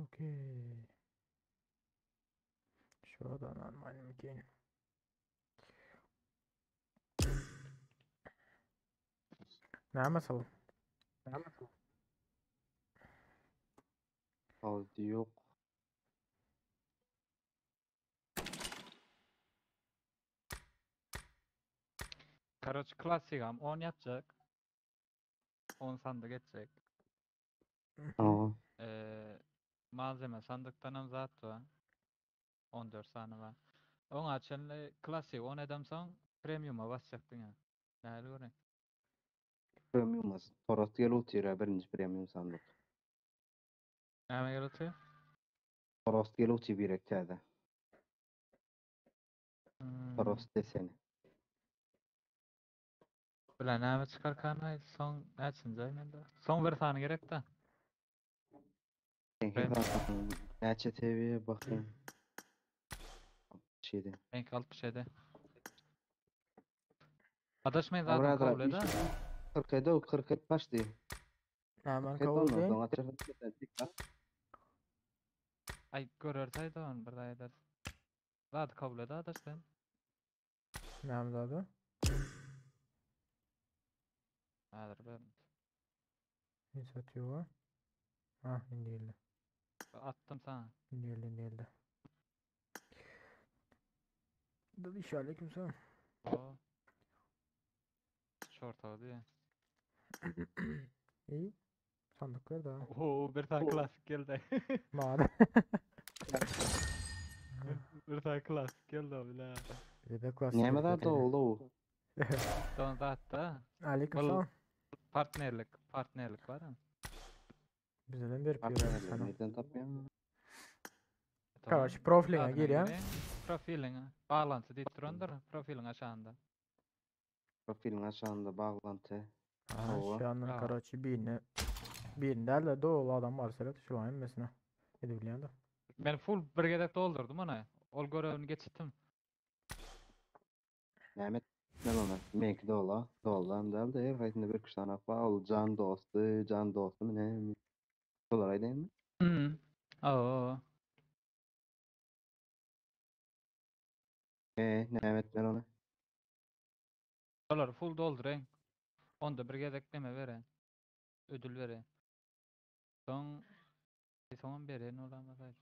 Okey. Şu da normal mi Näme sal? Aldı yok. Karoç klassigam 10 yapacak. 10 sandık edecek. Aa, Ee, malzeme sandykdanam zat bar. 14 sany bar. Oňa çenli klasik 10 edemsoň premiuma basjak diňe. Nähili görüň? Premium az. Toros gel otyr birinji premium sandyk. Näme gel otyr? Toros gel otyr birek täze. Hmm. Toros deseni. Bilen näme çykarkany soň näçinji aý mende? Soň bir sany gerek da. Seňki zaten näçe seviye bakayım. 67. Meňki 67. Adaşmaýyn zaten Brother, kabul eda. 47 47 başdy. Hemen 47 kabul ondan edeyim. soň açar. Ay görerse on bir daha eder. Zat kabul eda adaş sen. Näme zady? Häzir ben Inisiativa. Ha, indi geldi. attım sana. Indi geldi, indi geldi. Dadiş aleykümselam. O. Short oldu ya. İyi. Sandıklar da. Oo bir tane klasik geldi. Mağara. Bir tane klasik geldi abi la. Bir de klasik. Näme zat oldu o? Son zatta Aleykümselam. partnerlik, partnerlik var ha. Bizden berip ýörer sana. Nereden tapýan? Karoç, profiline gir ya. Profiline bağlantı diýip durandyr, profiliň aşağında. Profilin aşağında bağlantı. Aha, Hawa. şu andan Aa. karoçi birini birini däl-de dolu adam var seret şu an hemmesine. Edebilýän de. Men full bir gezek doldurdum onu. Ol görevini geçittim. Näme ne ona? Menki dola. Dolan däl de her haýsynda bir kişi var. Ol can dosty, can dosty mı ne? Dolar aýdaymy? Hmm. Oo. E, näme etmeli ona? Dolar full doldurayım. Onda bir gezek neme veren. Ödül veren. Son son beren olamaz ay.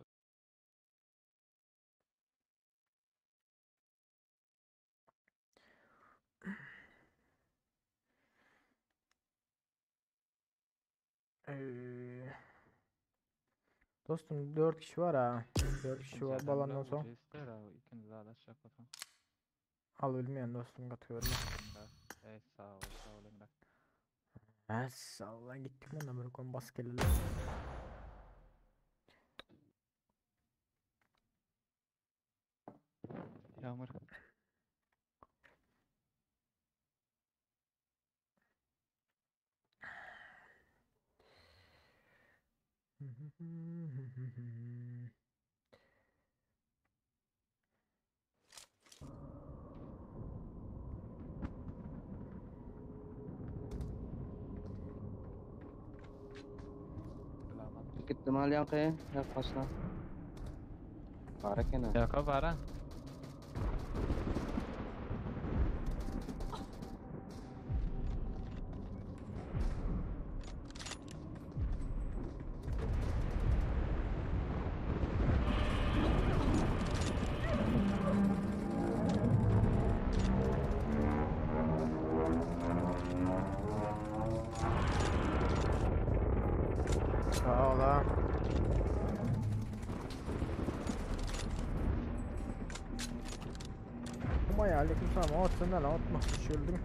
Ee, dostum 4 kişi var ha. 4 kişi var balandan soň. İster abi ikiniz adaşacak olsun. Al bilmeýän dostum gatyyorum. Ey sağ ol sağ ol Emre. Es Allah gittik bundan böyle konu bas gelelim. Yağmur. Selamat. Gittim al ýaňky, ýak başla. Bara kena. Yaka bara. Sağ ol ha. Ama ya aleykümselam. At sen de lan atma. Düşürdüm.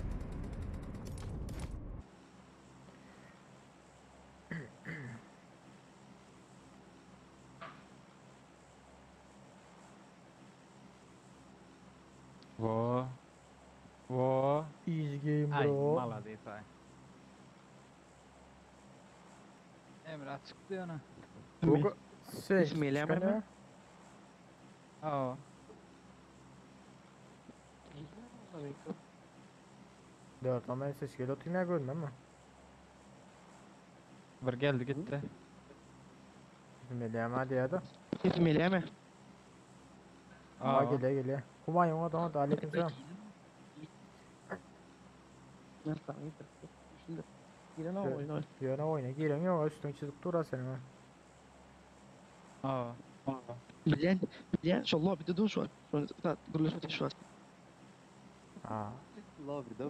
Vo. Vo. Easy game Ay bro. mala değil ay. Emre açıktı ona. Bu şey İsmail Emre mi? Oo. 4 ama ses geliyor oturmaya gördün ama. Bir geldi gitti. Sesim gelýärmi diýýärdi. Sesim gelýärmi? Aa gelýär gelýär. Humaýun o da aleyküm selam. Giren o oyun oyn. Ýöne oýna giren ýok, üstüň çyzyp dur seniň. Aa. Bilýän, bilýän şol lobbyda dur şu wagt. Şol saat gürleşip şu wagt. Aa. Lobbyda.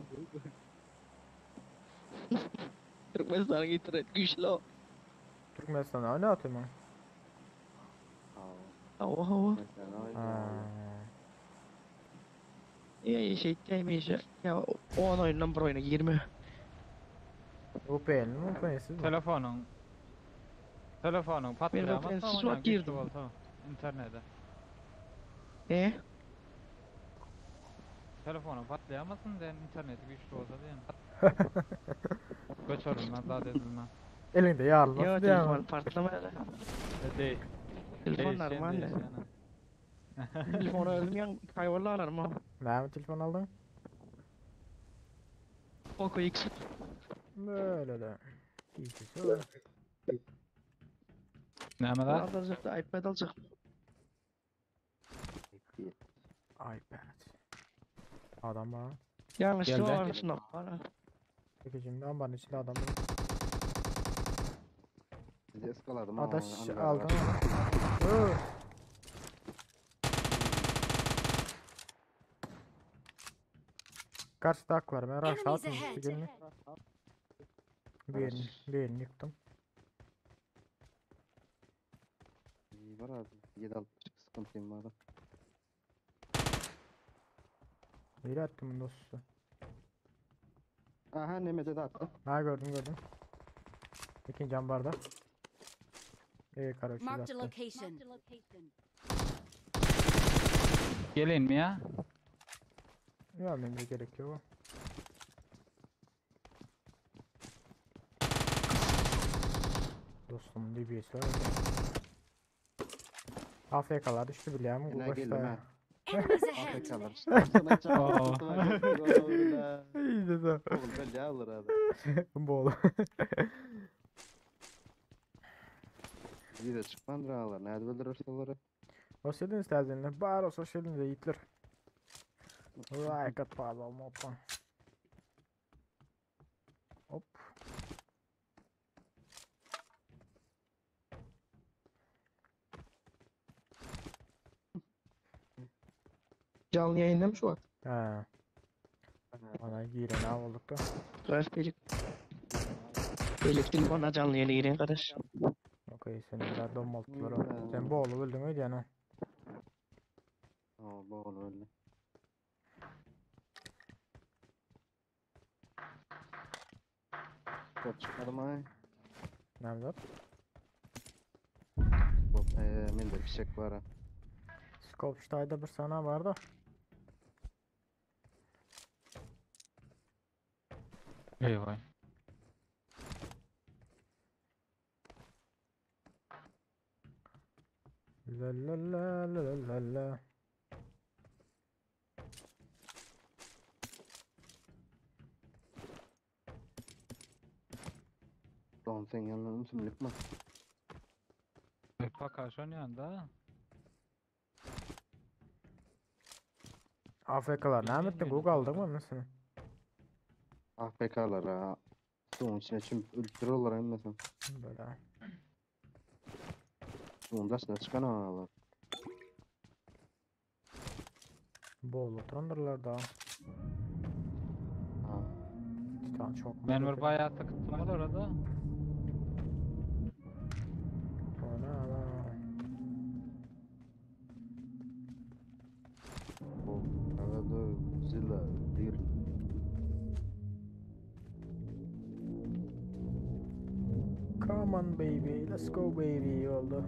Türkmenistanyň internet güýçli o. Türkmenistanda oýna atyrmyň? Hawa hawa. Aa. Ýa şey diýmeýşe. Ýa on oýundan bir oýuna girme. VPN mi VPN'siz mi? Telefonyň Telefonyň patlamasa VPN-siz oýnaň wagt güýçli girdim. bolsa internete. E? Telefonyň patlayamasyn diýen interneti güýçli bolsa diýen. Göçürülmez, zat edilmez. Elinde Ýa ýarylmasyn telefon diýýärmi? partlamaýar. E, Değil. Telefon Değişen, normal. değişen. Telefonu özüm ýan kaybollarlar mı? Näme telefon aldyň? Poco X. Böyle de. İyisi var. Näme da? Alacak da iPad alacak. iPad. Adam var. Yanlışlıkla Geldi. var şuna. Bana. Peki şimdi ambarın içinde adam var. Bizi ıskaladım ama Adaş onu aldın mı? Ö. Karşıda ak var. Ben rush Enemies atmayayım. ahead. Gelin. Bir yerini, bir yerini yıktım. İyi var abi. 7.62 sıkıntım var. Hile attım bunu dostu. Aha Nemede de attı. Ha gördüm gördüm. İkinci ambarda. İyi kara 300 Marked a attı. location. Gelin mi ya? Gelmemize gerek yok. Dostum DBS var. AFK'lar düştü bile ama Yine bu geldim başta. ha. Enemies ahead. AFK'lar. Aa. İyi de Oğlum ben alır abi. Bol. Bir de çıkman ağlar. Nerede öldürürse onları. Hoş geldiniz terzilerine. Bari olsa hoş geldiniz de yiğitler. Like at pardon hoppa. Hop. Canlı yayında mı şu an? He. Bana giren av olduk da. Tuhaf belik. Belik telefona canlı yayına giren kardeş. Okey seni biraz domalttılar o. Sen bu oğlu öldün müydü yani? Aa bu oğlu öldü. Top çıkmadım ay. Nerede? Top mende fişek var ha. Skopstayda bir sana vardı. Eyvah. La la la la la la la. Don sen yanına mısın lütfen? Bak şunun yanında. AFK'lar ne Bilmiyorum ettin? yani, Google aldın mı doğru. mesela? AFK'lar ha. Suyun içine çümüp öldürüyorlar mesela. Böyle. Suyun daşına çıkan ağlar. Bol oturandırlar da. Ha. Titan çok mu Ben bir kötü? bayağı tıktım var orada. O ne lan? Bu arada zilla değil. Come on baby, let's go baby oldu.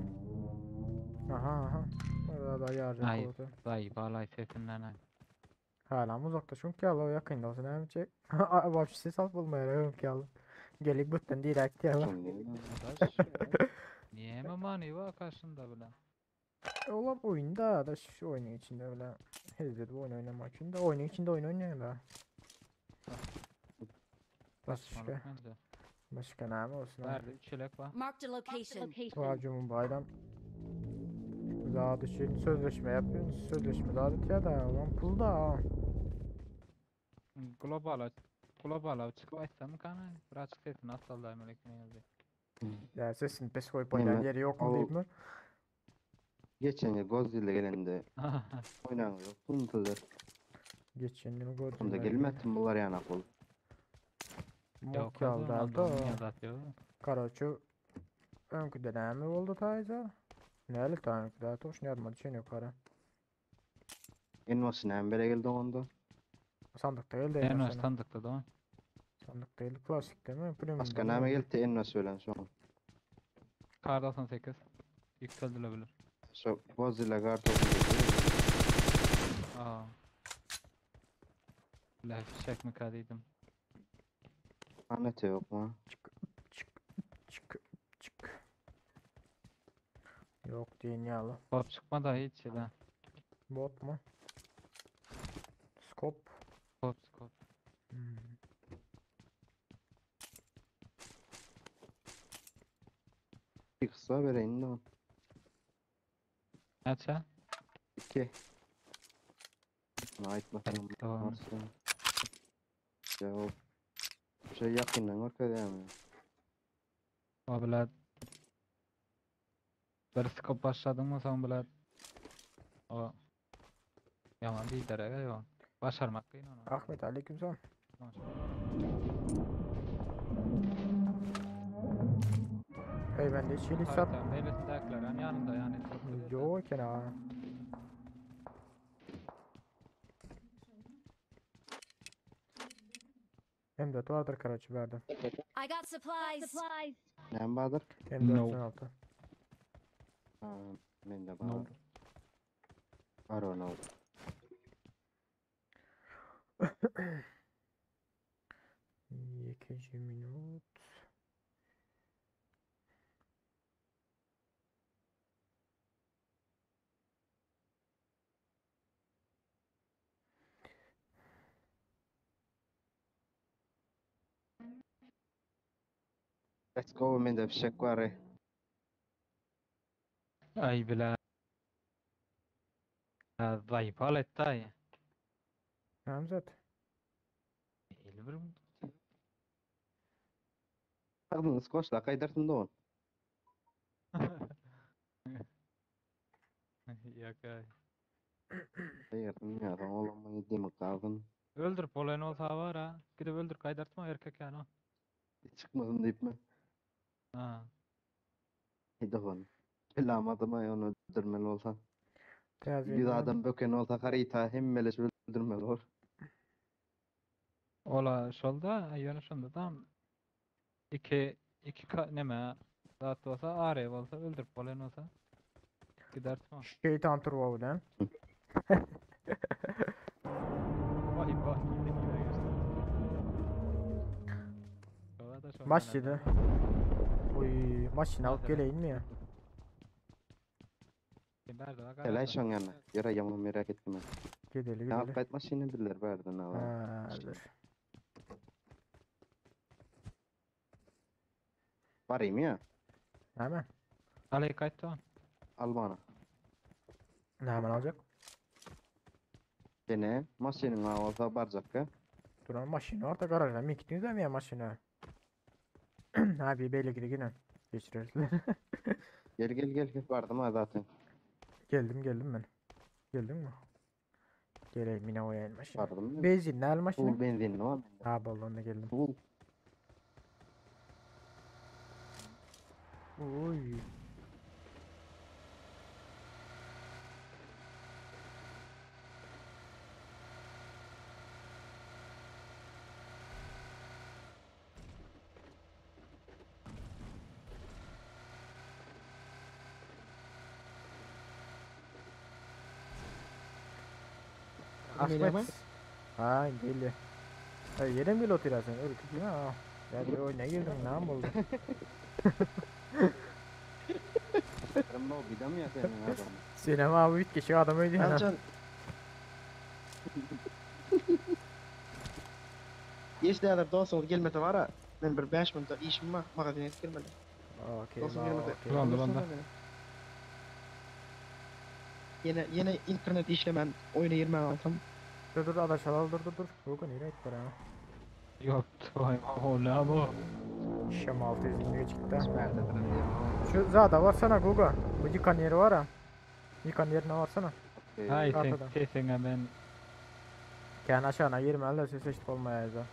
Aha aha. Orada da yardım Hayır. oldu. Dayı balay sesinden ha. Hala mı uzakta çünkü Allah yakında olsun hem çek. Vapşi ses al bulmaya yok ya. Gelik buttan direkt ya. Arkadaş. Niye mi mani var karşında bile? Oğlum oyunda da şu oyunun içinde öyle hezlet bu oyun oynamak için de oyunun içinde oyun oynuyor da. Başka. Saçmalık bence. Başga näme bolsun? ha? Bärde 3 yelek var. Marked a location. Tuğacımın bayram. Zat için sözleşme yapıyorsun. Sözleşme zat ya da ulan pul da ha. Global global çıkıp açsam kana biraz sesini asla melekine geldi. Ya sesini pes koyup oynayan Neme? yeri yok mu O- deyip mi? Geçen yıl Godzilla gelende oynan yok. Bunu Geçen yıl Onda Godzilla. gelmezsin bunlar yana kol. Mok aldı aldı. Karaçı önküde näme boldy taýza? Näle ta önküde? Toş ne ýadma düşen ýok ara. En başına hem bere geldi onda. Sandykda geldi En en baş başına. sandıkta da o. Sandık değil, klasik değil mi? Premium Başka name geldi en baş ölen son. Kar 98. Yükseldilebilir. Şu Godzilla kar topu geldi. Aa. La fişek mi kadıydım? Anlatıyor yok mu? Çık çık çık çık. Yok deyin ya la. Top çıkma da hiç ya. Bot mu? Skop. Skop skop. Hmm. Bir kısa vereyim de. Neçe? İki. Ait bakalım. Tamam. Varsa. Cevap. Şey yakından arkada yani. Abiler. Bir skop başladın mı sen bile o yaman değil derece yok. Başarmak kıyın onu. Ahmet aleykümselam. Hey ben de hiç hiç sat. Haritanın meyvesi yanında yani. Yok eken ha. M4 vardır Karaçı verdi. I got supplies. Nem Bahadır? M4 No. 16. Ha, ben de No. Bahadır. Var onu oldu. İkinci minut. Let's go ben de fişek var. ya. Ay bile. Zayıf alet dayı. Hamzat. Elbir Tadınız koşla kaydarsın da on. Yok ay. Kaydarsın ya. Oğlum bana demi kaldın. Öldür polen olsa var ha. Gidip öldür kaydartma erkek yani o. Çıkmadın deyip mi? Ha. Haydi on. Elamadım ay onu öldürmeli olsa. Tez Bir adam böken olsa harita hem meleş öldürmeli olur. Ola şolda yönü şunda tam iki iki ka neme zat olsa araya olsa öldür polen olsa gidertma. Şeytan turbo bilen. Vay vay yine yine geçti. Şola da şola Maç ne yedi. da. Oy maçını alıp Hadi be. geleyim mi ya? Nerede bak Helal arada. şon yana. Yara yaman merak ettim. ben. Gideli Ne gideli. yap kayıtma şimdi bilir verdin ha. Ha, dur. Varayım ya. Hemen. Aley kayıttı on. Al bana. Ne hemen alacak? Dene. Maşinin ha olsa barcak ka. Duran maşını orada garajda mı gittiniz mi ya maşını? Abi belli ki yine geçiririz. Gel gel gel gel vardım ha zaten. Geldim geldim ben. Geldin mi? Geleyim yine o maşını. Vardım. ya. Benzin ne maşını? Full benzinli var bende. Ha balonda geldim. Full. Oy. Geliyor Ahmet. Ha geliyor. Ha yere mi oturuyorsun sen? Ürkütme ha. Ya bir oyuna girdim ne oldu? Ben lobby'de mi ya senin adamı? Sinema abi üç kişi adam öldü ya. Alcan. Geç değerler dostum gelmese var ha. Men bir 5 minutda işim bar, magazine gidip gelmeli. Okey, Dostum ba, gelmese. okey. Boldy, boldy. Ýene ýene internet işlemän oýuna girmän alsam. Dur dur adaşalar dur dur dur. Bugün nereye gitti ha? Yok, toy, o ne bu? Şem 620 çıktı. Bärde duran diýen. Şu zada varsana Guga. Bu yıkan yeri var ha. Yıkan yerine varsana. Okey. Hay sen Arkada. sesine ben Kendi aşağına girmeli de ses eşit olmayacak.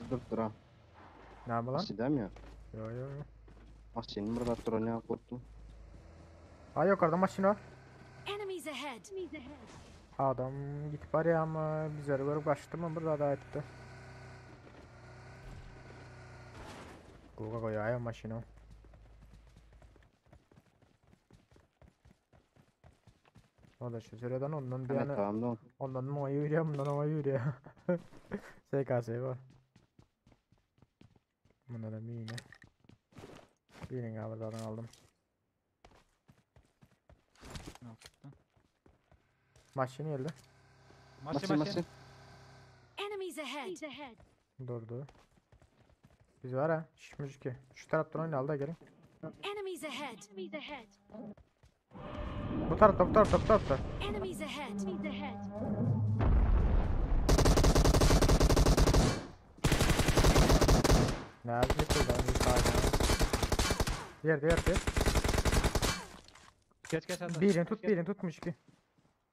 Durup duran. Ne yapı lan? Maşin ya. Yo yo yo. Maşinin burada duran ya korktum. Ha yukarıda maşin var. Enemies ahead. Adam gidip var ya ama bizleri görüp kaçtı mı burada da etti. Guga koyuyor ya maşini. O da şu süreden ondan bir Evet yana tamam da. ondan mı yürüyor bundan ama yürüyor. SKS var. Bundan da bir yine. Birini galiba zaten aldım. Yok. Maşini geldi. Maşin Maşin maşin. maşin. Enemies ahead. Durdu. Biz var ha şişmiş ki. Şu taraftan oynayalım da gelin. Enemies ahead. Bu tarafta bu tarafta bu tarafta. Enemies ahead. Nerede yıkıldı? Yukarıda. Diğer diğer diğer. Geç geç hadi. Birini tut birini tutmuş ki.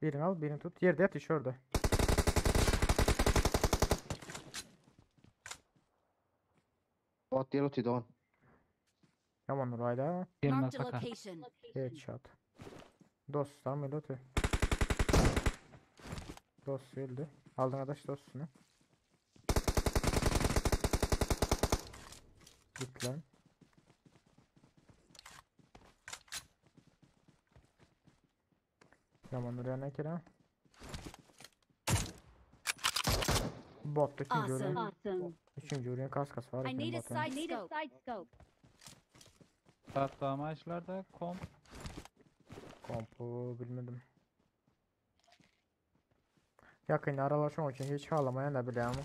Birini al birini tut. Yerde yat iş orada. Bot ýer otydy on. Yaman orayda. Gelmez Marked a saka. location. Headshot. Dostlar mıydı öte? Dost öldü. Aldın adaş dostunu. Git lan. Yaman oraya ne kere? Bot ikinci Awesome. ürün. Üçüncü ürün kaskası var. I need efendim a botun. side scope. Hatta maçlarda komp Kompu bilmedim. Yakın aralar şu an için hiç ağlamayan da bile ama.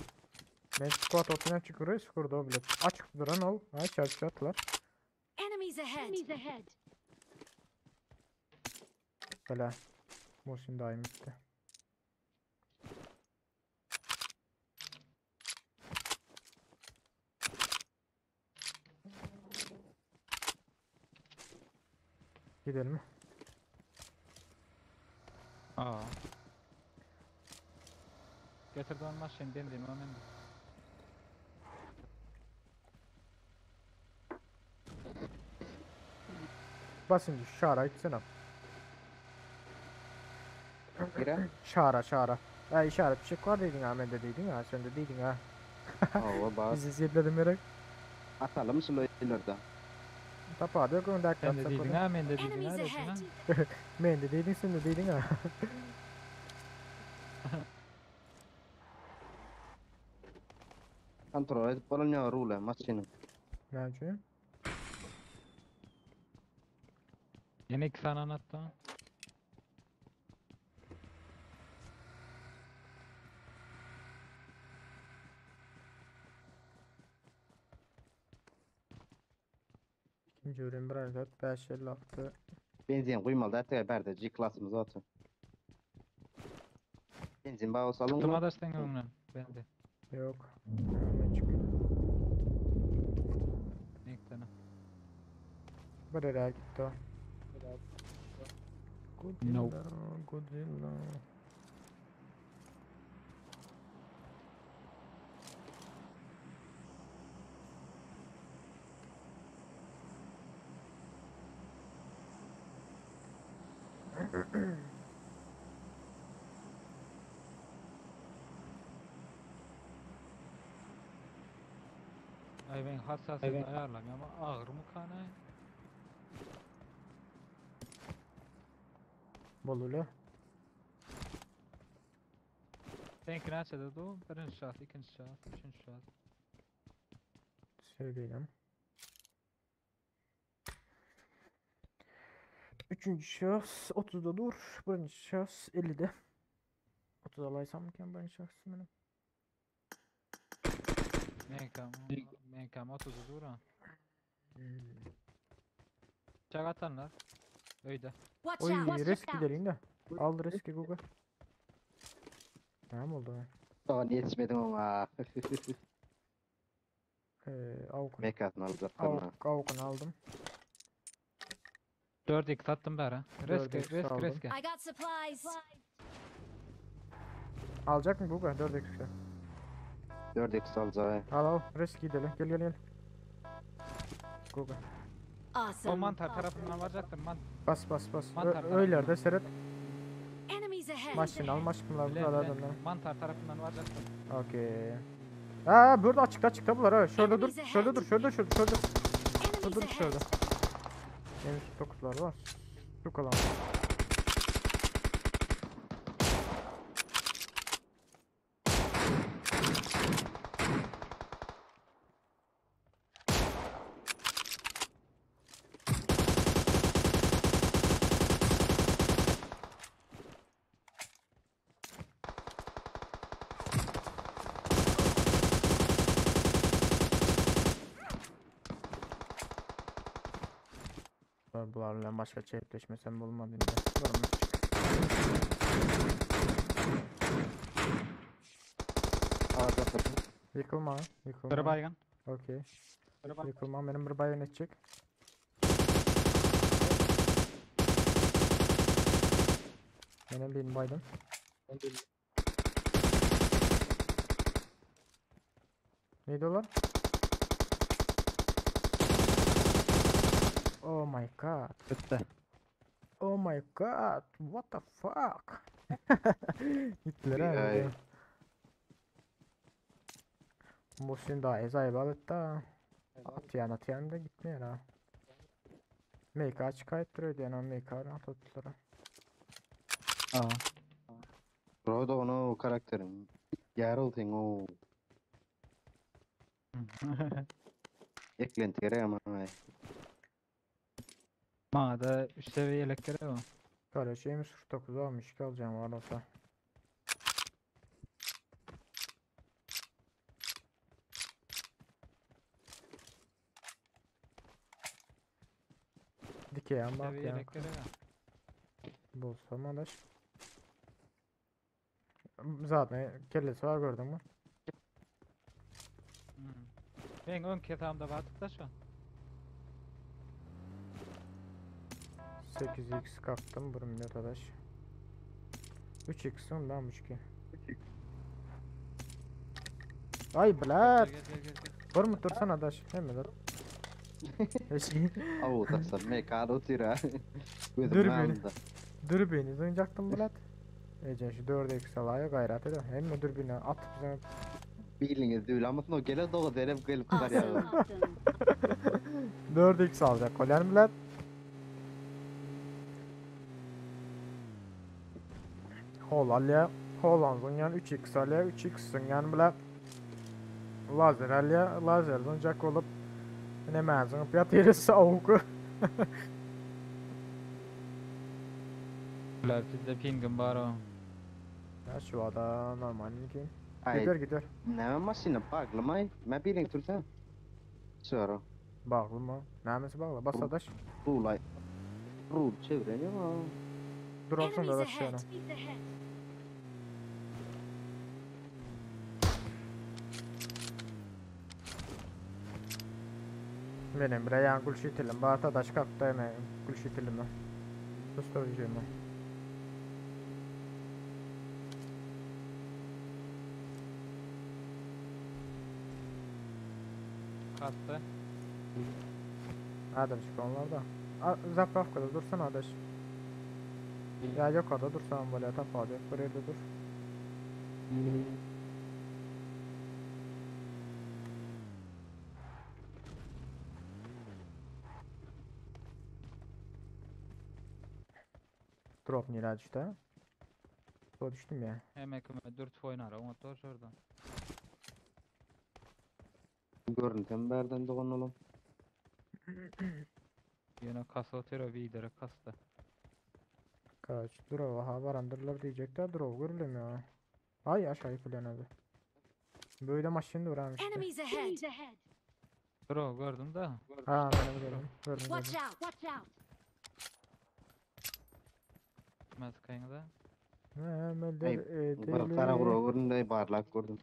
Ben squat otuna çıkıyor, skorda o bile. Açık duran ol. Ha çarpışatlar. Enemies ahead. Böyle. Muhsin daim gitti. Gidelim mi? Aa. Getirdi on maşin benzin o mende. Basınca şara gitsene. Gire. Şara şara. Ha işaret bir şey var dedin ha ben de dedin ha sen de dedin ha. Hawa bak. Bizi zipledim yere. Atalım şularda. Tapa diyor ki dakika Sen de dedin ha men de dedin Enemies ha dedin ha. ahead. Men de dedin sen de dedin ha. Kontrol edip bolan ýa rula maşynyň. Ne için? Yine iki tane anlattı. İkinci ürün 1 4 5 56. Benzin guýmaly da täge bärde G klasymyz oty. Benzin bağı salın. Tuttum adaş sen öňünden. Bende. Yok. Ben çıkayım. Ne iki tane. Buraya gitti o. No. Godzilla, Godzilla. Ay ben hassasiyet ayarlamıyorum ama ağır mı kanay? Bolulu. Seňki näçede du? Birinji şahs, ikinji şahs, üçünji şahs. Söyleyeyim. Üçüncü şahs 30'da dur. Birinci şahs 50'de. 30 alaysam mı birinci şahs benim? Meňkem, meňkem 30 dur ha. Çak atanlar. Öýde. Watch Oy out! Watch risk out! gidelim de. Al riski Google. Tamam oldu. Soň ýetişmedin oňa. Avukun. Mekasını alacaklar. Avukun aldım. 4x sattım bäri. Riske, 4x risk, aldım. riske. I got supplies. Alacak mı Google? 4x. 4x alacak. Al al. Risk gidelim. Gel gel gel. Google. O Awesome. mantar tarafından varacaktım. Man Bas bas bas. Mantar Öylerde seret. Enemies ahead. Maşın al maşınlar Bilen, bunlar bilen. adamlar. Mantar tarafından varacaktım. Okey. Aa burada açıkta açıkta bunlar ha. Şurada dur. Enemies Şurada dur. Şurada şurada şurada. Enemies Dur ahead. şurada. Benim 9'lar var. Şu kalan. Bularla başka çeyipleşmesem olmadı indi. Var mı? Alacaklar. Yıkılma. Yıkılma. Bir baygın. Okey. Yıkılma benim bir baygın edecek. Benim bir baydım. Ne diyorlar? Oh my god. Bitti. Oh my god. What the fuck? Gittiler Ay. ha. Muhsin daha ezayı balıkta. Atyan atyan da gitmiyor ha. MK çıkarttırıyor diyen o MK attılar. Aa. Rodo onu karakterin. Geralt'in o. Eklenti gerek ama. Bana da 3 seviye yelek gerek o. Kardeş M49 almış ki alacağım var olsa. Dikey ama Seviye ya. yelek gerek o. Bulsam adaş. Zaten kellesi var gördün mü? Hmm. Ben ön ketağımda vardı da şu an. 8x kaptım bir minut adaş. 3x'im ben ki. Ay Gel blat. gel gel gel. gel. Bir mi dursan adaş? Hemen dur. Au tasar MK'da otur ha. Dur Gözüm beni. aldı. Dürbini zıncaktım blat. Ece şu 4x alaya gayret ediyor. Hem de dürbünü atıp zınıp. Biliniz değil ama o gele doğru derep gelip tutar ya. Awesome. Awesome. 4x alacak kolen blat. Hol alya. Hol zınyan 3x alya 3x zınyan blat. Lazer alya. Lazer zıncak olup. Ne menzin yatırız avuku. Ular bizde pingim var o. Ya şu adam normal ki. Ay Gidiyor gidiyor. ne maşını bağlamay. Ben bilin tursan. Sonra. Bağlı mı? Namesi bağlı. Bas adaş. Rulay. Rul çevreniyor ama. Dur olsun da Enemies adaş ahead. şöyle. Benim bre yan gülşitilim. Bana adaş kalktı hemen gülşitilim. Susturacağım. Kastı. Adam çık onlar da. Zapravkada dursana adaş. Ya yok ada dursan böyle tap abi. Buraya da dur. Drop nere düştü? Suwa düşdüm ya. Hemen kime dürtüp oynar. Oňa tor şurada. Görünsem bärden dogan olam. Ýene kasa otyr o bidere kasta. Kaç durava ha barandırlar diyecekler durava görülemiyor. Ay aşağı yıkılıyor abi. Böyle maşın duran işte. Enemies ahead! Dur o gördüm de. Ha ben de gördüm. Gördüm Watch gördüm. out! Watch out! Mezkayını da. Nemeler Ey, Bir kara edeli. gura göründü, barlak gördüm.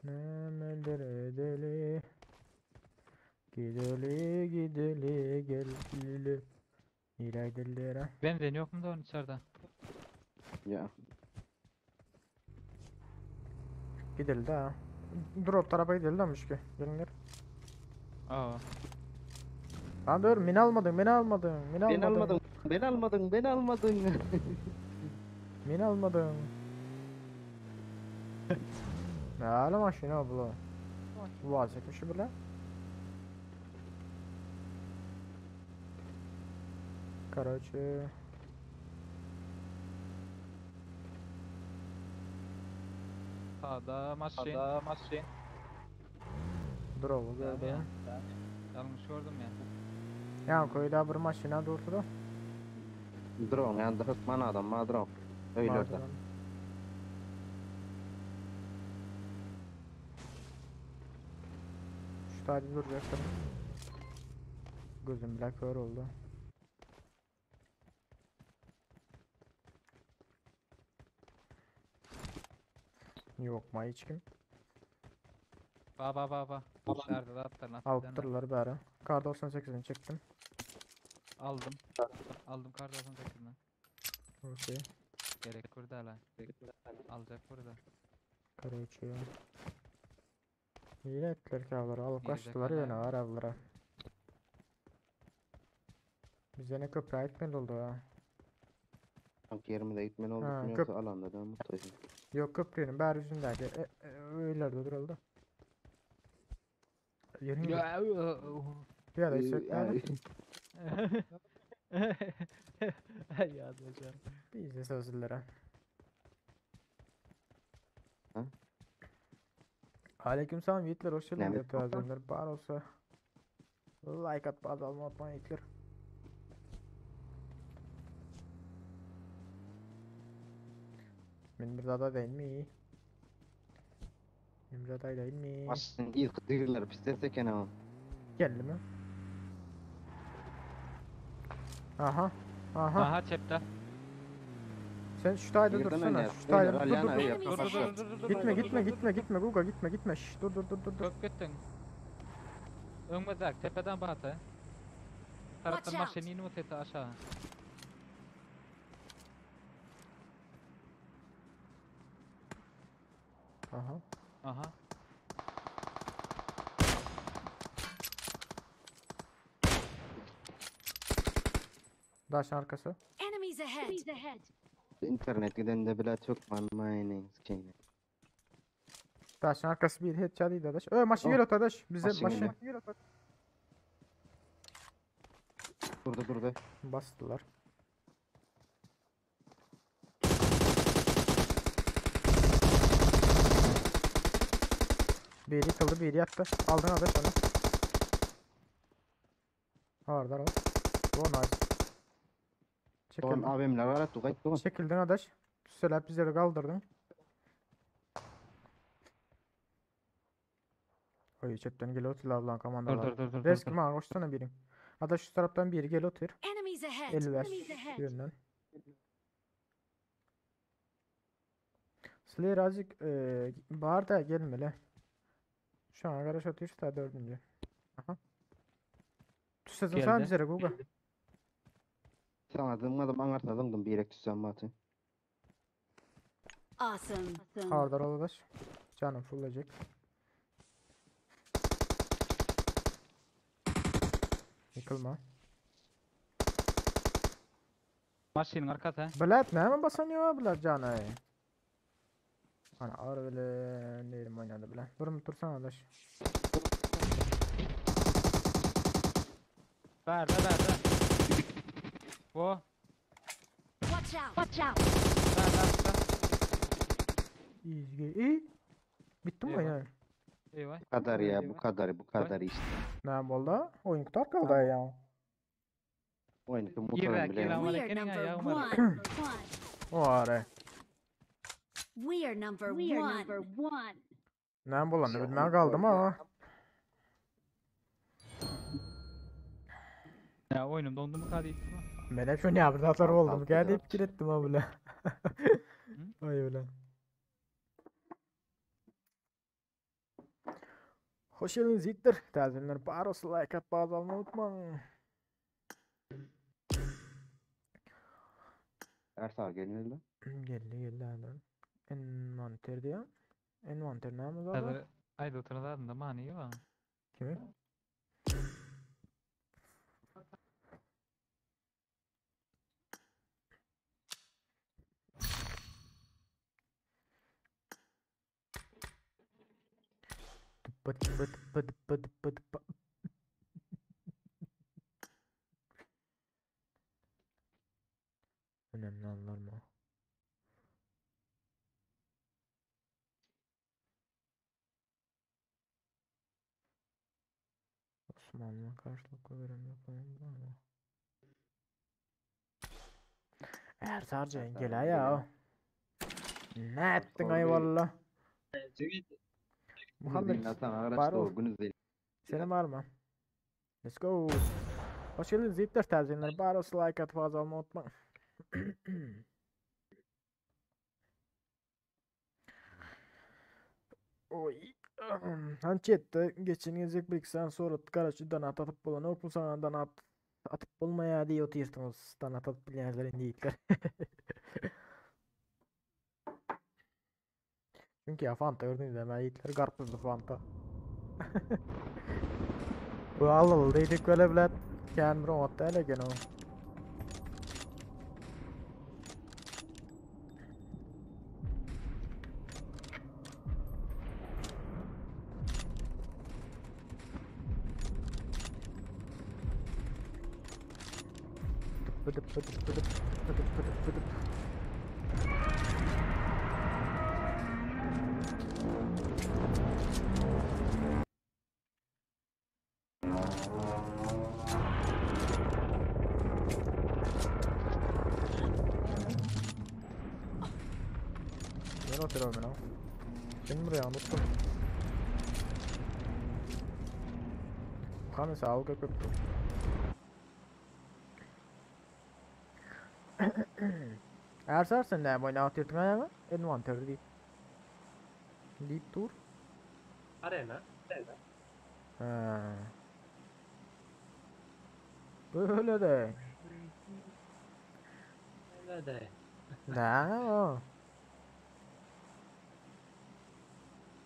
Nemeler edeli. Gideli gideli gel gideli. İlaydillere. Benzin yok mu da onun içeride? Ya. Gidelim de ha. Drop tarafa gidelim demiş ki. Gelinler. Aa. Lan dur min almadın min almadın min Beni almadın. almadın, beni almadın, beni almadın. Min almadın. Ne ala maşina abla. Vazgeçmiş bile. Короче. Sağda maşin. Sağda maşin. Drop'u gördüm. Yanlış gördüm ya. Ya koyda bir maşina durdu da. Drone, yani hukman adam, ma drone. Öyle orada. Şu tane duracaktım. Gözüm bile kör oldu. Yok ma hiç kim. Ba ba ba ba. Nerede de atlar lan. Alıp bari. Kar 98'ini çektim. Aldım. Aldım kar 98'ini. Okey. Gerek burada hala. Alacak burada. Karaoke. Hile ettiler ki avları. Alıp Girecek kaçtılar hala. yine var avlara. Bize ne köprü gitmeli oldu ha. Sanki yerime de gitmeli olduk Ha, mu köp- yoksa alanda da mutluyum. Yok köprünün bari yüzündeki. Öylerde duruldu. Yerin Ya. bir ara hissetmeyelim. Ya hocam. Biz de sözlülere. Ha? Aleykümselam Yiğitler hoş geldin. Mehmet Yiğitler Bar olsa. Like at bazı alma atmayın Yiğitler. Men bir aday değil mi? Men bir aday değil mi? Başın ilk dırlar pistese ama. Geldi mi? Aha. Aha. Aha çepte. Sen şu tayda Yerden dursana. oynar. Şu tayda Oynar, dur dur Alyana, dur. yap, Dur dur kapat. dur dur dur. Gitme dur, gitme dur, dur, gitme dur. gitme Guga gitme gitme. Şş, dur dur dur dur dur. Köp gittin. Önmezak tepeden batı. Taraftan Watch out. maşini inmut etti aşağı. Aha. Aha. Daşın arkası. Enemies ahead! İnternet gidende bile çok mining şeyini. Daşın arkası bir headshot idi adaş. Ö maşın Oh. gel adaş. Bize Maşın maşın geliyor. Durdu durdu. bastılar. Biri yıkıldı, biri yattı. Aldın adaş onu. Ağırlar al. Oh nice. Doğan Çekildin. abimler var attı kayıt doğan. Çekildin adaş. Söyle bizleri kaldırdın. Oy çöpten gel otur lan Dur komandolar. dur dur dur. dur, Resmi dur. ha koşsana birin. Adaş şu taraftan biri gel otur. Enemies ahead! 55 Enemies ahead! yönden. Slayer azıcık bahar da gelmeli. Şu an garaj atıyor da dördüncü. Aha. Tüsezin sana Geldi. bizlere Guga. Sana dınmadım anarsa dındım bir yere tüsem batı. Awesome! Hardar ol adaş. Canım fullecek. Yıkılma. Maşinin arkası. Bilet ne mi basanıyor bilet canı? Ana ağır bile neyim oynadı bile. Durum dursana adaş. Berde berde. Bu. Watch out! Watch out! Berde arkada. Izge. E? Bitti mi Eyvah. oyun? Eyvah. Bu kadar ya bu kadar bu kadar işte. Ne oldu? Oyun kutar kaldı ya. Oyunu kim Girek, motorun bile. girek. We are number ya, one. Umar. One. O ara. We are number We are one. number one. Ne bolanı bilmem kaldım ama. Ya oyunum dondu mu kadi mi? Ben hep şunu yaptılar oldum. Kalktı Geldi dört. ip ettim ha bile. Ay öyle. Hoş geldiniz yiğitler. Təzimlər bar olsun, like at bazı almayı unutmayın. Ersal gelmedi. Geldi geldi adam. Envanter diyor. Envanter ne mi Häzir zaten? aýda oturan da many bar. Kimi? Tıpı tıpı tıpı tıpı tıpı tıpı. Önemli anlar mı? Osmanlı karşılıklı görev yapalım da ama. Eğer sadece Ersar gel ya. Ne ettin ay valla? Muhammed Var ol. Senin var mı? Let's go. Hoş geldiniz yiğitler tercihler. Bar olsun like atıp fazla olmayı unutmayın. Oy. Ançette geçen gezek bir iki sene sonra Karaçı donat atıp bulan yok mu sana donat atıp bulmaya diye oturuyorsunuz. Donat atıp bilenlerin yiğitler. Çünkü ya Fanta gördüğünüz hemen yiğitler karpuzlu Fanta. Bu al dedik böyle bilet. Kendine o hele gene o. Pıdıp pıdıp pıdıp pıdıp pıdıp pıdıp. Ben oturuyorum ben o. Kim buraya unuttum. Muhammed sağ ol köpük. Ersar sen ne boyuna atıyordun ama envanter deyip. Deyip dur. Arena. Ha. Böyle de. Öyle de. Ne o?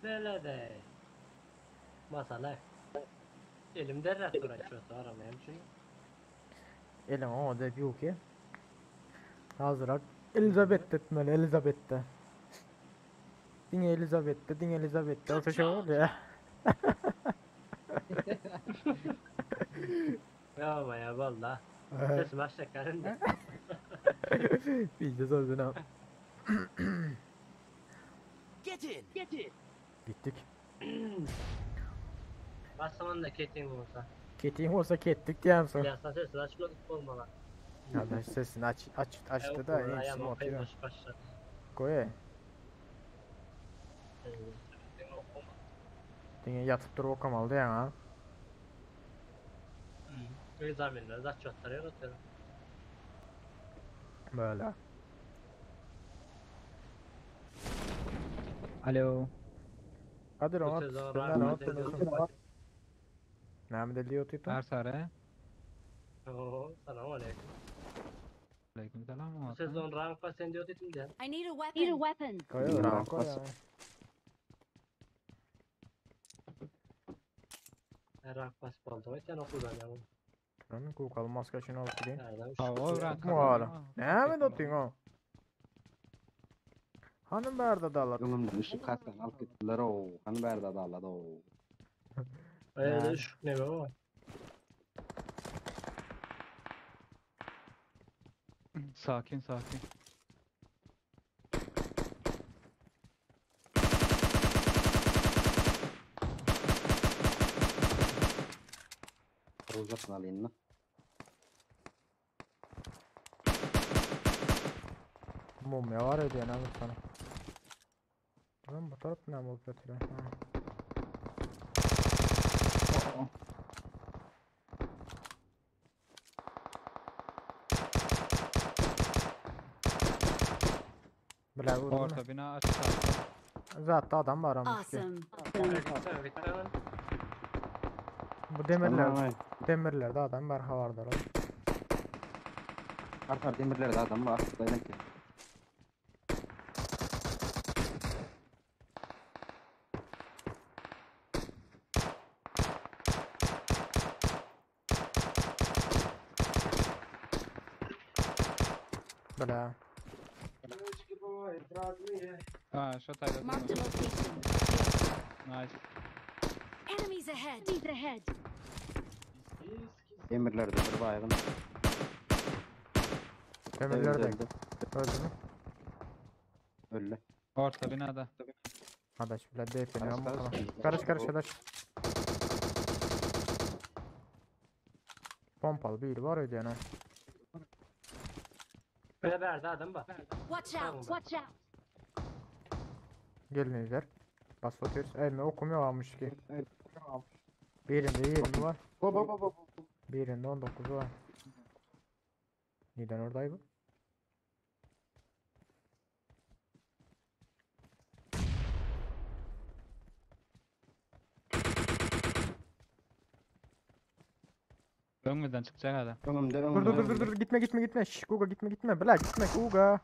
Böyle de. Masala. Elimde restoran açıyorsa aramayayım çünkü. Elin o da yok ki. Hazırak Elizabeth etmeli Elizabeth'te. Dine Elizabeth'te, dine Elizabeth'te. O şey var ya. Ya ama ya valla. Sesim açacak karın da. Biz de sözünü. Get in. Get in. Gittik. Basaman da ketin olsa. Kettiğim olsa kettik diyen son. Piyasa sesini açmadık olmalı. Ya ben sesini aç aç açtı da hepsini oturuyor. Baş başladı. Koy. Dine yatıp durup okamalı ya ha. Examenler зачетlar yaratıyor. Böyle. Alo. Hadi Bu rahat. sezon Sen rahat rahat ediyorsun. oynasın. Ne mi diyor Tito? Ersar Oo, selam aleyküm. Aleyküm selam. Bu sezon rank var sen diyor dedim de. I need a weapon. Need a weapon. Koy Rahat rahat koy bas. ya. Rank bas oldu. Sen okuldan ya. Ben kukalım maska şunu alıp gideyim. Nereden? Hawa rank. Bu ara. Ne mi tuttun o? Hanım berda dalat. Ömrümden ışık kastan alıp gittiler o. Hani berdi adalladı o. Öyle şu ne be o? Sakin sakin. Gowjasyny alyň-da. Mumya var ödeyän abi sana. Lan bu taraf ne bolup ýatyr? Ha. Bile vurdum. Orta bina açık. Zaten adam var ama ki. Awesome. Gitme gitme lan. Bu demirler, Tamam, demirlerde adam var havardar. Arka demirlerde adam var. Dayanın ki. Bile. Ha şu tayda. Marked a location. Nice. Enemies ahead. Enemies ahead. Demirlerde bir baygın. Demirlerde. Öldü, öldü. Öldü mü? Öldü. Orta binada. Adaş bile DP'ni Karış, ama karış. tamam. Karış karış adaş. Pompalı bir var ödeyən ha. Böyle bir adam bak. Watch out. Watch out. Gelinizler. Bas atıyoruz. Ey mi okum yok almış ki. Birinde 20 var. Hop hop hop hop. Birinde 19 var. Neden oradaydı bu? Önümüzden çıkacak adam. Önümde Dur önümde. dur dur dur dur gitme gitme gitme. Şş, Guga gitme gitme. Bla gitme Guga.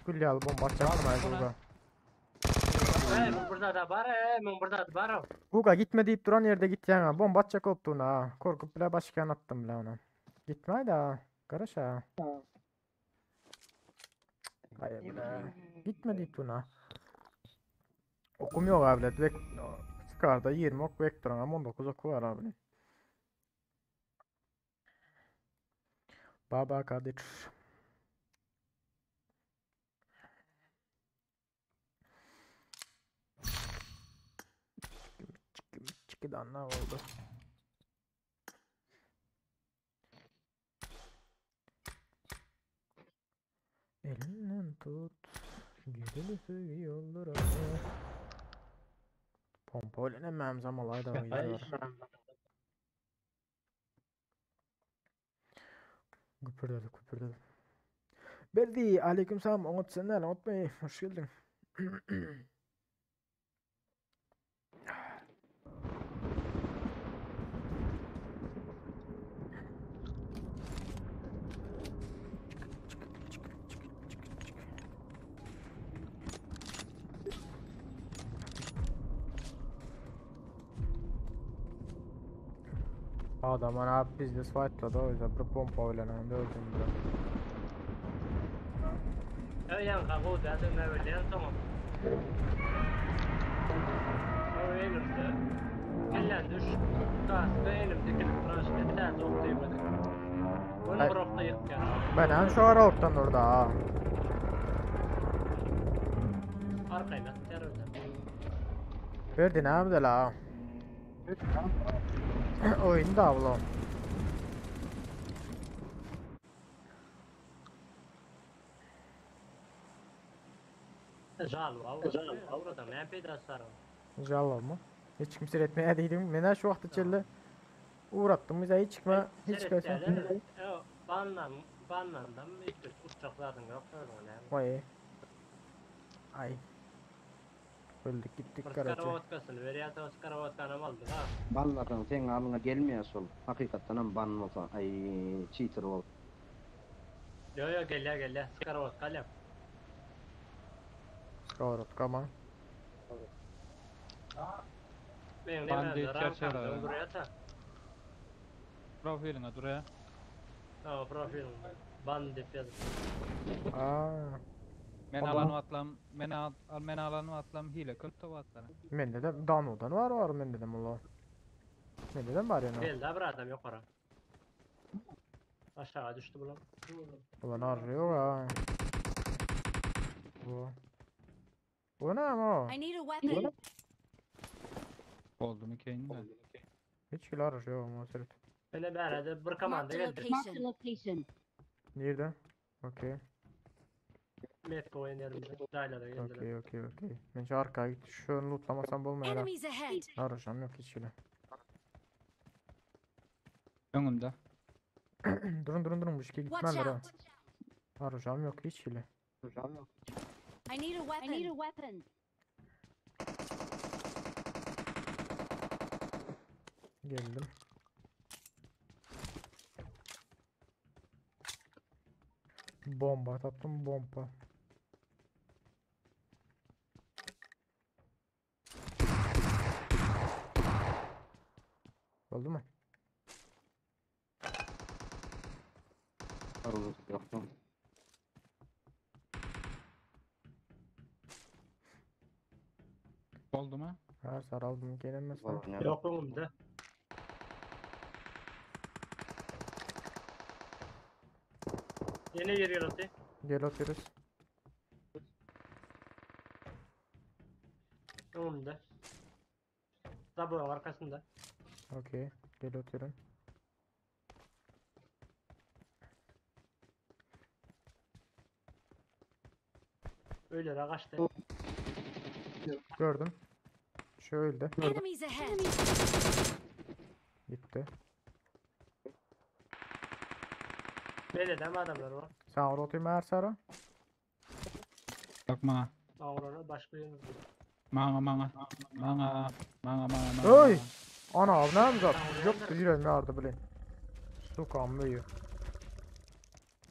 Gül bomba atacak mı Guga? Hey bu burada da var. Hey bu burada da var. Guga gitme deyip duran yerde git yana. Bomba atacak oldu ha. Korkup bile başka yana attım bile onu. Gitme haydi ha. Karış ha. Hayır bile. Gitme deyip durun ha. Okum yok abi. Vek Çıkarda 20 ok vektör ama 19 oku var abi. Baba Kadir. Çıkı çıkı ne oldu? Elinden tut. Gidelim yollara. Pompayla ne memzam olay da gidiyor. Güpürdedi güpürdedi. Berdi aleyküm selam. Oňat sen näle unutmayın. Hoş geldin. Adam ana business fightladı o yüzden bir pompa bilen önde öldüm bile. Öyle kavu dedim öyle tamam. O elimde. Kellen düş. Kaskı elimde kelip tıraş etten oktaymadık. Bunu Ay. bir okta yık ya. Ben hem şu aralıktan orada ha. Arkayla terörde. Verdi ne yaptı la? Oyunda abla. Jal avradan ne peydası var? Jalla mı? Hiç kimse etmeye değilim. Men şu vaqt içinde uğrattım bize hiç çıkma hiç kimse. Banlan banlandım ilk bir uçaklardan yok öyle. Vay. Ay. Öldük gittik Bir karaca. karavatkasını veriyor, karavatkasını aldı ha. Banlardan senin alına gelmiyor sol. Hakikaten hem ban olsa ay cheater ol. Yo yo gel ya gel ya. Karavatka alayım. Skorotka mı? Benim Bandit ne ben çerçeve. buraya ta. Profiline duraya. Ha profilim. Bandit yazıp. Aa. Men Tamam. alan atlam, men al, men alan atlam hile köp tow atlar. Mende de Danu'dan var var mende de mulla. Mende de var yani. Geldi bir adam yok ora. Aşağı düştü bu lan. Ulan arıyor ha. Bu. Bu näme o? I need a weapon. Boldumy keýin de. Hiç hili araş ýok ama seret. Mene bärede bir komanda Marked a geldi. location. location. Nirde? Okey. Metko oyun yerimde. Daylara geldiler. Okey okey okey. Men şu arkaya git. Şunu lootlamasam bolmaýar. ha. Enemies ahead. Araşam yok hiç hili. Öňümde. Durun durun durun bu işe Watch gitmezler ha. out. Araşam yok hiç hili. I need a weapon. I need a weapon. Geldim. Bomba tapdym bomba. Boldy my? Arada ýokdu. Boldumy? Ha saraldım gelemez lan. Bolýar. Yok önümde. Yine yer yaratı. Gel atıyoruz. Önümde. Zabuğun arkasında. Okey. Gel atıyorum. Öyle kaçtı. Gördüm. Şöyle. Enemies ahead. Gitti. Böyle de mi adamlar var? Sen orada oturma her Sara. Bak maňa. Ağrına başka yerimiz yok. Maňa maňa. Maňa. Maňa maňa maňa. Oy! maňa. Ana ne zat? Yok yüreğim yardı bilin. Sukam büyü.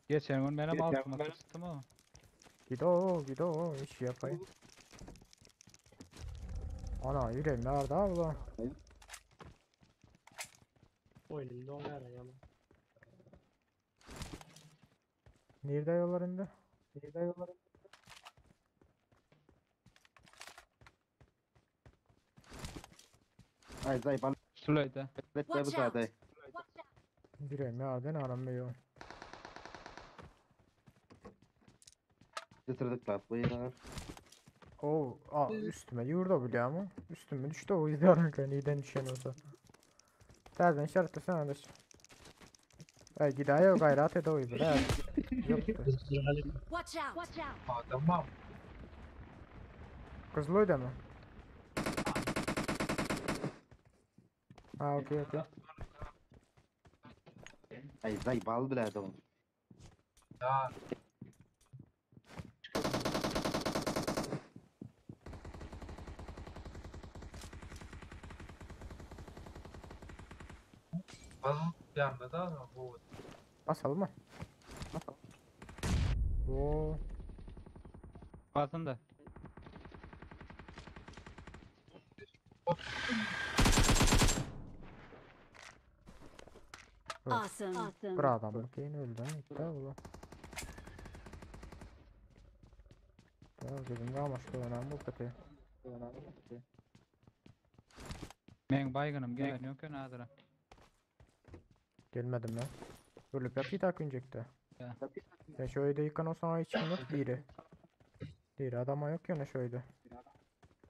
Geçen gün benim altıma sıçtım o. Gido gido iş yapayım. Ana yüreğim yardı abla. Oyunum da oynar ya. Nerede yollar indi? Nerede yollar indi? Ay zay bal Şulayda. bu Watch out. zady. Yüreğim yardı ne aram büyü. Getirdik laf bu ýer. Oo, a, üstüme yurda biliyor ama. Üstüme düştü o yüzden neden düşen olsa. Terden işaretlesene kardeş. Ay gidiyor gayret et o yüzden. Yoktu. Watch out. Watch out. Adamam. Kızılöy'de mi? Ha okey okey. Ay zay bal biledi o. Ya. Bazı yanında da ama bu Basalım mı? Oo, Basın da. Awesome. Awesome. bir adam okey öldü ha gitti abla. Ya gözüm kalmaştı önemli bu kötü. Men baygınım gelen yok ya nadıra. Gelmedim ben. Ölüp yatıyı tak öncekti. Ya. Ya şöyle yıkan olsan hiç kim yok biri. Diğeri adama yok ya ne şöyle.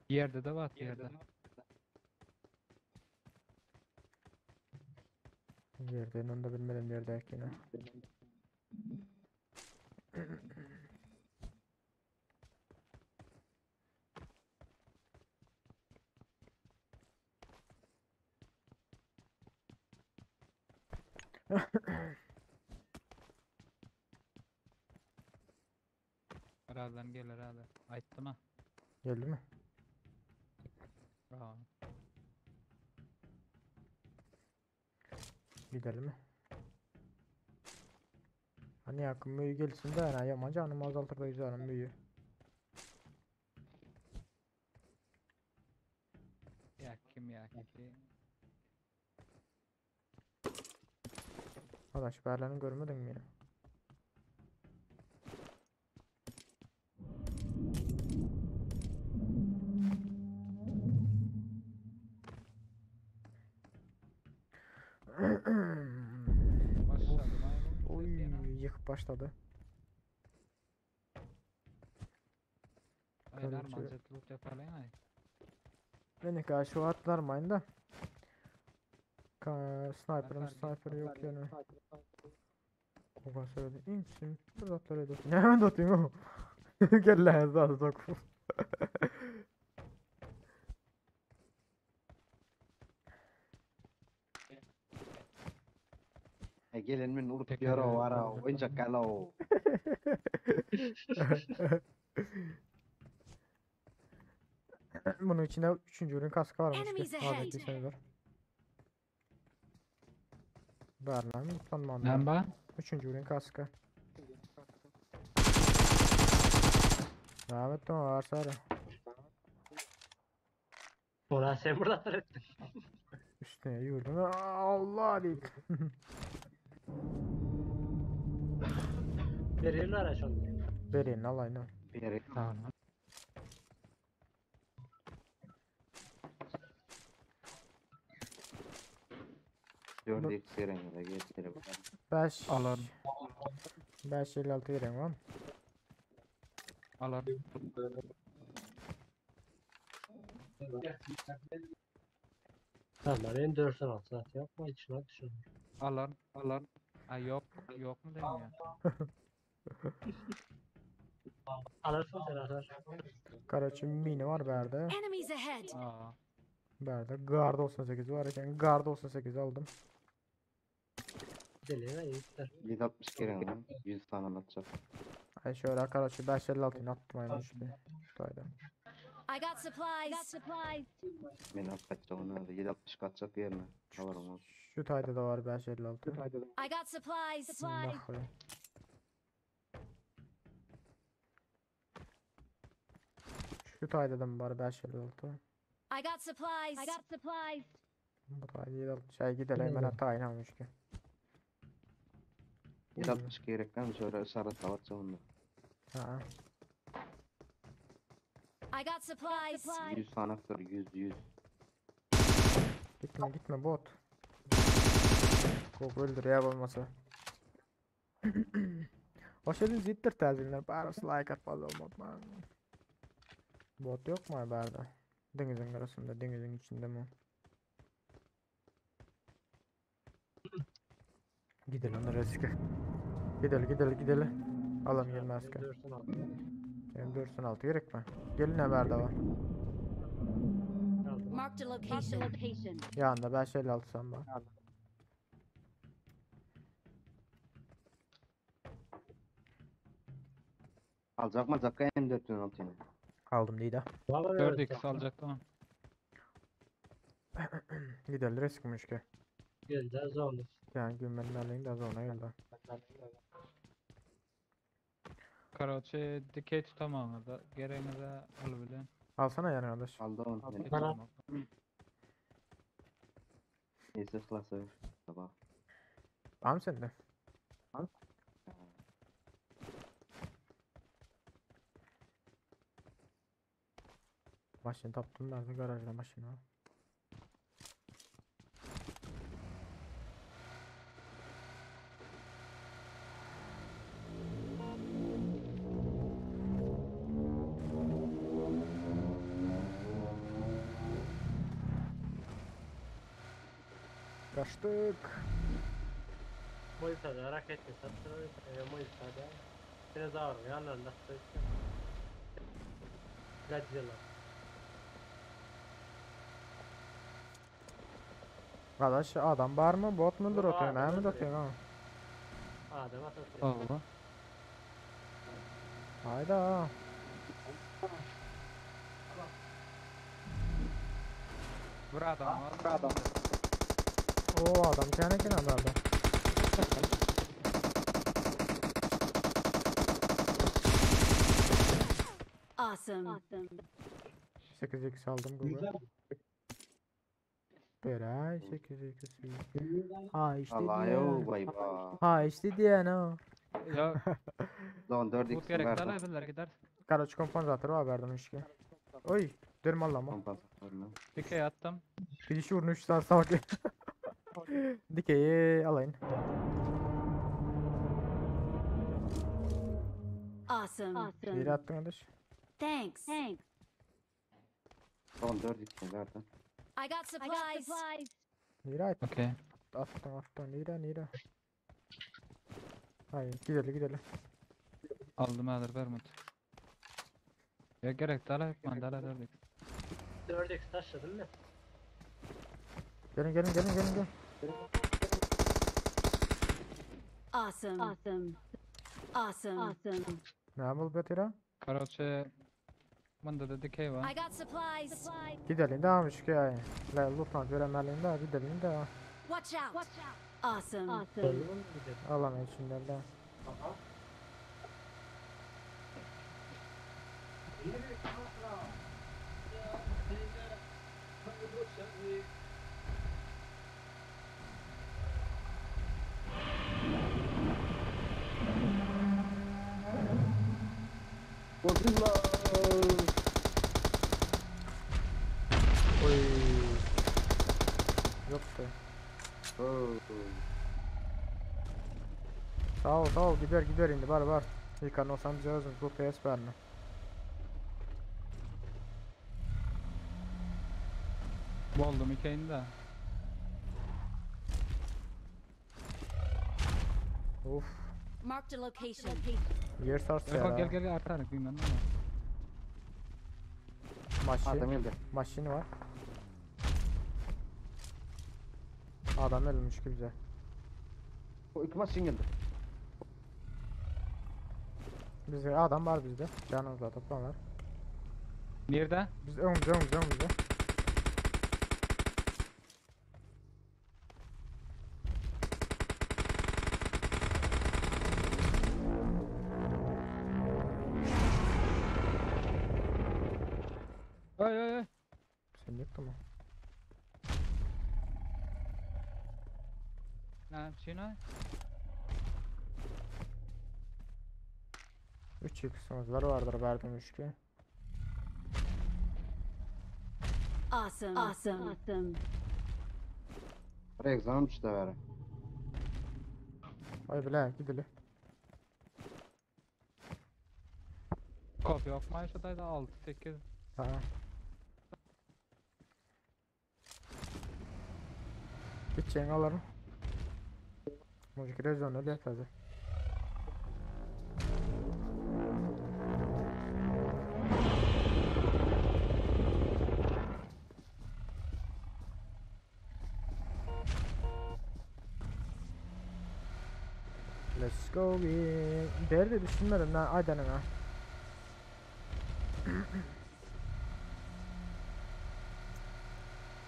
Yerde de var yerde. Yerden onu da bilmedim yerde yine. Birazdan gelir abi. Aytdım ha. Geldi mi? Bravo. Gidelim mi? Hani yakın büyü gelsin de yani yaman canım azaltır da güzelim büyü. Ya kim ya kim. Adaş berlerini görmedin mi ya? Başladım abi. Oy yıkıp başladı. Ay normal jet loot yapalyň ay. Meniki şu atlarmayın da. Ka sniper'ım sniper yok yani. Oga söyledi. İnsin. Bir zatlar ediyorsun. Hemen de atayım o. Gel lan zaten sok. E gelen men urup Tekrar ýör o evet, wara evet. oýunjak gala o. Bunun içinde üçüncü ürün kaskı varmış ki. Enemies ahead. Hazreti Seyver. Ver lan utanmam. Näme ba? Üçüncü ürün kaskı. Rahmet tamam var sarı. Ulan sen burada atar ettin. Üstüne yürüdüm. Aa, Allah deyip. Verirler ha şunu. Verin alayını. Beri Tamam. dördü x gereňde geçire bak. 5 Alarım. 556 gerek var. Alar. Tamam benim 4 6 saat yapma içine düşün. Alar. Alar. Ay yok. Yok mu dedim ya. Alırsın sen atar. Karaçı mini var berde. Enemies ahead. Aa. Berde Gar 98 var eken. Gar 98 aldım. Deli ya yiğitler. 760 gereňde 100 tane atacak. Ay şöyle Karaçı 556 attım aynı işte. Şurayda. I got supplies. Got supplies. Men atacak onu 760 katacak yerine. Haberim olsun. Şu tayda da var 556. I got supplies. Supplies. Bak koyayım. Şu tayda da mı var 556? I got supplies. I got supplies. Bu tayda 756. Şey gidelim hemen tayin almış ki. 760 gerekten şöyle işaret atacak onu. Ha. I got supplies. 100 tane atır 100 100. Gitme gitme bot. Kop öldür ya olmasa. Hoş geldiniz Zittir tercihler. Bari like atmaz olmak man. Bot yok mu haberde? Denizin arasında, denizin içinde mi? Gidelim riske. Gidelim gidelim gidelim. Alalım gelmez ki. 4 6. M416 gerek mi? Gelin haberde var. Aldım. Marked a location. location. Yanında 556 sen var. Alacak mı alacak M416 yine. Aldım değil de. Vallahi 4 x alacaktım. Gidelim riskmiş ki. Geldi zor. Yani güvenmenin alayım da sonra geldi. Karaçı dikey tutamam da. Gereğini de alabilin. Alsana yani kardeş. Aldı onu. Dikey Bana- tutamam. Neyse klası. Sabah. Tamam sen de. Maşını taptım nerede garajda maşını var. Kaçtık. Moisa'da raket sattı. Moisa'da. Dinozor yanlarında sattı. Godzilla. Kardeş adam var mı? Bot mudur Yok, atıyorsun? adam Ne mi öldürüyor. atıyorsun ha? Adam atası. Allah. Hayda. Bir adam var. Bir adam. O adam kendi kenarlarda. Awesome. Awesome. 8x aldım Google. Beray 8x. Ha işte Allah diye. yo vay ba. Ha işte diye no. Ya Lan 4 bu x gerek verdim. alabilirler gider. Karaç kompansatör var verdim işte. Oy, dönme Allah'ıma. Kompansatörünü. Dikey attım. Bir şu vurmuş sen salak. Dikeyi alayın. Awesome. Yere attın kardeş. Thanks. Thanks. 14 gitsin zaten. I got supplies. Nire ait? Okey. Attın attın. Nire nire. Hayır gidelim gidelim. Aldım hazır vermut. Ya gerek dala hükmen dala 4x. 4x taşladın mı? Gelin gelin gelin gelin gelin. Awesome. Awesome. Awesome. Awesome. Ne bul betira? Karoçe Bunda da dikey var. I got supplies. Gidelim devam şu ki ay. La lütfen göremelim de gidelim de. Watch out. Awesome. Doğru mu gidelim? Alan içinde de. Aha. Godzilla! Oy. Yoktu. Oh. Sağ ol sağ ol gider gider indi var var. Yıkan olsam bize özüm bu PS verme. Buldum ikeyini de. Uf. Marked a location. Yer sarsı Gel ya. gel gel artarık bilmem ne. Maşin. Adam geldi. Maşini var. Adam ölmüş ki bize. O iki maçın geldi. Bizde adam var bizde. Canımızda toplam var. Nerede? Biz önümüzde önümüzde önümüzde. Oy oy oy. Sen yıktın mı? Ne yapıyorsun ay? 3 yıksımızlar vardır verdim 3 ki. Awesome. Awesome. Awesome. Regzan düştü vere. Ay bile gidelim. Kopya yok mu şuradaydı 6 8. Ha. Gideceğini alırım. Müzik rezonu öyle taze. Let's go we. Değeri de düşünmedim lan aydanın ha.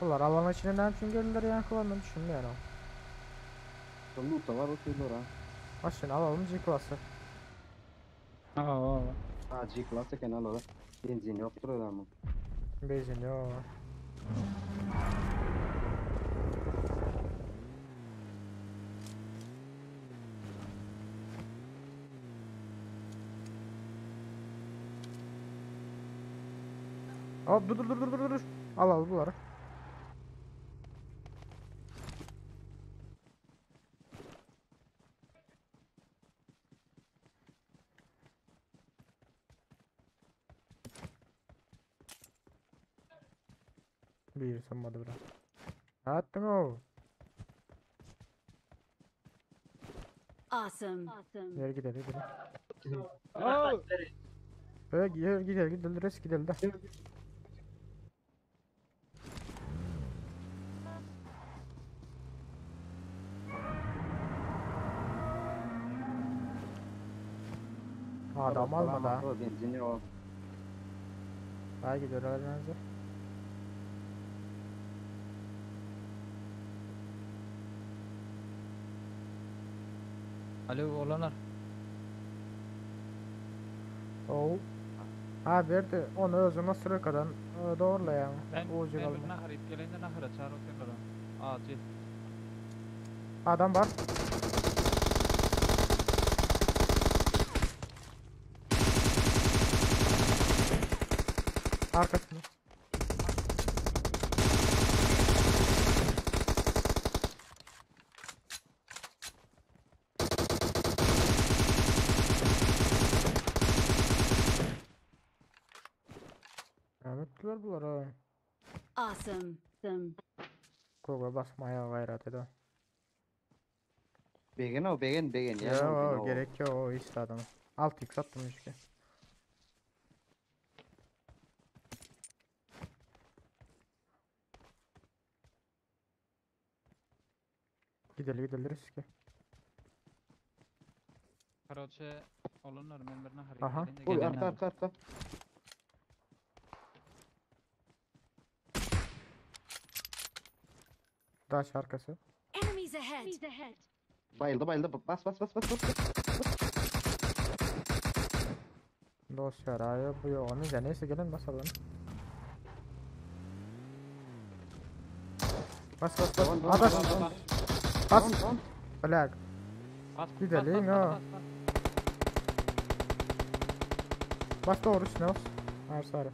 Bunlar alan içine ne için gelirler yani kullandım düşünmüyorum. Loot da var o türlü ha. Başını alalım G klası. Aa. Ha G class eken al ola. Benzin yoktur adamın. Benzin yo. Hop dur dur dur dur dur dur. Al al bunları. Bir sanmadı bura. Ne attın o? Awesome. Awesome. Yer gidelim gidelim. Oh! Böyle yer gidelim gidelim res gidelim de. Adam almadı ha. O benzin yok. Daha gidiyor herhalde. Alo olanlar. Oo. Ha verdi. Onu özüne sürükadan doğrula yani. Ben, Ucu ben bir kalma. nahar ip gelende nahara çağır otururlar. Acil. Adam var. Arkasında. Otyrlar bular ha. Awesome. Awesome. Koga basmaya gayrat ede. Begen o begen begen ya. Yo, gerek yok o işte adamı. 6x attım işte. Gidelim gidelim riske. Karoçe olunlar men birine hareket Aha. edin de Oy gelin arka abi. arka arka. Daş arkası. Enemies ahead. Enemies ahead. Bayıldı bayıldı. Bas bas bas bas bas. Dost yarayı bu yok. Onu da neyse gelin basalım. Bas bas bas. Don, don, Adaş don, don. bas. Don, don. Bırak. Bas, Gidelim bas, ya. bas, bas, bas. Bas doğru üstüne bas. Arsa arı.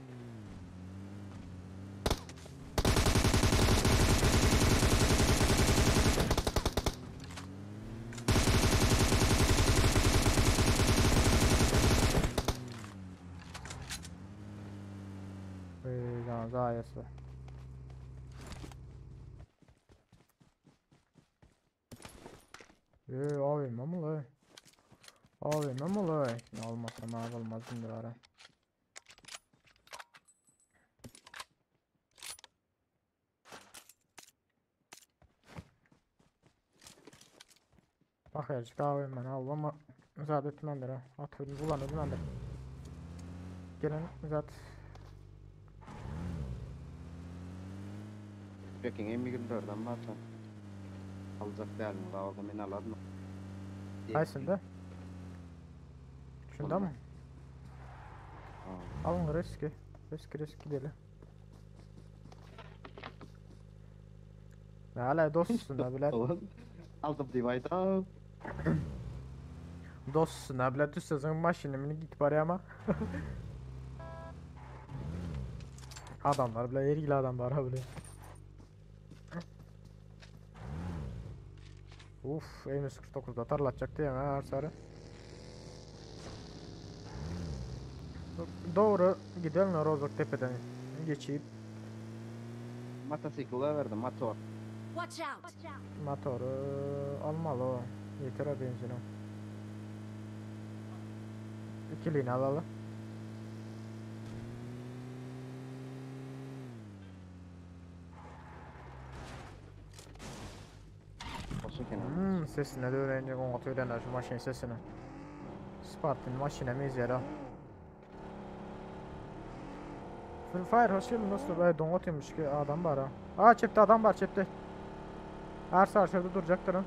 Ey, can zayası. Ey, abi mamul Abi mamul Ne olmasa ma olmazdır ara. Bak ya abi ben al ama zat etmendir ha. At ulan ödümendir. Gelin zat. Pekin M24'den var. Alacak değilim. Daha orada beni aladın. Kaysında? Şunda mı? Ha. Alın riski. Riski riski gidelim. Ne hala dostsun da bile. Aldım divide'ı. Dostsun da bile düşsezin maşinimini git bari ama. Adamlar bile ergili adamlar ha bile. Uf, M149'da tarlatacak diye ha sarı. Doğru gidelim Rozok tepeden geçip Motosikle verdim motor. Watch out. motoru almalı o. Yeter o benzini. İkiliğini alalım. Olsun kenara. Sesine de öğrenecek onu öğrenir şu maşin sesini. Spartan maşinemiz yere. Free Fire hoş geldin dostum. Ey dongot yemiş ki adam var ha. Aa çepte adam var çepte. Her sağ şurada duracaktır ha.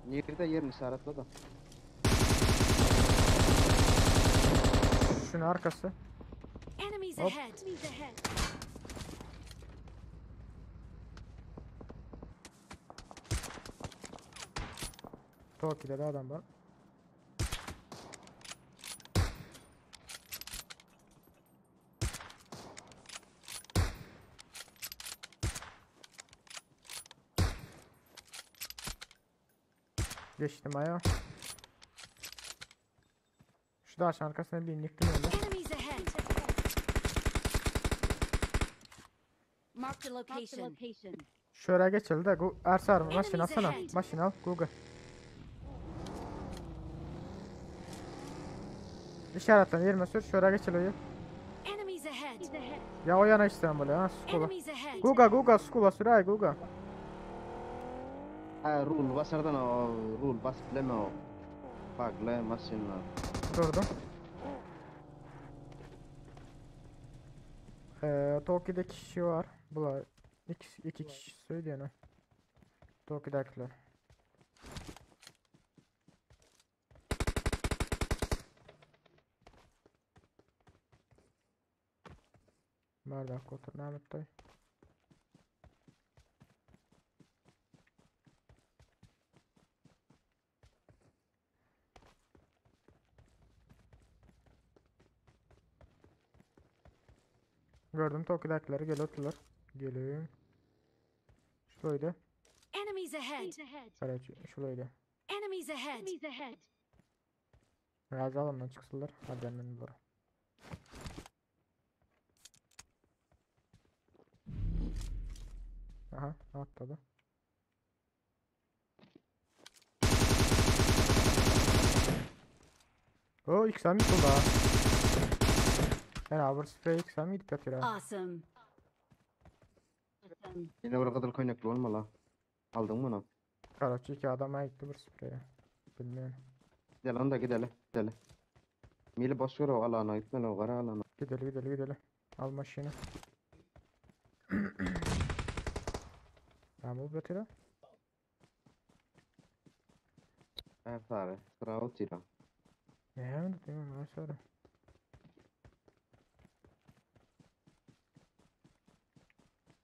Nerede yerini işaretle da. Şunun arkası. Enemies Hop. ahead. Enemies ahead. Tokyo'da da adam var. Geçtim ayağa. Şu daşın arkasına bir inliktim öyle. Enemies ahead. Mark the location. Şöyle geçelim de bu Ersar maşin Enemies alsana. ahead. Maşin al Google. İşaretle yerime sür. Şöyle geçelim. Enemies ahead. Ya o yana İstanbul'a ha skula. Enemies ahead. Guga Guga skula süray Guga. Ha rul basardan o rul bas bileme o. Farklı maşinler. Durdum. Tokyo'da kişi var. Bunlar iki, iki kişi söylüyor ne? Tokyo'dakiler. Nerede otur Mehmet dayı? Gördüm Tokyo'dakileri gel oturlar. Gelin. Şuraydı. Enemies ahead. Evet şuraydı. Enemies ahead. Biraz alandan çıksınlar. Hadi hemen buraya. Aha, atladı. O XM yıkıldı ha. Yani bir sprey XM gidip yatıyor ha. Awesome. Yine bir kadar kaynaklı olma la. Aldın mı onu? Karaçı iki adam gitti bir spreye. Bilmiyorum. Gidelim onu da gidelim. Gidelim. Mili boş ver o alana gitmeli o kara alana. Gidelim gidelim gidelim. Al maşını. Tamam bu yatıyor. Evet abi. Sıra o tira. Ne mi tutayım ben sonra.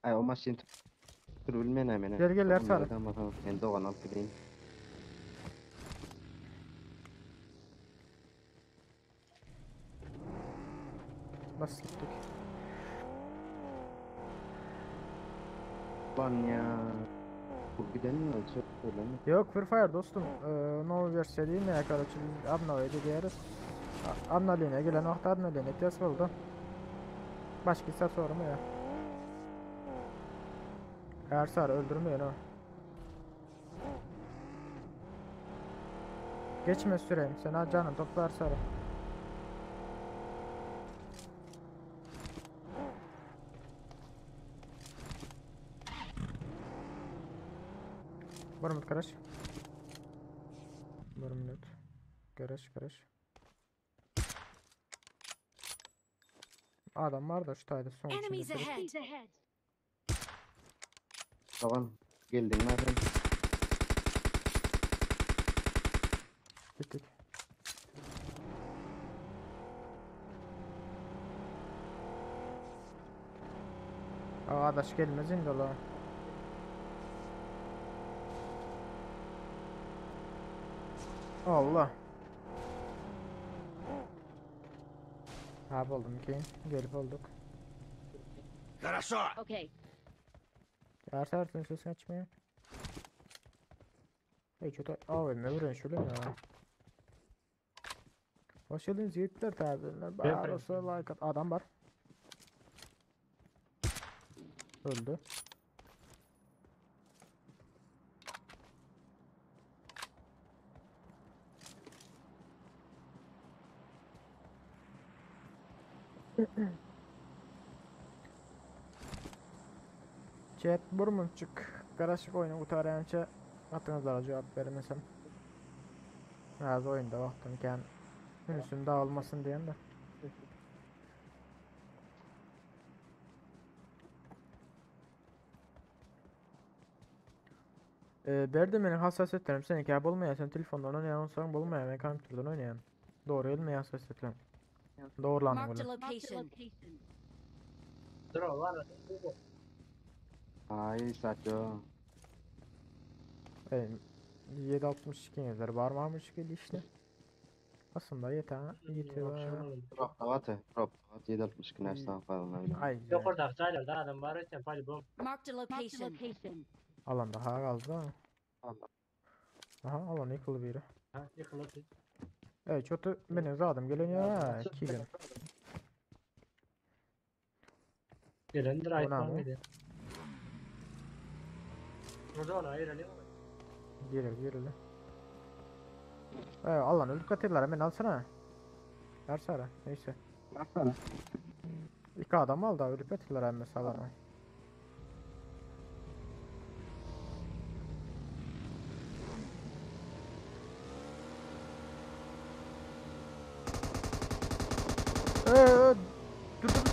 Ay o maşin tür bilmeyen hemen. Gel, gel, Ersar. Tamam tamam. Ben Doğan alıp gideyim. Bas gittik. Lan ya. Bu giden mi? Çok öyle mi? Yok Free Fire dostum. Ee, no versiya değil mi? Karaçı biz abnoydu diyoruz. Abnoline gelen vaqt abnoline tez oldu. Başka hisse sormuyor. Ersar öldürmeyin o. Geçme süreyim. Sen ha canın topla Ersar'ı. Bir minut garaj. Bir minut. Garaj garaj. Adam var da şu tayda son Enemies içinde. ahead. Doğan. Geldin mi abi? Gittik. Aa, adaş gelmez indi ola. Allah. Ha buldum ki. Gelip olduk. Хорошо. Okay. Ersersin sesini açmıyor. Hey kötü AVM vuruyorsun şöyle mi ya? Hoş geldiniz yiğitler tazeler. Bağırsa like at. Adam var. Öldü. Chat burmunçuk. Karışık oyunu kurtarınca atınızlara cevap vermesem. Az oyunda baktım ki ünsüm dağılmasın diyen de. Ee, berdi benim hassasiyetlerim seninki bolmayan sen telefondan oynayan olsan bolmayan ben kompüterden oynayan. Doğru elmeyen hassasiyetlerim. Doğrulandım Marked a öyle. location. Dur o var. Ay saçma. Ee, 7.62 yazar var mı geldi işte. Aslında yeter yetiyor. Drop da Drop da 762 nereden falan öyle. Ay Yok orada çaylarda adam var öten pali bu. Marked a location. Alan daha kaldı ha. Allah. Aha alan yıkıldı biri. Ha yıkıldı. Evet çotu benim zadım gelen ya kilim. Gelendir O ne ayıtmam bu? geliyor. Burada ona ayıralım. Gelir gelir. Evet alan öldük atıyorlar hemen alsana. Versene neyse. Baksana. İki adam aldı ölüp atıyorlar hemen alana. Ee, dur dur.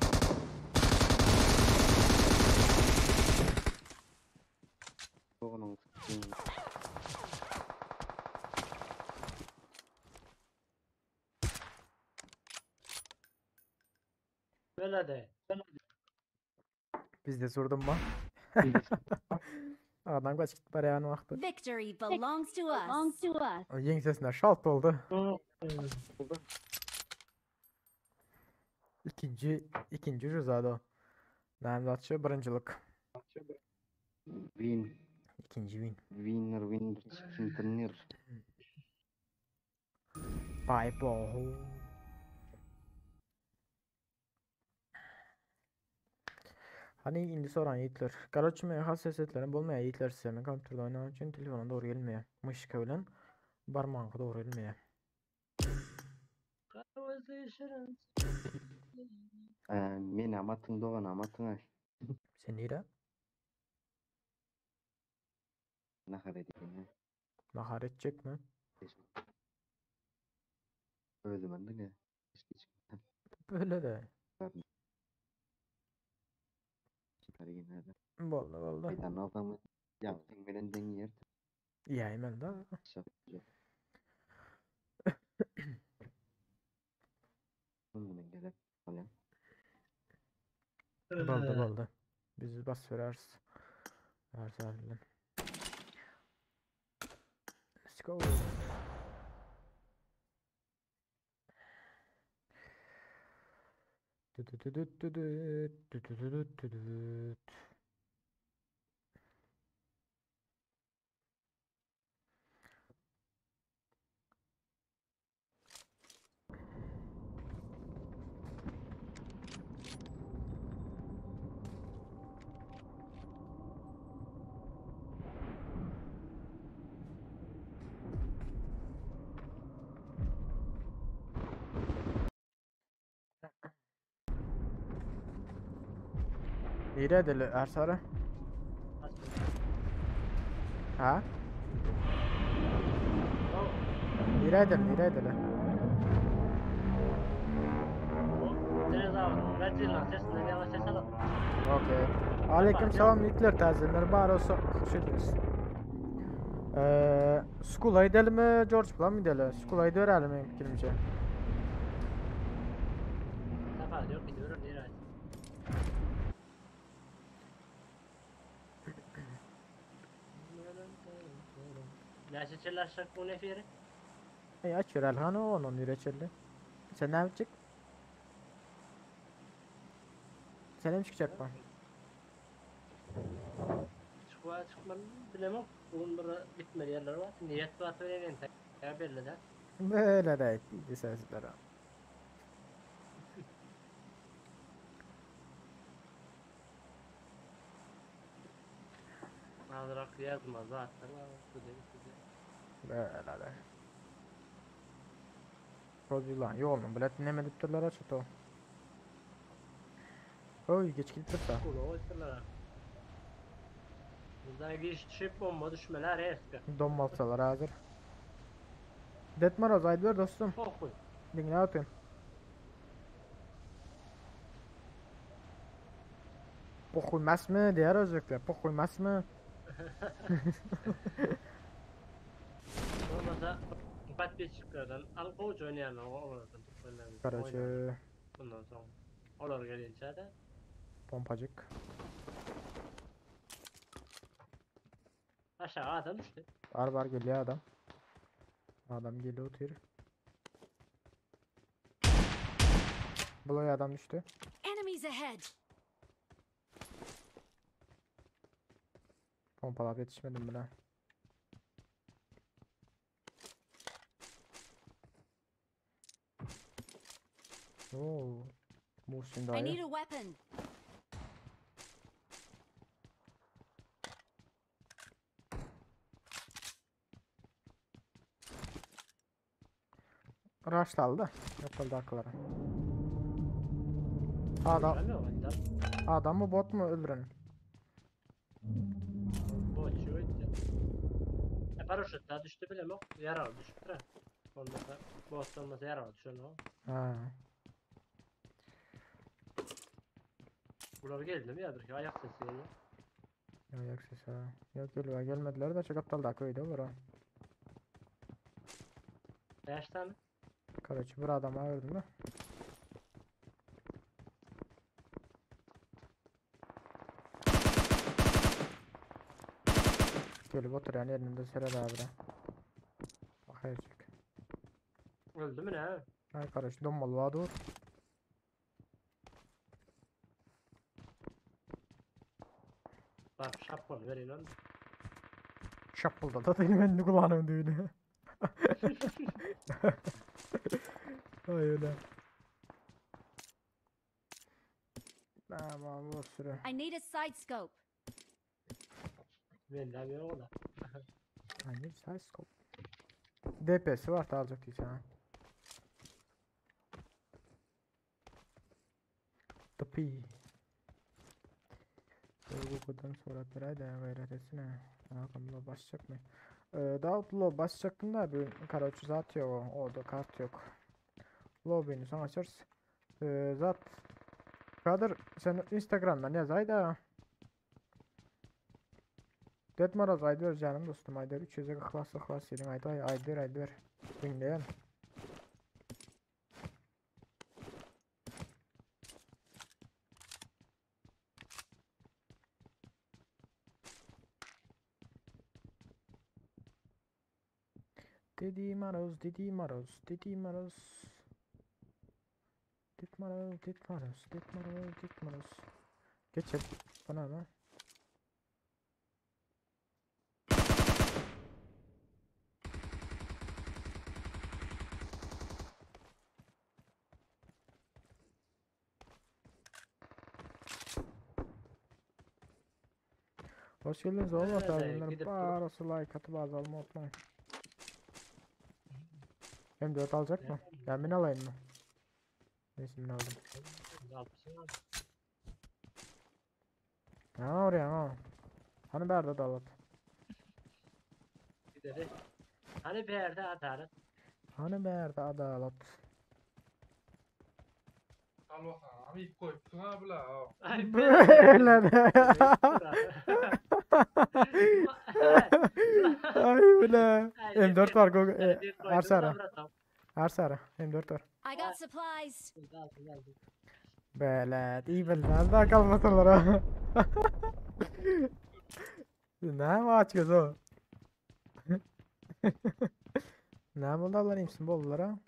Doğan'ın Böyle de. Biz de sordum mu? Adam kaç git parayı vakti. Victory belongs to us. Belongs to us. Yeng sesine şalt oldu. İkinci, ikinci rızada. Namzatçı birincilik. Win. İkinci win. Winner winner chicken dinner. Bye bye. Hany indi soran ýigitler. Garoçi men has ses etlerim bolmaýar ýigitler size. Men kompýuterde oýnanym üçin telefona dogry gelmeýär. Myşka bilen barmagyňky dogry gelmeýär. Menem atyň doganam atyň aý. Sen nire? Nahar edýän. Nahar etjekmi? Özüm diňe. Böyle de. Boldy boldy. Meýdan alsam ýagtyň bilen deň ýer. Ýaýmel da. Bundan gerek. Bolýar. Boldy boldy. Bizi bas bereris. Ersar bilen. Let's go. Nire edeli Ersara? Ha? Nire edeli, nire edeli? Okey. Aleyküm salam yiğitler tazeler bar olsa hoş geldiniz. Ee, School'a gidelim mi George Plan mı gidelim? School'a gidelim benim fikrimce. Yok gidiyorum nereye? Näçe çellaşsak bu neferi? Ey aç ver Elhan o onun üreçeli. Sen ne yapacak? Sen mi çıkacak mı? Çıkma çıkmam bilemem. Bugün bir gitmeli yerler var. Niyet var söyleyeyim. Ya belli de. Böyle de ettiği sözler. Azrak yazma zaten. Bu değil, bu değil. Böyle de. Rozilan yolunu bilet neme dip durlar açık o. Oy geç gidip dursa. Kula oysalar. Bizden giriş düşüp bomba düşmeler eski. Donmalsalar hazır. Detmaroz aydır dostum. Pokuy. Dinle atın. Pokuy mı? Diğer özlükler. Pokuy mı? Olmasa подписчикlerden al koç oynayan olardan Karaçı. Bundan sonra olar gelince de Pompacık. Aşağı adam düştü. Var var geliyor adam. Adam geliyor oturuyor. Buraya adam düştü. Enemies ahead. Pompalap yetişmedim bile. Oo. Muhsin I dayı. need a weapon. Rush aldı. Yapıldı akıllara. Adam, adam mı bot mu öldüren? Bot şu E paraşüt daha düştü bile mi? Yaralı düştü. Olmasa bot olmasa yaralı düşen o. Ha. Bunlar geldi mi ya bir ayak sesi geliyor. Ayak sesi ha. Yok geliyor gelmediler de çok aptal da köyde var ha. Kaç tane? Karaçı bir adama öldü mü? Gelip oturan yerinde serer abi. Bakayacak. Öldü mü ne? Ay kardeş donmalı dur. Bak şapkalı verin lan. Şapılda da değil ben de kulağının düğünü. Ay öyle. Tamam bu süre. I need a side scope. Mende yok ola. I need side scope. DP'si var da alacak diyeceğim. ha. DP. Google'dan sonra bir da gayret etsene. Hakan basacak mı? Ee, daha lo basacaktım da bir karaçı zat yok. Orada kart yok. Lobby'ni sonra açarız. Ee, zat Kadir sen Instagram'dan yaz hayda. Ded Maraz aydır canım dostum aydır 300'e klas klas yedin ayda aydır aydır Dinleyen. Dedi Maroz, dedi Maroz, dedi Maroz. Dit Maroz, dit Maroz, dit Maroz, dit Maroz. Geçelim. Bana ne? Hoş geldiniz oğlum Evet, atarlar. gidip durup- Barası like atıp azalma unutmayın. M4 alacak mı? Ben ben alayım mı? Neyse ben aldım. Ne oraya ha? Hani berda dalat. Gideri. Hani bir yerde adalet. Hani berda adalet. Al bakalım. İlk koyupsun ha bula. Ay Böyle de. Ay bile. M4 var Google. E, Arsara. Arsara. M4 var. I got supplies. Böyle iyi bilmez daha kalmasınlar ha. Ne mi aç göz o? Ne oldu lan imsin boldular ha?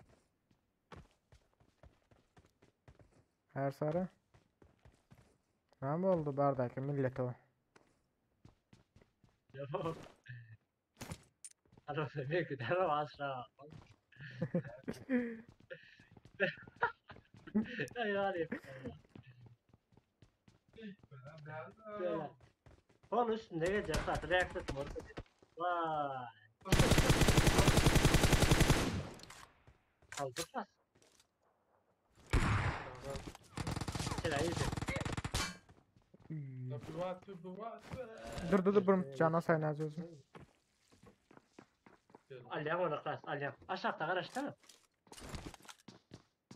Her sarı. Ne oldu bardaki millet o? Yok. Belki de asla. Yani böyle. Onun üstünde gelecek zaten reaktör var. Vay. Aldık lan. Silah iyiydi. Dur dur dur burum cana saynaz özüm. Alyan onu klas, alyan. Aşağıda karıştı mı?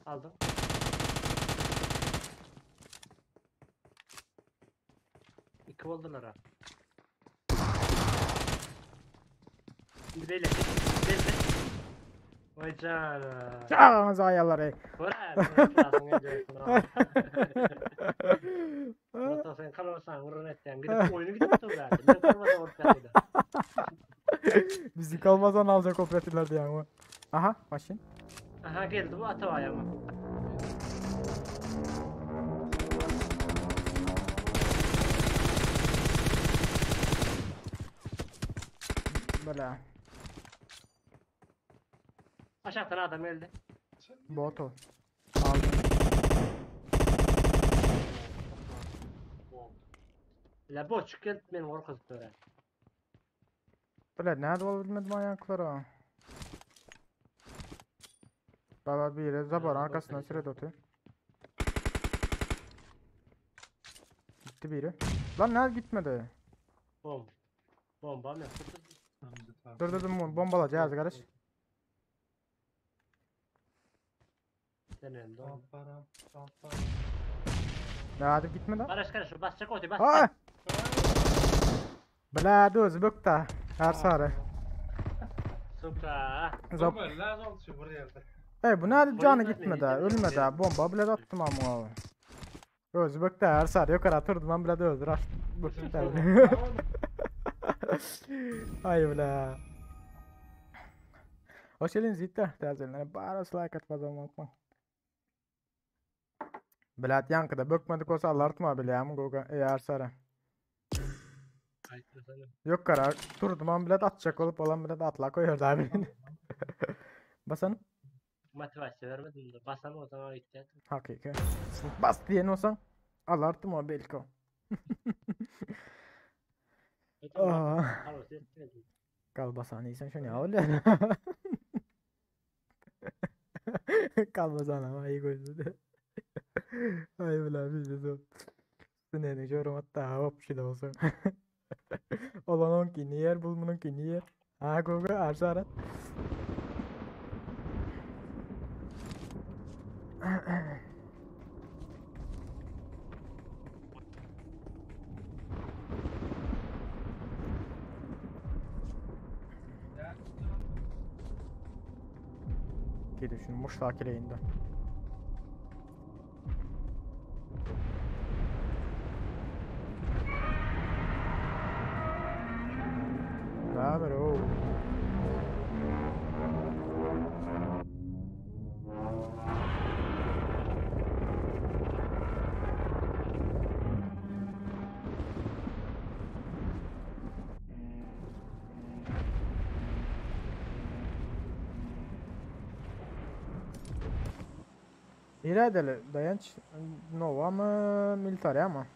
Aldım. İki oldular ha. Şimdi böyle, böyle. Vay canına. Canınız ayarları. Bırak, klasın ediyorsun ha. Murat sen kalırsan vurun etten gidip oyunu gidip dur verdi. Ben kalmadan ortaya Bizi kalmazdan alacak operatörler diye ama. Aha maşin. Aha geldi bu atı ayağıma. Böyle. Aşağıdan adam geldi. Bot o. Aldım. La boç geldi beni korkutup böyle. Böyle nerede olabilmedim ayaklara. Baba bir yere zabar Nerede arkasından bot süre oturuyor. Gitti biri. Lan nerede gitmedi? Bomba. Bomba mı yaptı? Dur dur dur bombalayacağız kardeş. Sen önde ol. Nerede gitmedi? Karış karış basacak otu bas. Aa! Bla doz bukta. Her sarı. Süper. Zap. Lan oldu şu buraya yerde. Ey bu nerede canı Polis gitmedi vermedi, ha, ölmedi ha. Bomba bile attım ama o. Öz bukta her sarı yukarı atırdım ben bile de öldür aç. Bukta. Ay bile. Hoş geldiniz Yiğitler. Değerli Barası like atmadan unutma. Bilat yankıda bökmedik olsa alartma bile ya mı Goga? Ey Arsara. Yok karar. Durdum an bilet atacak olup olan bilet atla koyuyordu abi. Basan. Motivasyon vermedim de basan o zaman ihtiyaç. Hakiki. Bas diyen olsan. Alartym o belki o. Aa. Kalbasany iýseň şo näme bolýar? Kalbasany ama iyi goýdy. Ay bile bildi. Süneni görüm hatta hop şile olsun. Olan onunkini yer, bul bununkini yer. Ha gogo arsara. Gidip şunu muşlak ile indi. Näme o? Iradeli dayanç Nova mı Militaria mı?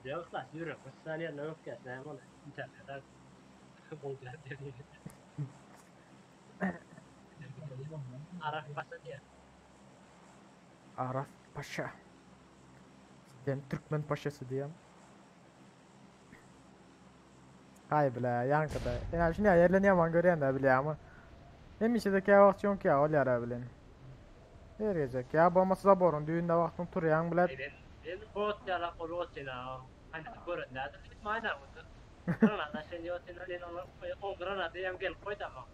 Yok lan yürü. Bir saniye ne yok ya. Ne var? İnternetten. Araf Paşa diye. Araf Paşa. Sen Türkmen Paşası diyem. Hay bile yankıda. Yani şimdi yerlerini yaman gören de bile ama. Hem işe de ki vakt yok ya ol yara bilen. Her gecek ya bolmasa zaborun düğünde vaktın turyan bile. Ben bot yala kolu otina. Hani görün nerede? Bir mayna oldu. Granada sen yotina o granada yem gel koy da ama.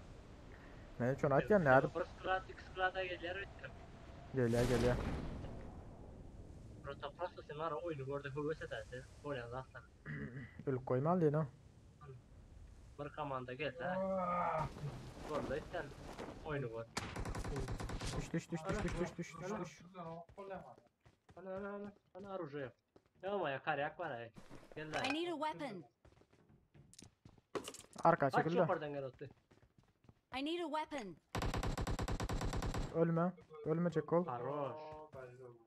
Men üçin aýtýan näde? Bir sklat, iki sklata gelýär ötdüm. Gelýär gelýär. Prosto prosto sen var oyunu gördü höwes ederdi. Bolýan zatlar. Ölüp koymaly diýen o. Bir komanda gelse. Boldy sen oyunu gör. Düş düş düş düş düş düş düş düş düş. Ana ana ana ana orужие. Ýa ya karyak var ay. Gel I need a weapon. Arka Kaç çekildi. yukarıdan gel ötdü. I need a weapon. Ölme. Ölmeyecek kol. Haroş.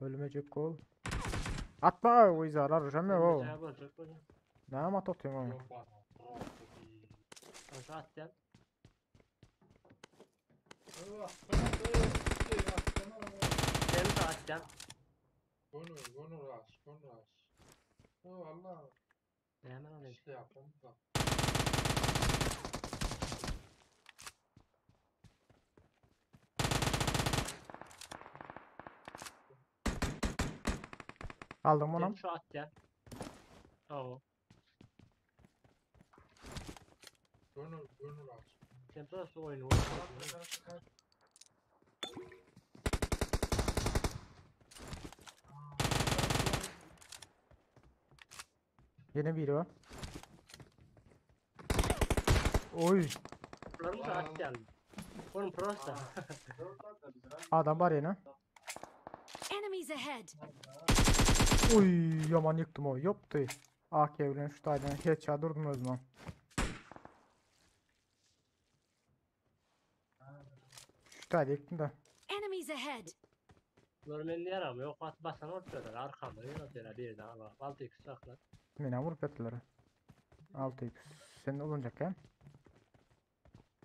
Ölmeyecek kol. Atma o izarar hocam ya o. Ne ama tutuyorum onu. Şu atacağım. Sen de atacağım. Gönül, gönül aç, gönül aç. O Allah Ne hemen alayım. işte yapalım da. Aldım Sen onu. şu atacağım. Tamam. Gönül, gönül aç. Sen nasıl oyunu oynuyorsun? Yine biri var. Oy. Bunlar mı atacağım? Onun prosta. Adam var yine. Enemies ahead. Oy yaman yıktım o. Yoptu. AK bilen şu taydan headshot durdum o zaman. Şu tayda yıktım da. Enemies ahead. Bunlar men yaram yok. At basan ortalar arkamda ne atıyorlar bir daha var. 6 x saklar. Meni vurup ettiler. 6x. Senin olacak ya.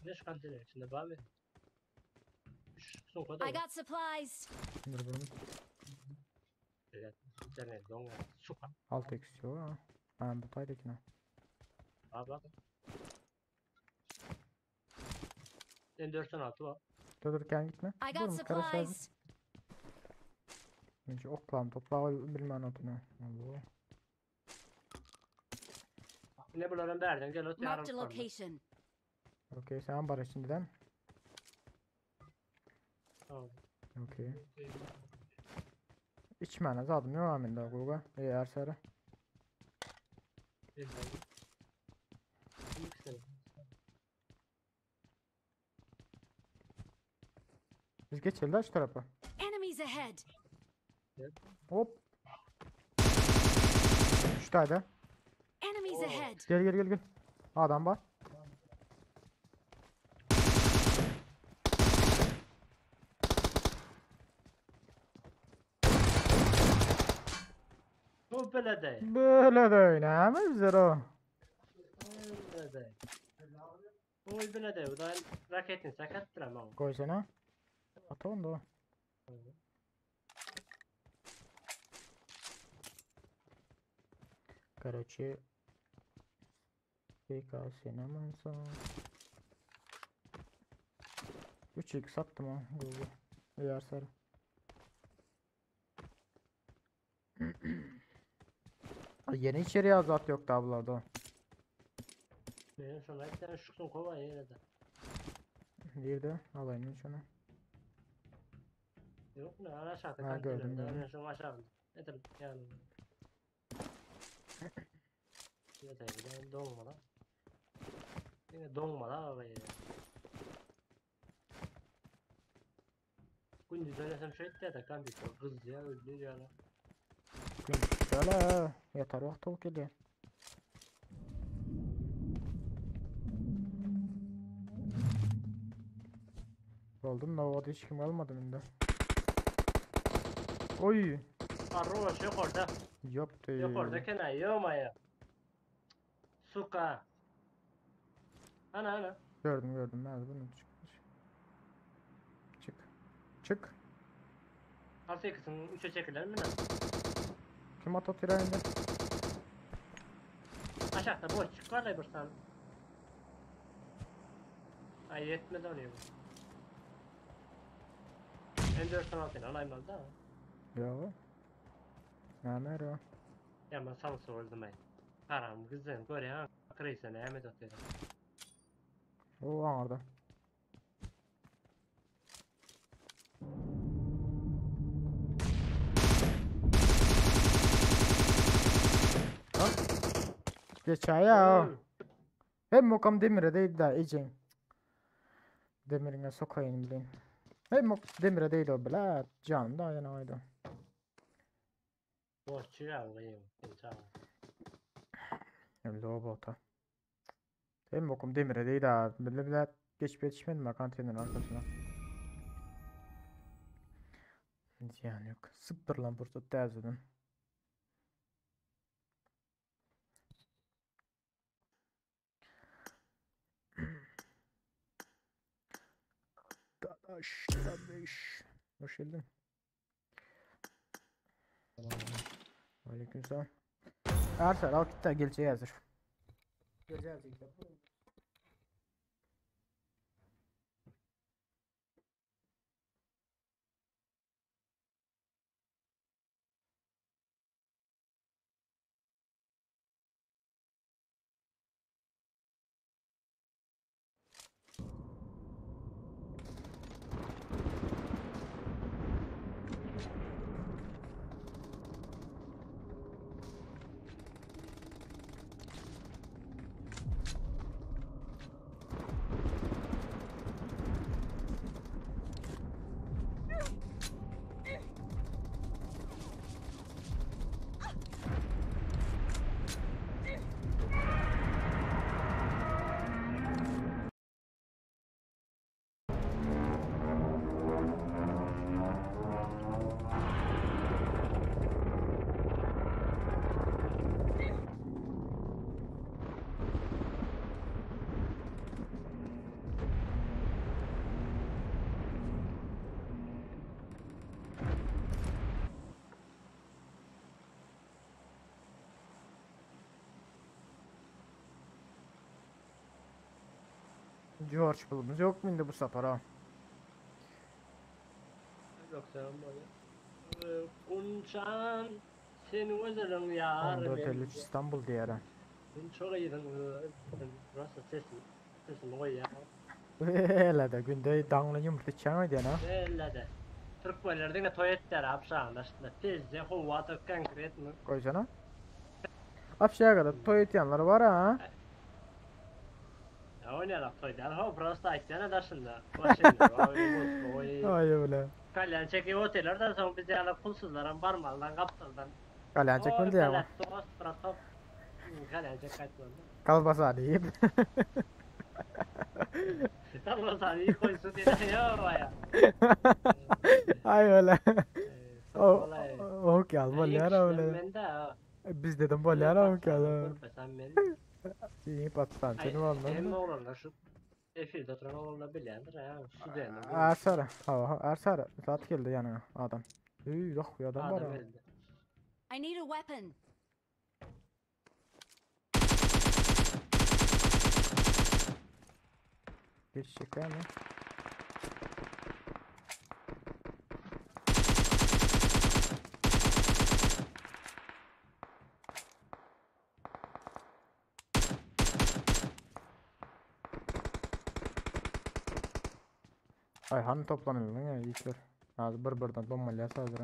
Ne şkanteler içinde var mı? Son kadar. I got supplies. Dur bunu. Evet. İnternet don. Suka. 6x yok ha. Ha bu taydakine. Abi bak. M416 var. Dur dur gel gitme. I got Dur karıştırdım. supplies. Bence oklam topla bilmem otunu. Allah. Ne bunların berden gel öte Marked yarım a parmak. location. Okey sen var şimdiden. Tamam. Okey. İçmene zaten yok amin da guga. İyi ersere. Bir tane. İkisini. Biz geçelim de şu tarafa. Enemies ahead. Hop. Şu tane. Enemies ahead. Gel gel gel gel. Adam var. Belede. Belede näme bizler o? Belede. Oy belede. Bu da raketini sakatdyr ama. Goýsana. Ata onda o. Короче, PKS'ine 3x attım ha Google. Uyar sarı. Ay, Yeni içeriye azat yoktu ablarda. Men şoňa aýtýan şuksun kowa ýerde. Bir de alayım şunu. Yok ne aşağıda Ha, gördüm, gördüm. Ben şoň aşağında. Nedir yani. Yeter bir donma lan. Yine donma lan abi. Gündüz oynasam şöyle de kompýuter gyzýar öldür ýaly. Şöyle yatar vaqti olup geliyor. Oldum Nova'da hiç kim kalmadı bende. Oy. Arroş yok orada. Yaptı. Yok orada kena yok ya. Suka. Ana ana. Gördüm gördüm. Nerede bunu çıkmış. Çık. Çık. Altı kısım üçe çekilir mi lan? Kim at atıyor indi? Aşağıda boş çık var da bir tane. Ay yetmedi oraya bu. M416 alayım da. Yo. Näme o? Ya ben sana sordum ay. Haram kızım gör ya. Kırıysa ne Ahmet atıyor. O orada. Geç ya. Hem mokam demire değil de ecen. Demirine sokayım bileyim. Hem mok demire değil o bile. Canım da yana oydu. Boş çıkar olayım. Hem de o bota. Hem bokum demire değil ha. Bile bile geçip yetişmedim bak antenin arkasına. Ziyan yok. Sıktır lan burada tezden. Dadaş, kardeş. Hoş geldin. Aleykümselam. Ersel al git de geleceğe hazır. Geleceğe hazır. George bulumuz yok muydu bu sefer ha? Yok sen böyle. Kunçan senin özelin ya. 14.53 İstanbul diğeri. Ben çok iyiydim. Burası sesin. Sesin koy ya. Öyle de günde damla yumurta içen miydi ha? Öyle de. Türkmenler de toy ettiler apşağında işte. Tezce hova konkret mi? Koysana. Apşağa kadar toy etýänler var ha. Ya oynayarak toy der. Ha burası aytýana daşında. Başında. Oy. Ay öyle. Kalyan çekip otellerden sonra biz yani pulsuzların barmaldan kaptırdan. Kalyan çekmedi ama. Dost bırakıp kalyan çek kaçmadı. Kalbasa deyip. Kalbasa iyi koysun diye ya baya. Ay öyle. O o ki alma ya öyle. Ben de. Bizde de bolýar ama käle. Körpesem men. Ýeňip atsan Ay, seni bolmaz. Hem oglanlar şu efirde oturan oglanlar bilýändir ha. Şu diýenler. Ersara. Hawa, Ersara. Zat geldi ýanyňa adam. Üý, ýok, bir adam bar. Adam ha. geldi. I need a weapon. Geçecek mi? Ay hani toplanıyor lan ya yiğitler. Az bir birden bombalar hazır.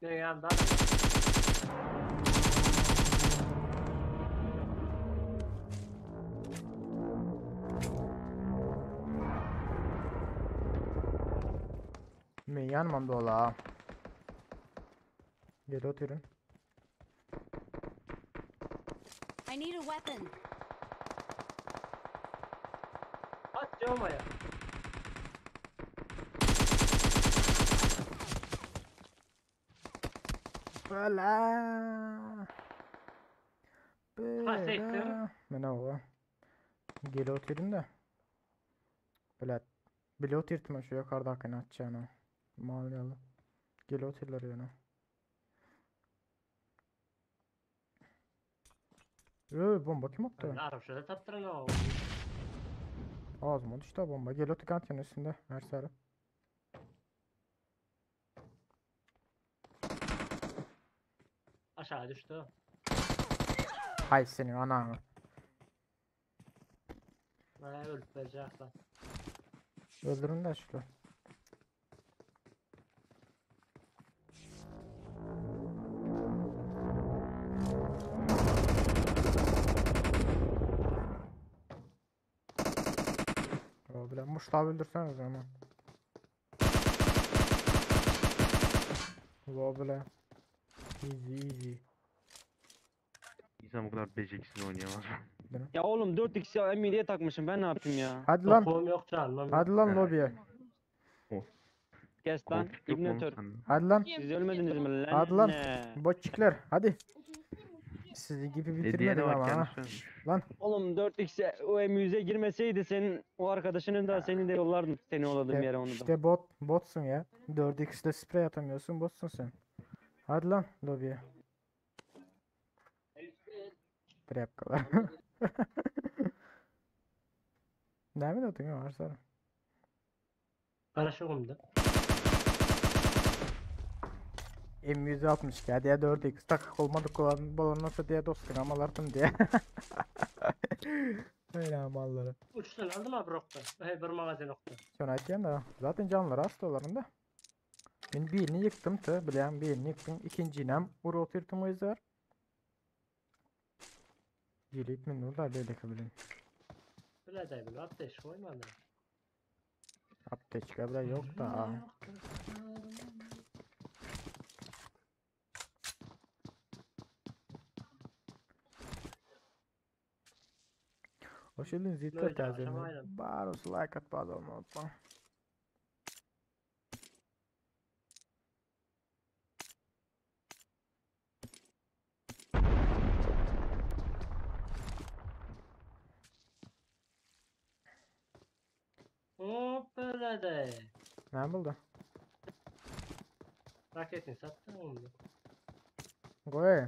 Ne yanında adam var. Men yanmam dola. Gel oturun. I need a weapon. At diyorum ya. Bela. Ha, sektim. Bela. Men owa. Gel oturun da. Bela. Bile oturtma şu yukarıdakini atacağını. Mal yalı. Gel oturlar yana. Ee, bomba kim attı? Arap şöyle taptıran o. Ağzıma düştü bomba. Gel otur kantin üstünde. Her sarı. Aşağı düştü. Hay senin ananı. Ha, ölüp verecek lan. Öldürün de şunu. O bile Muştağı öldürsene o zaman. O bile. Easy easy. İnsan bu kadar beceriksiz oynayamaz. Ya oğlum 4x M7'ye takmışım ben ne yapayım ya? Hadi lan. Topuğum yok canım. yok. Hadi lan Evet. lobiye. Kes lan Koltuk yok mu oğlum İbnetör. sende? Hadi lan. Siz ölmediniz mi lan? Hadi lan. Ne? Botçikler hadi. Sizi gibi Hediyene bitirmedim bak ama ha. kendisi ölmüş. Lan Oğlum 4x'e o M100'e girmeseydi senin o arkadaşının da seni de yollardım seni yolladığım İşte, yere onu da. işte bot botsun ya. 4x'de sprey atamıyorsun botsun sen. Hadi lan lobiye. Trapkalar. Ne mi diyordun ya Arslan? Karışık da. M162 diye 4x takık olmadık olan balon diye dostun amalardım diye. Öyle malları. Üç tane aldım abi rokta. Hey bir magazin nokta. Sonra aytayım da zaten canları az dolarında. da. Ben birini yıktım tı bilen birini yıktım. İkincini vuru oturttum o yüzden. Gelip min orada böyle bilen. Bile de bile ateş koymadı. Apteçka bile yok da. Hoş geldiniz Yiğitler Böyle akşam tazemi. aynen. Baros like at bazı olma unutma. Hop böyle de. Ne buldu? Raketini sattı onu. Goy.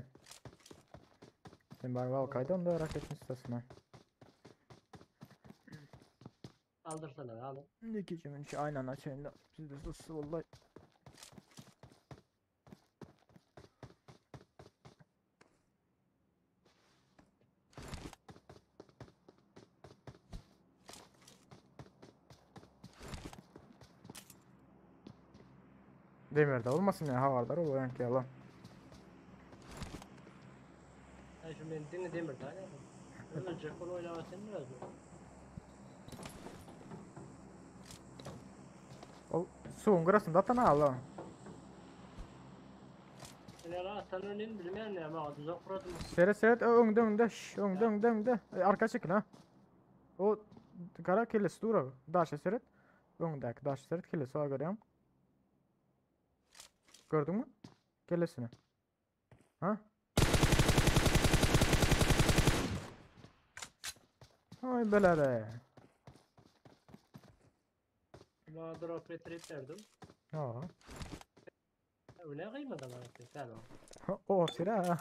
Sen bari Valkay'dan da raketin stasına. Aldırsana alın. Ne gecemin şu aynen açayım da. Siz de sus vallahi. Demirde olmasın ya havardar o yanki yalan. Ha şu beni dinle demir daha ne? Ölecek onu oynamasın biraz mı? O suyun kırasında atan al. Ne lan atan önünü bilmeyen ne ama tuzak kuradım. Seyret seyret önde önde şş, önde önde önde E, arka çekil ha. O kara kellesi dur abi. Daşa seyret. Öndeki daşa seyret kellesi var görüyorum. Gördün mü? Kellesini. Ha? Ay belere. Bana drop getirip berdim. Ha. Öyle kıymadı bana sen o. O sıra.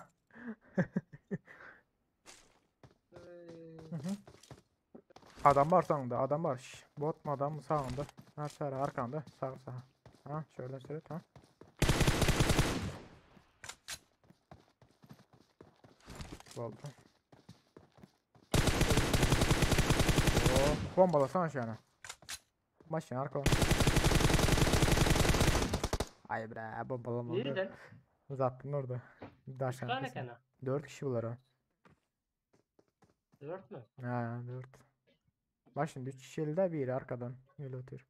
Adam var sağında, adam var. Şş, bot mu adam mı sağında? Ha sağ arkanda, sağ sağ. Ha şöyle sürüt ha. Oldu. Oh, bombalasana şunu. Maşın arka. Ay bre bombalamadı. Nereden? Uzattın orada. Daş Tane arkasına. kana. 4 kişi bunlar ha. Dört mü? Ha 4. Bak şimdi 3 kişi elde biri arkadan. Öyle otur.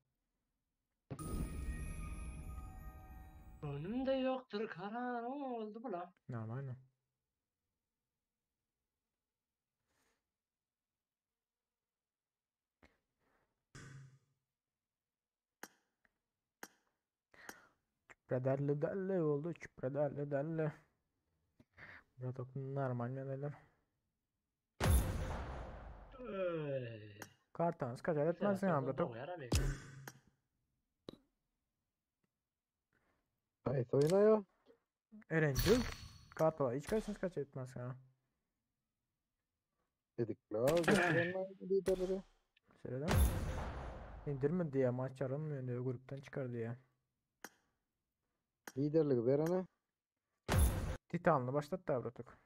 Önümde yoktur karar oldu bu la. Normal mi? Küprederli derli oldu. Küprederli derli. Burada normal mi Ey. Kartans kaçar etmezsin ya bratok. Hayt oýnaýar. Erencil. Kartala hiç kaçsız kaç etmez ya. Dedik la, liderleri. Söyleden. İndirme diye maç aranmıyor diyor gruptan çıkar diye. Liderligi berene. Titanlı başlat da bratok.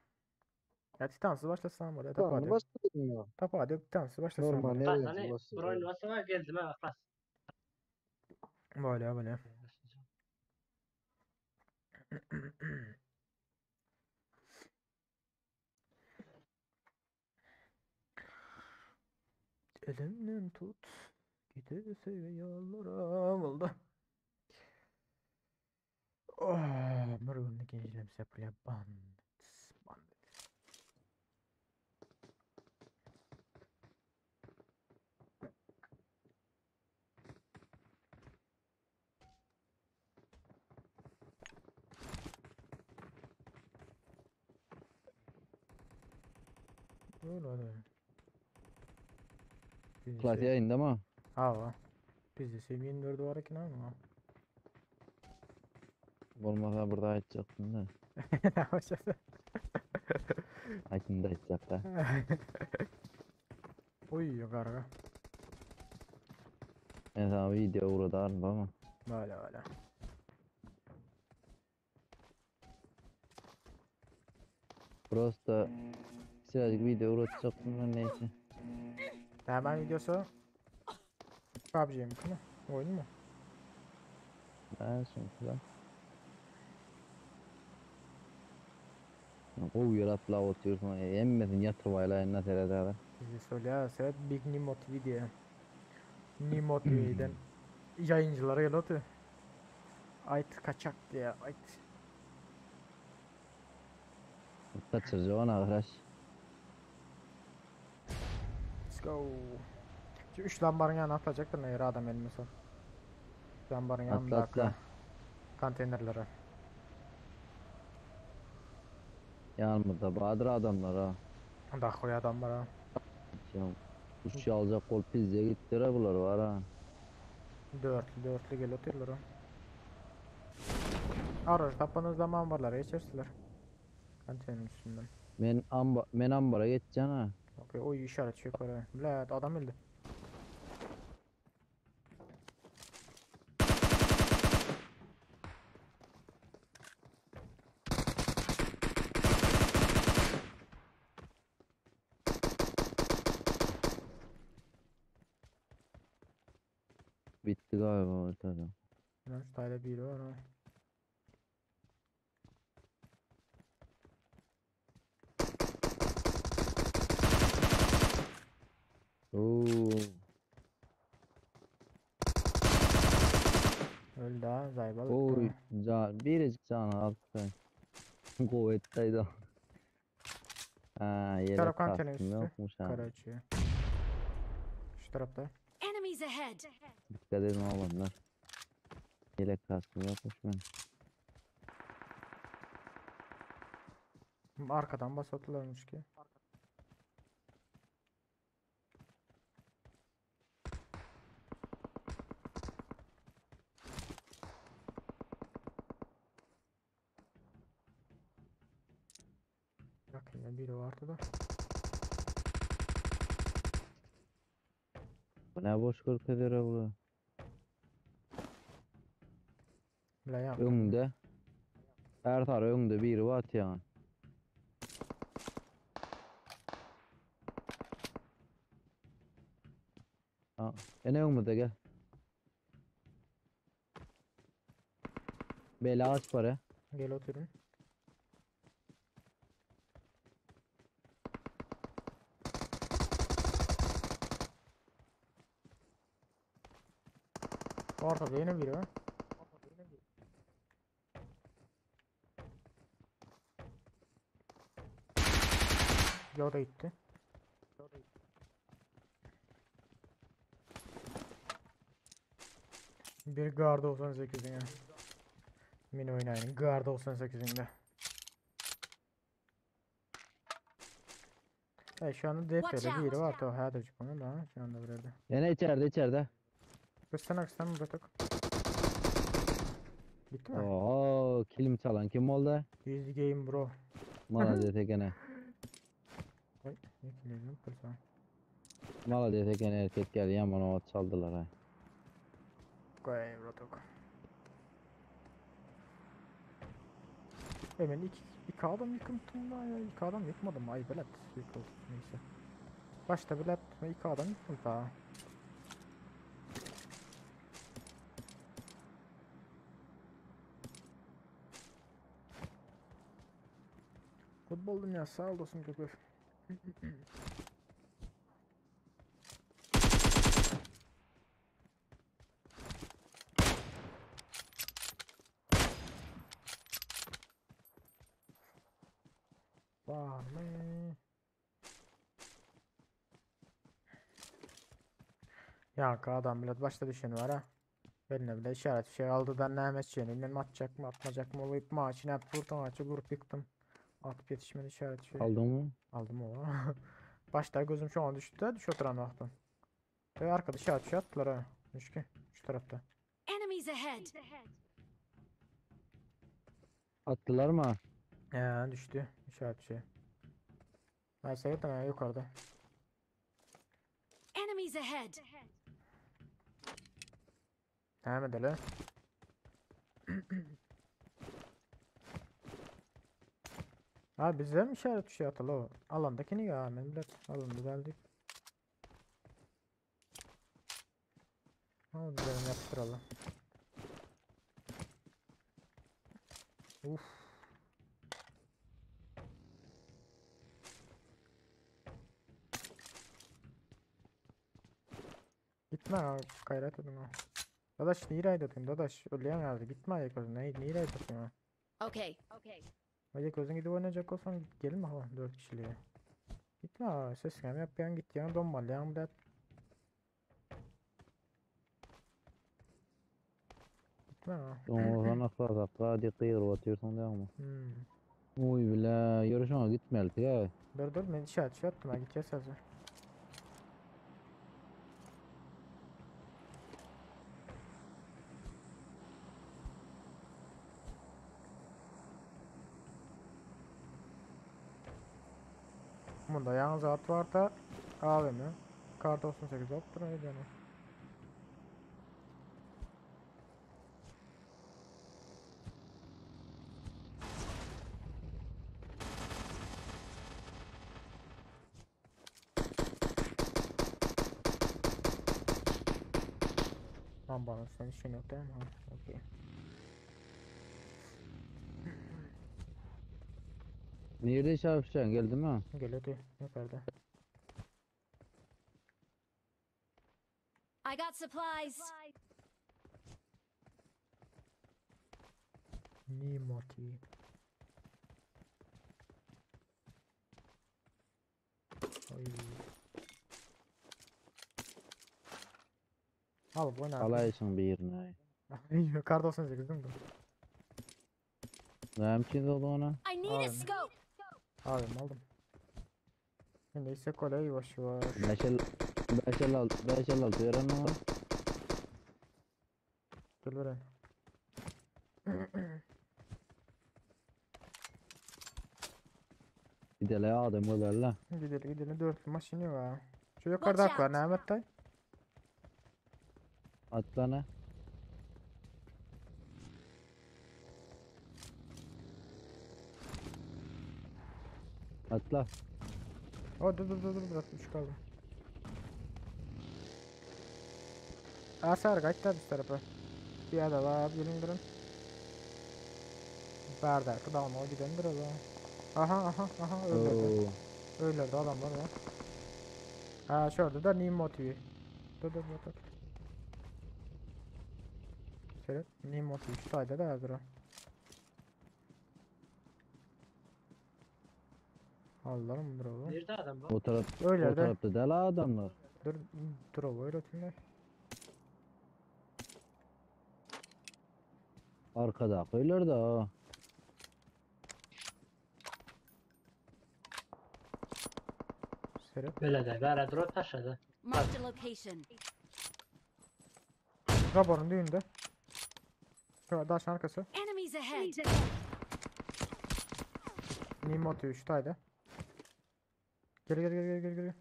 Ya Titansız başlatsan var ya tapa Tamam, diyor. başladın ya. Tapa diyor Titansız başlatsan Normal var. ne Bak renci hani başladı. Brown basana geldim ha bas. Böyle böyle. Elimden tut. Gidese yollara oldu. Oh, bir günlük injilem sepule bandit. Bandit. Öyle öyle. Biz Plat yayında mı? Ha. Biz de 24 var ki ama. Bolmasa burada aytjaktym da. Ne başladı? Aytym da aytjak da. Uyuyor karga. Men sana video ugradaryn ama. Böyle böyle. Prosta birazcık video uğratjaktym da neyse. Hemen videosu. PUBG mi? Oyun mu? Ben sonuçta. Gowy ýer atlap otyrsyň, hemmesini ýatyryp aýlaýyn serede. Bizi söyle sebep Big Nimo TV diye. Nimo TV'den yayıncılara gel otu. Ayt kaçak diye ayt. Kaçırjak ona arkadaş. Let's go. Şu üç lambanın yanına atacaktır ne yere adam elime son. Lambanın Atla yanında atla. konteynerlere. Ýanymyzda badyr adamlar ha. Da koy adam var ha. Ya, uç alacak kol pizze gittiler bular var ha. Dörtlü dörtlü gel oturuyorlar ha. Araj tapanız zaman varlar geçersiler. Konteynerin üstünden. Men amba men ambara geçeceğim ha. Okey oy işaret yukarı. Blet adam öldü. Bitti galiba ortada. Lan şu tane biri var ha. Oo. Öldü ha Zaybal Oy can biricik canı aldı. Kuvvetteydi. Ha yelek Taraf konteyner kastım üstü. yokmuş ha. Karaçı. Şu tarafta. Enemies ahead. Dikkat edin oğlanlar. Yelek kaskım yokmuş ben. Arkadan basatdylarmyş ki. Yakında biri vardı da. Bu ne boş görkezere bu. Bile ya. Öňde. Her tarafı öňde biri var atýan. Ha, ene öňümüzde gel. Bela aç para. Gel oturun. Ortada yine biri var. Yo da gitti. Bir Guard 98'in. Mini oynayın. Guard 98'inde. Evet şu anda Watch DF'de out. biri var. O hadi bunu da şu anda burada. Ene içeride içeride. Kıssana kıssana bıraktık. Bitti mi? Oo, kilim çalan kim oldu? Easy game bro. Mala tekene. Oy, ne kilim kırsa. Mala tekene erkek geldi yaman o çaldılar ha. Koy bro Hemen iki adam yıkımtım da ya. İki adam yıkmadım. Ay belet yıkıldı. Neyse. Başta bilet iki adam yıktım daha. Futbol dünyası sağ ol dostum çok öf. Var mı? Ya adam bilet başta düşen var ha. Eline bile işaret şey aldı da ne eteceğini atacak mı atmayacak mı olayıp maçını hep vurdum maçı vurup yıktım. Atıp yetişmedi işaret şey. Aldın mı? Aldım o. Başta gözüm şu an düştü de düş oturan baktım. Ve arkada işaret şey attılar ha. Düştü. Şu tarafta. Enemies ahead. Attılar mı? Ee, düştü işaret şey. Neyse yedim ya yukarıda. Enemies ahead. Devam edelim. Ha bize mi işaret şey atalı o? Alandakini ya ben bilet. Alanda geldik. Al gidelim yaptıralım. Uf. Gitme ha, gayret edin ha. Dadaş niye raid atıyorsun dadaş? Ölüyen herhalde gitme ayak özüne. Niye raid atıyorsun ha? Okay. Okay. Ayak özün gidip oynayacak olsan git gelme ha 4 kişiliğe. Gitme ha ses gelme yap yan git yan donma yan bilet. Gitme ha. Doğrudan akla takla hadi kıyır batıyorsun değil mi? Hmm. Uy bile yarışma gitmeli ya. Dur dur ben işaret şey attım ha gideceğiz hazır. Bunda yalnız at var da AVM. Kar 98 attır öyle mi? Lan bana sen işin yok değil mi? Ha, okey. Nerede çarpışacaksın geldi mi? Gel hadi yukarıda. I got supplies. Nimoti. Oy. Al bu ne? Alaysın bir yerine. Kar 98 değil mi? Ne yapayım oldu ona? I need a Abi. scope. Abim aldım. Şimdi ise kolay yavaş yavaş. 556 556 veren var. Dur vereyim. Gidele adam ölerle. Gidelim gidelim dörtlü maşini var. Şu yukarıda Watch var out. Mehmet dayı. Atlana. Atla. O dur dur dur dur bırak üç kaldı. Asar kaçtı biz tarafa. Bir ada var gelin durun. Bardak da o giden dur o. Aha aha aha öylerde. Oo. Öylerde adam var ya. Ha şurada da Nemo TV. Dur dur dur dur. Şöyle Nemo TV şu tayda da hazır o. Allah'ım dur oğlum. Nerede adam bu? O taraf o Öylerde. tarafta deli adamlar. Dur dur oğlum öyle oturayım da. Arkada koyular da. ha. Seyret. Böyle de böyle drop taşladı. Marked a location. Raborun düğünde. Şu daşın arkası. Enemies ahead. Nemo TV şu tayda. Gel gel gel gel gel gel.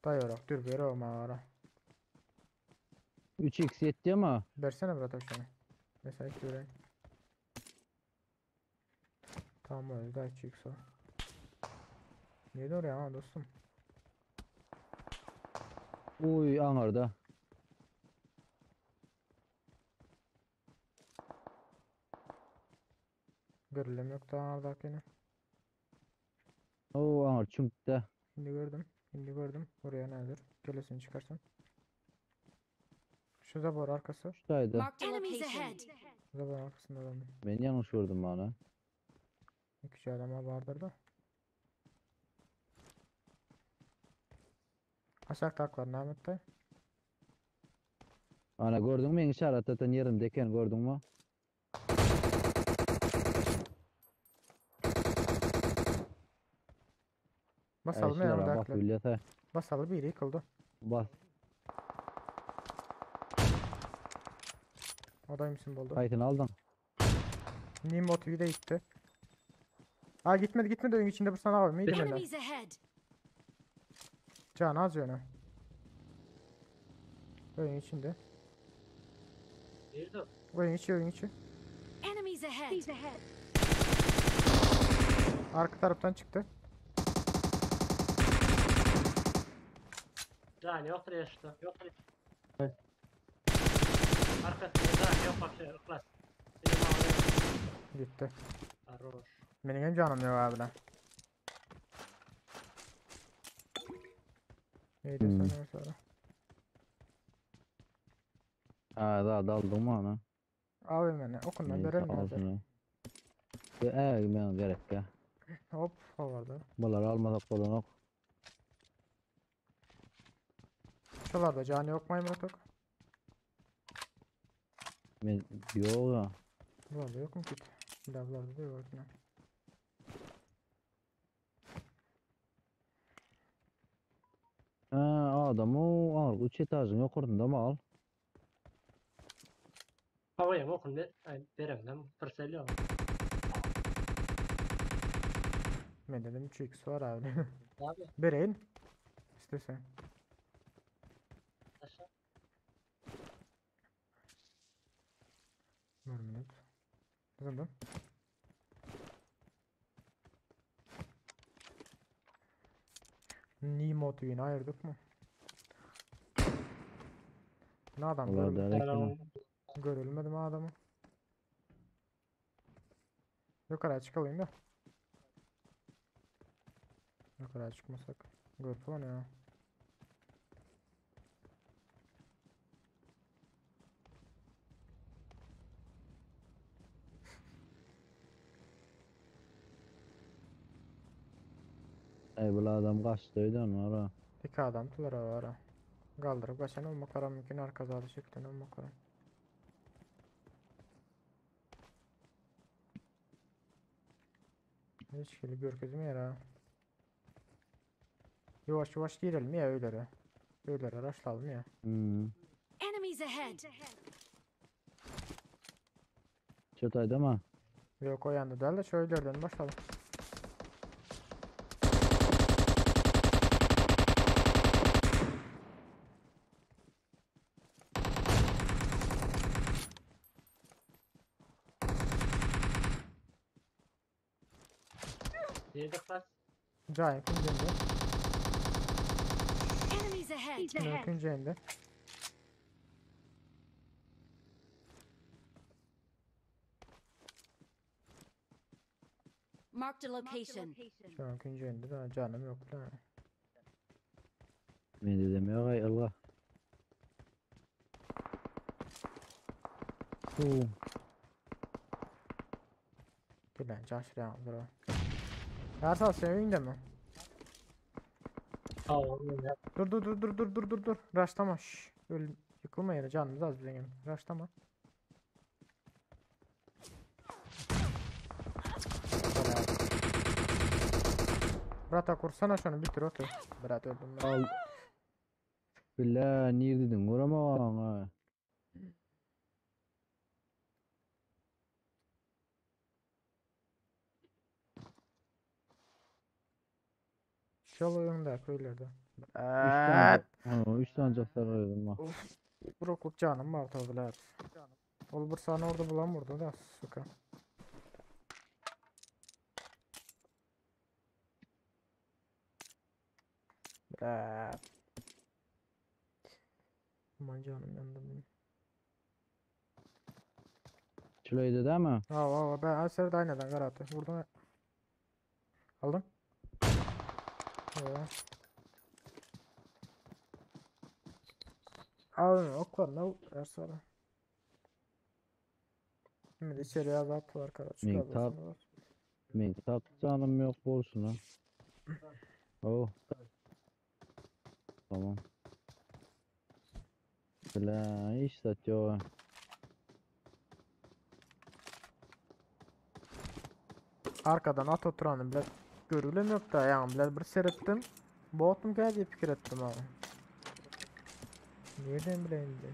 Dayarak dur bir olma ara. 3x yetti ama Versene bırak şunu. Mesela hiç vereyim. Tamam öyle daha 2x o. Niye oraya ha dostum? uy anarda. Görülüm yok daha orada yine. Oo anar çünkü Şimdi gördüm. Şimdi gördüm. Buraya nedir? Gelesin çıkarsın. Şu zabor arkası. Şuraydı. Marked a location. Zabor arkasında adam. Ben yanlış gördüm bana. İki adama vardır da. Aşağı tak var Mehmet dayı. Ana gördün mü işaret zaten yerimdeyken gördün mü? Basalım ya Şunlara bak odaklı. millete. Basalım biri yıkıldı. Bas. Odayımsın buldu. Kayıtını aldın. Nemo TV de gitti. Aa gitmedi gitmedi oyun içinde bu sana abi miydi ben? Enemies ahead. Can az yönü. Oyun içinde. Nerede o? Oyun içi oyun içi. Enemies ahead. Arka taraftan çıktı. Can yok işte. Yok. Arkasında can yok bak şey ıklas. Benim ağrıyor. Gitti. Sarhoş. Benim hem canım yok abi lan. Ne diyorsun Hmm. hmm. sonra? Ha daha daldım mı ana? Abi beni okundan Neyse görelim hazır. alsın o. Ya, e, ben gerek ya. Hop o vardı. Bunları almasak olan yok. Şuralarda canı yok mu Emre Tok? Ben yok ya. Buralarda yok mu kit? Lavlarda da yok yine. Ha adam o al. Üç etajın yukarıda mı al? Havaya mı okun ver? Ay, Veremem. Fırsatlı Ben dedim 3x var abi. Abi. Vereyim. İstesen. Aşağı. Bir minut. Zındım. Nemo tüyünü ayırdık mı? Ne adam Ulan görül derek mi? görülmedi mi adamı? Yukarı çıkalım da. Yukarı çıkmasak. Gör falan ya. Ey bu adam kaçtı öyle mi ara? İki adam tulara var ha. Galdyryp gaçan olmaklary mümkin arka zady çekden olmaklary. Hiç hili görkezmeýär ha. Ýuwaş ýuwaş girelim ya öýlere. Öýlere raşlalım ya. Hmm. Enemies ahead. Çatayda mı? Yok o yanda değil de şu öylerden başlayalım. Girdik bas. Giant künceğinde. Enemies ahead. Künceğinde. Marked a location. Şu an künceğinde daha canım yok lan. Men dedim yok ay Allah. Su. Bilen can şuraya dur. Ersal sen evinde mi? Dur dur dur dur dur dur dur dur. Raşlama. Şş. Öl yıkılma yere canımız az bizim. Raşlama. Brata kursana şunu bitir otur. Brat öldüm ben. Al. Billah nir dedin vurama ha. Şol oyunda köylerde. Üç tane. Ha, üç tane caklar arıyordum ha. Brokluk canım var tabiler. Ol bir saniye orada bulan vurdu da suka. Brat. Aman canım yandı benim. Şulaydı değil mi? Ha ha ben Aser de aynadan karatı. Vurdum. Aldım. Ya. Aldım ok var ne Ersal'a. Şimdi içeriye azaltı var kara Min tap. Min tap canım yok bolsun ha. Oh. Tamam. Billah hiç zat yok. ha. Arkadan at oturanı bile görülüm yok da yani bile bir seyrettim. Boğuttum gel diye fikir ettim abi. Nereden bileyim diye.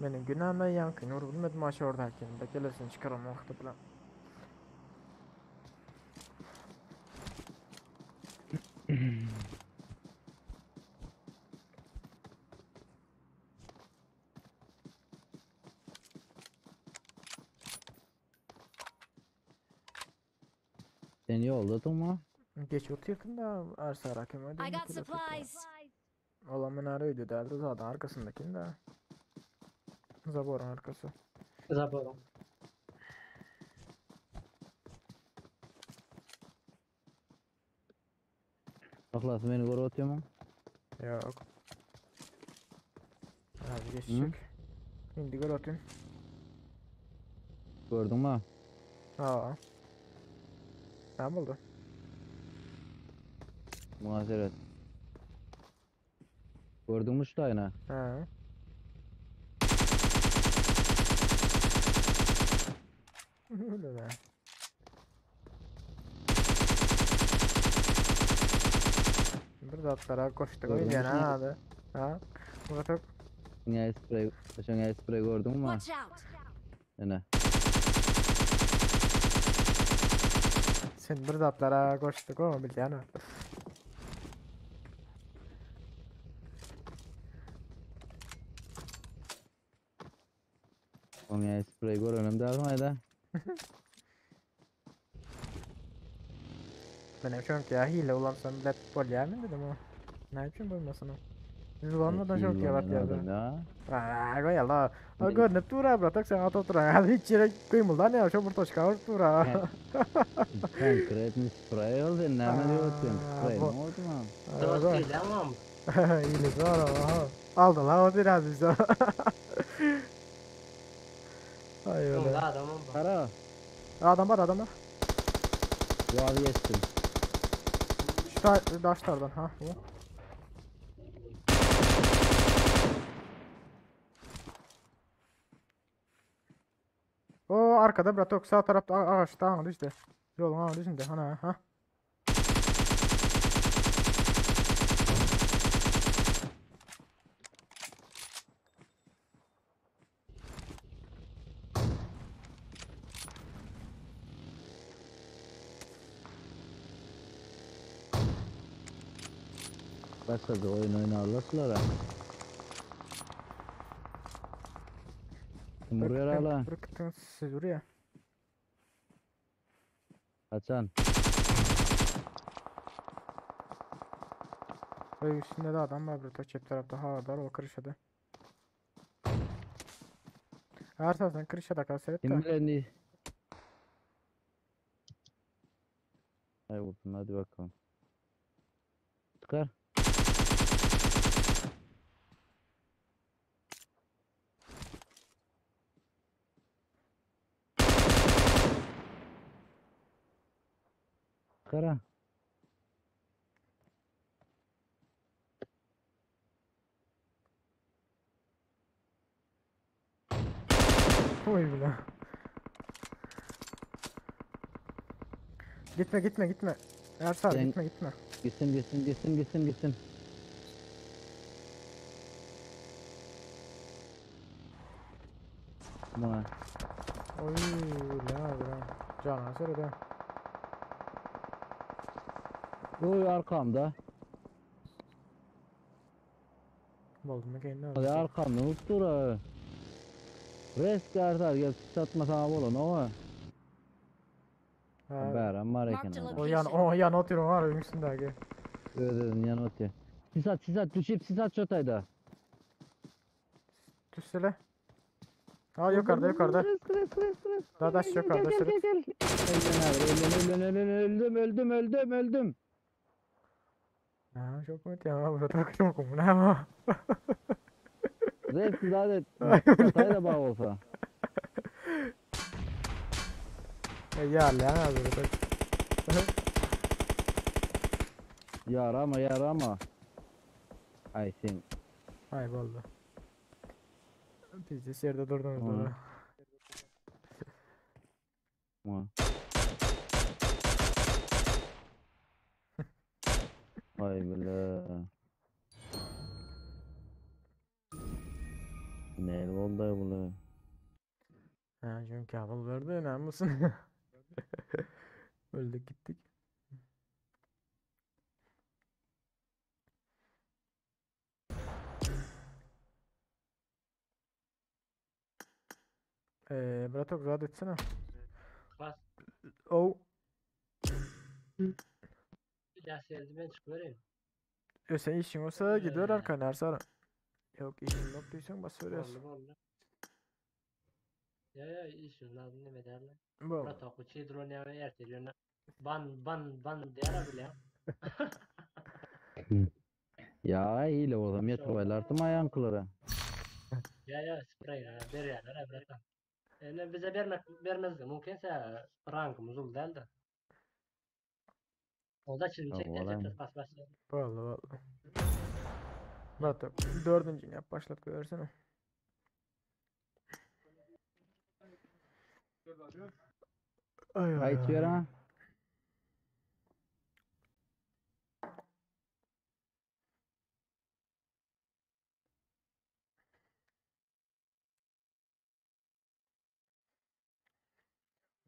Benim günahım yankın nur bilmedim aşağı oradayken de gelirsin çıkarım vakti bilen. Sen yolda mı? Geç oturdum da arsa rakım I got supplies. Olan minare öydü derdi zaten arkasındakini de. Zabor'un arkası. Zaborum. Aklas beni koru atıyor mu? Yok. Hadi geçecek. Şimdi gol atayım. Gördün mü? Aa. Ne buldu? Muhaseret. Gördün mü şu tayına? He. Öyle be. Bir de atlara koştuk. Gördün Öyle mü? ha abi. Ha. Murat yok. Dünya sprey, dünya sprey gördün mü? Watch out. Yine. Sen bir de atlara koştuk ama bildiğin ha. Dünya sprey görelim der mi ayda? Benim çünkü ya hile ulan sen bile bol yer mi dedim o. Ne için bulmasın o? Biz ulanmadan çok Hile yarat olan yazdı. adam ya. Aaa koy Allah. Ne? Görünüp dur bırak sen at otur. Hadi hiç yere kıymıldan ya şu bir toşka vurup dur ha. Konkret mi sprey oldu? Ne mi diyorsun? Aa, Sprey ne bu- oldu mu? Dost değil ama. Hilesi var ama ha. Aldın lan o biraz bize. Ay öyle. Onda adamım var. Kara. Adam var adam var. Vazgeçtim. Şu ta daşlardan ha bu. O arkada bratok sağ tarafta ağaçta aňa düşdi. Yolun aňa düşdi. Hana ha. Başladı oyun oynarlar ha. Kim vuruyor hala? Bıraktın siz vuruyor. Hasan. Oy üstünde de adam var burada çep tarafta havadar o kırışadı. Ersan sen kırışada kal seyret Kim de. bilir ne? Ay vurdun hadi bakalım. Çıkar. Çıkar ha. Oy bile. Gitme gitme gitme. Ersan Sen- gitme gitme. Gitsin gitsin gitsin gitsin gitsin. Buna. Oy la bra. Can söyle Oy arkamda. Boldu mu kendine Hadi arkamda unuttur ha. Rest Ersal gel satma sana bolun ama. Ha. Bäram var eken. Marked a adam. O yan o yan oturuyor var üstündeki. Öz özün yan oturuyor. Sisat sisat düşüp sisat çotayda. Düşsele. Ha yukarıda yukarıda. Rest rest rest rest. Dadaş Gel, yukarıda gel, sürüp. gel, gel. Öldüm abi öldüm öldüm öldüm öldüm öldüm öldüm. Ha çok mu ya burada çok mu ne ama. Rest zaten Ay, çotayda bağ olsa. Ya lan burada. Yarama yarama. Ay sen. Ay vallahi. Biz de yerde durdunuz Hı. orada. Hı. Ay bile. Ne oldu bu? Ha çünkü kabul verdi ne mısın? Öldük gittik. Bratok zat etsene. Bas. Oh. Ya sevdi ben çıkıvereyim. Yo, sen işin olsa gidiyor Ee. arkana Ersara. Yok işin yok diyorsan basıyoruz. Boldy boldy. Ya ya işim lazım ne derler. Bu. Bratok uçy drone ya ertel Ban ban ban diýär bile. Ya hile olsam yetip aýan kylara. Ya ya sprey ya berýärler ha bratan. Ene bize bermek bermezdi. Mümkinse rankımız ul däldi. O da şimdi Ya çekti vallahi. çekti bas bas. Vallahi vallahi. Bratok dördüncünü yap başlat koyarsana. Ay ay Aýt ber ay. ha.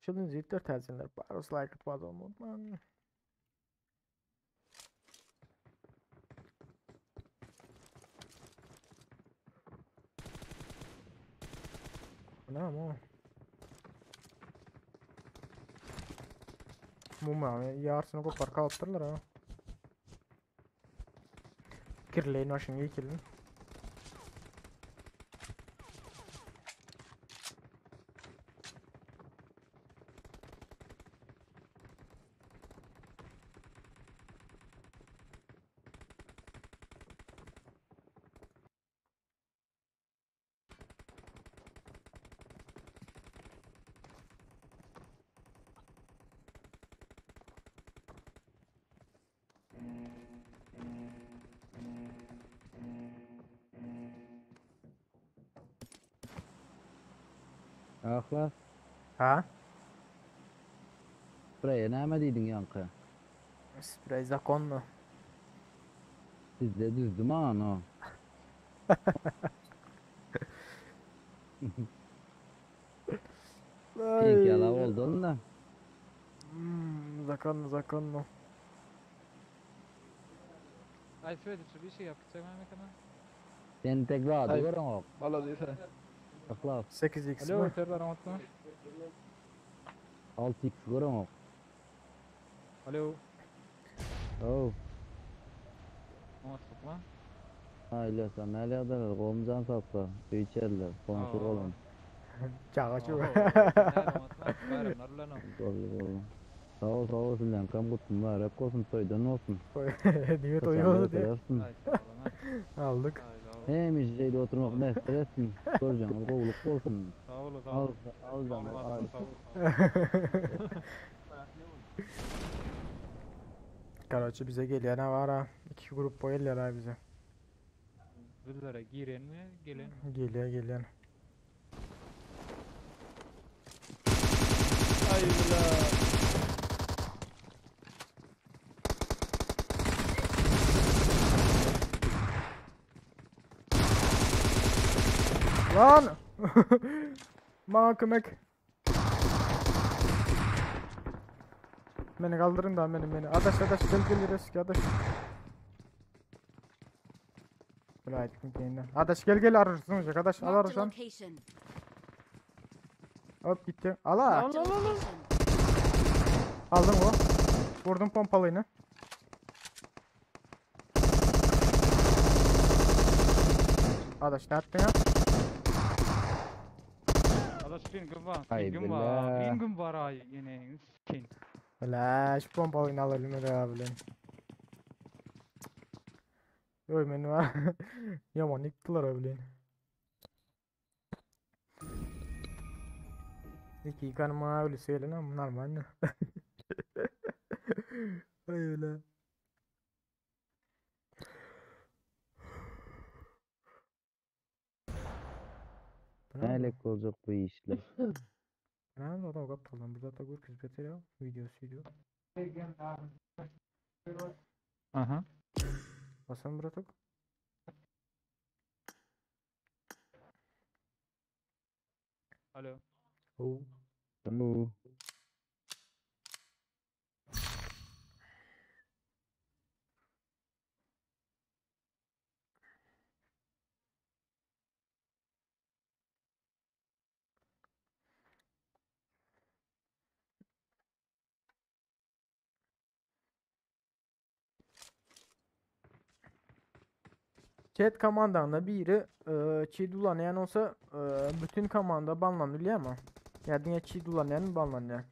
Çılgın ziltler terzinler. Baros like atmaz olmalı. Ne ama? Mum abi yarısını kopar kalıptırlar ha. Kirleyin başını iyi kirleyin. Ahlas. Ha? Spreýe näme diýdiň ýaňky? Sprey zakonno. Sizde düzdüm ano. Seňki ýala boldy onda. Hmm, zakonno zakonno. Ay söyledi şu bir şey yapacak mı kana? Sen tek zady Ay. göreňok. Valla diýse. Yhlas. 8x Alo mi? Serdar unutma. 6x göreňok. Alo. Oh. Unuttuk lan. Ha İlyas sen näle ýagdaýlar? Golum jan sapla. Öý içerler. Goňşy Oo. golum. Çaga şu. Oho, nerede unutma? Bayramlar ulan o. Golly golly. Sag ol, sag ol sizden kam gutly mübarek bolsun, toýdan bolsun. Niye Haçan toyu diye. öterersin. Ay sağ olun ha. Aldık. Ay sağ olun. Hemişe şeyde oturmak mesut etsin. Göreceğin gowluk bolsun. Sağ olun sağ Al, olun. al Sağ canım, olun al. sağ olun. Sağ olun. Karaçı bize geliyor ne var ha? İki grup boy geliyor ha bize. Bizlere giren mi gelen mi? Geliyor geliyor. Ay bula. Lan! Bana kömek. Beni kaldırın da beni beni. Adaş adaş gel gel risk adaş. Bula ettim kendine. Adaş gel gel arırsın olacak adaş al Marked a arırsan. location. Hop gitti. Ala. Marked a location. Aldım o. Vurdum pompalıyını. Adaş ne yaptın ya? Adaş pingim var. Ay Pingim var. billah. Pingim var ay yine. Skin. Bela şu pompalıyını alalım öyle abi lan. Yoy beni var. Yaman yıktılar abi lan. İki yıkanma öyle söyle lan bunlar mı anne? Ay öyle. Bu ne Nälik boljak bu işler? Ne oldu adam kaptı lan burada da gör beter ya videosu video. Aha. Basan bırakıp. Alo. Oo. Oo. Chat komandanda biri e, cheat ulanýan olsa e, bütün komanda banlanylýar ama. Ya diňe cheat ulanýan banlanýar.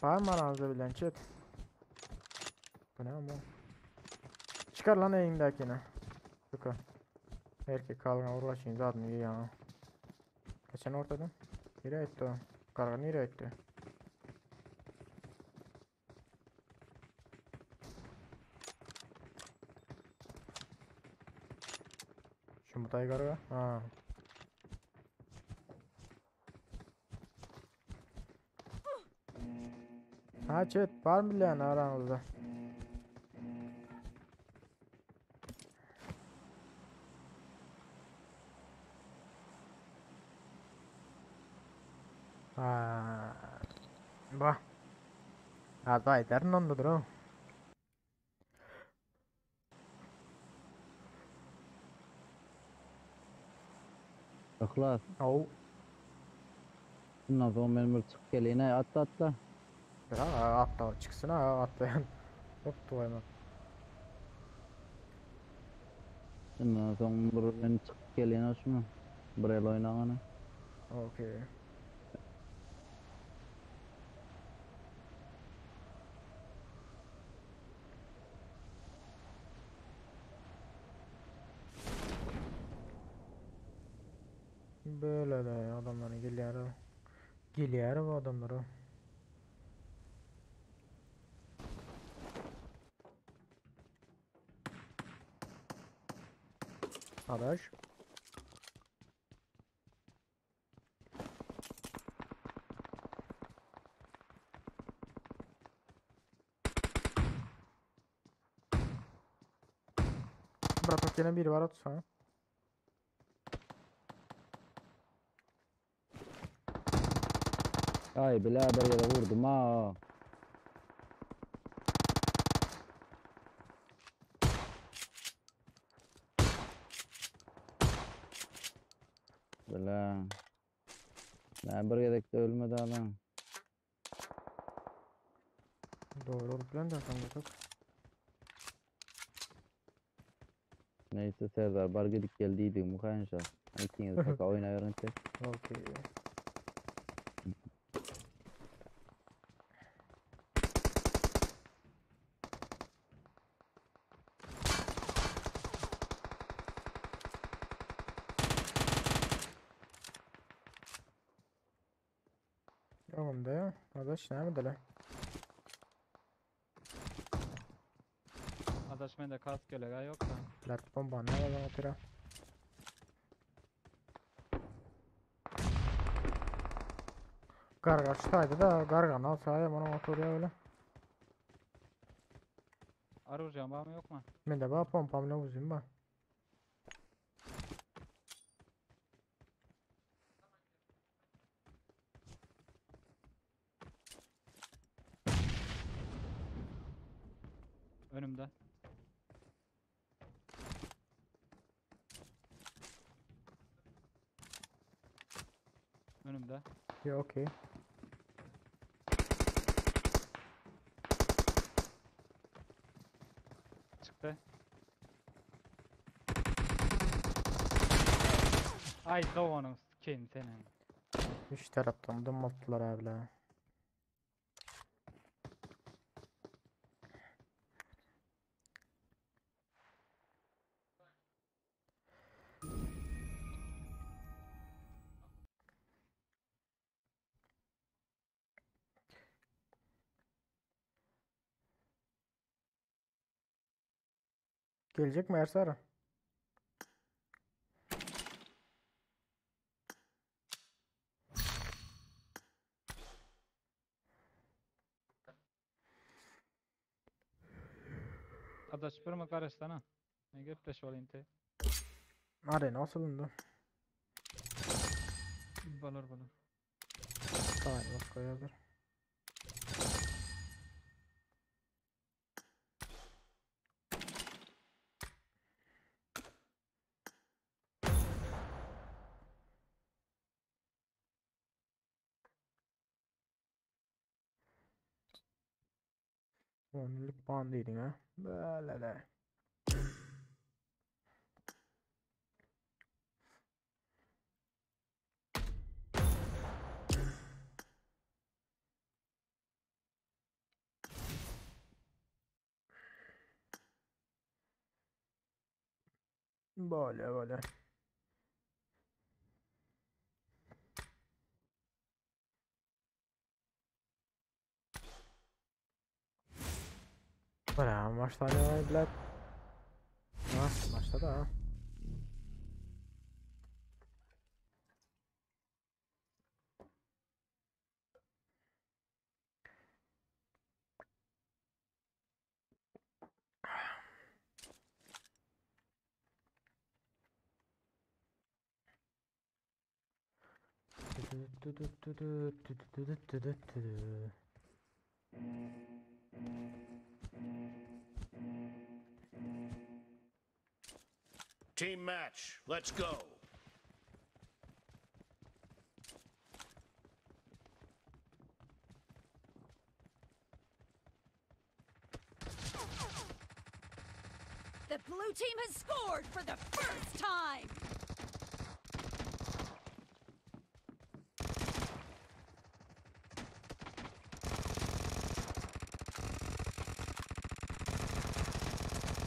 Var mı aranızda bilen chat? Bu ne ama? Çıkar lan elindekini. Çıkar. Erkek kalgan uğraşın zaten iyi ya. Kaçan ortadan? Nereye etti o? Karga nereye etti? Şu mutayı karga. Ha. Ha chat var mı bilen aranızda? Ha. Bah. Ha da ederin ondadır o. Yhlas. Oh. Bundan soň men bir çykyp geleyine atla atla. Ha atla çıksın ha atlayan. Hop duvarına. Bundan soň bir men çykyp geleyine şunu. Bir el oynagana. Okey. Böyle de adamların geliyor. Geliyor bu adamları. Adaş. Bratok ýene biri bar otursa. Ay bile bir yere vurdum ha. Bile. Ben bir gezekte ölmedi adam. Doğru olup bilen de sen Bratok. Neyse Serdar bar gidip geldiydi mukaynşa. İkiniz taka oynayarın tek. Okey. Öňümde adaş näme dele? Adaş mende kask gelega yok da. Plat bomba ne otyra. Garga ştaýdy da garga alsa ya bana oturýar öyle. Orужием var mı yok mu? Mende bar pompam ne uzun bar. Önümde. Önümde. Ya okey. Çıktı. Ay doğanın sikeyim senin. Üç taraftan dımmattılar abiler. Gelecek mi Ersara? Adaş bir mi karıştana? Ne gepleş olayım te. Arena asılındı. Balar balar. Tamam bak koyabilir. Onluk bandıydın ha. Böyle de. Böyle böyle. Böyle maçta ne var bilet? Ha, maçta da ha. Team match. Let's go. The blue team has scored for the first time.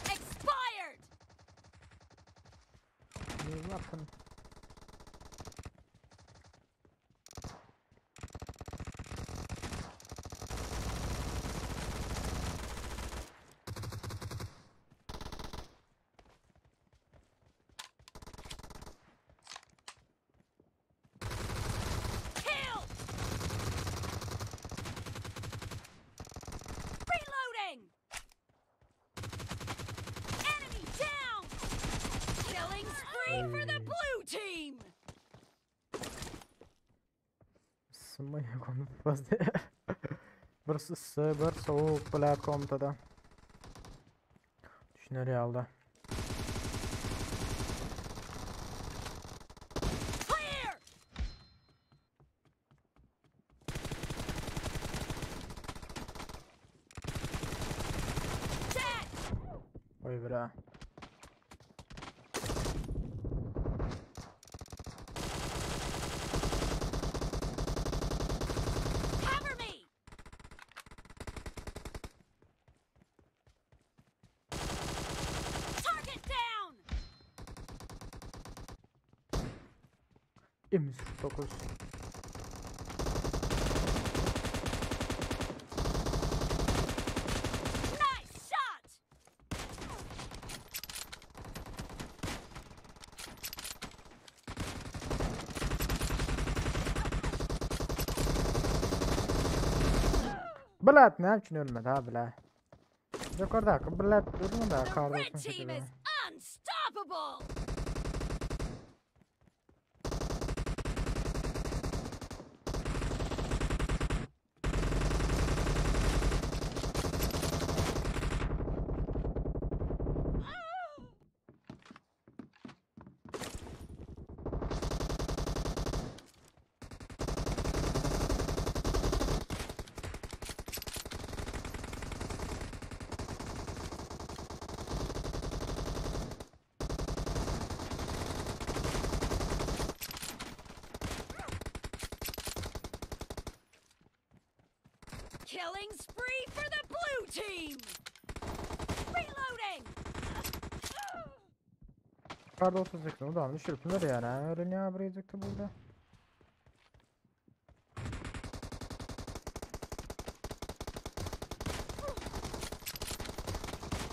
Expired! New weapon. Moýa komnata basdy. Bir yssy, bir sowuk bile komnatada. Düşüner ýalyda. Clear! Dead! Oý bile. Cover me! Target down! M149. Nice shot! Bilat näme üçin ölmedi ha bile. Ýokardaky bilat durmady ha The karda red team is unstoppable! Killing spree for the blue team! Reloading! Karda 38 o da düşürüpler yani. Öyle ne yapacaktı burada?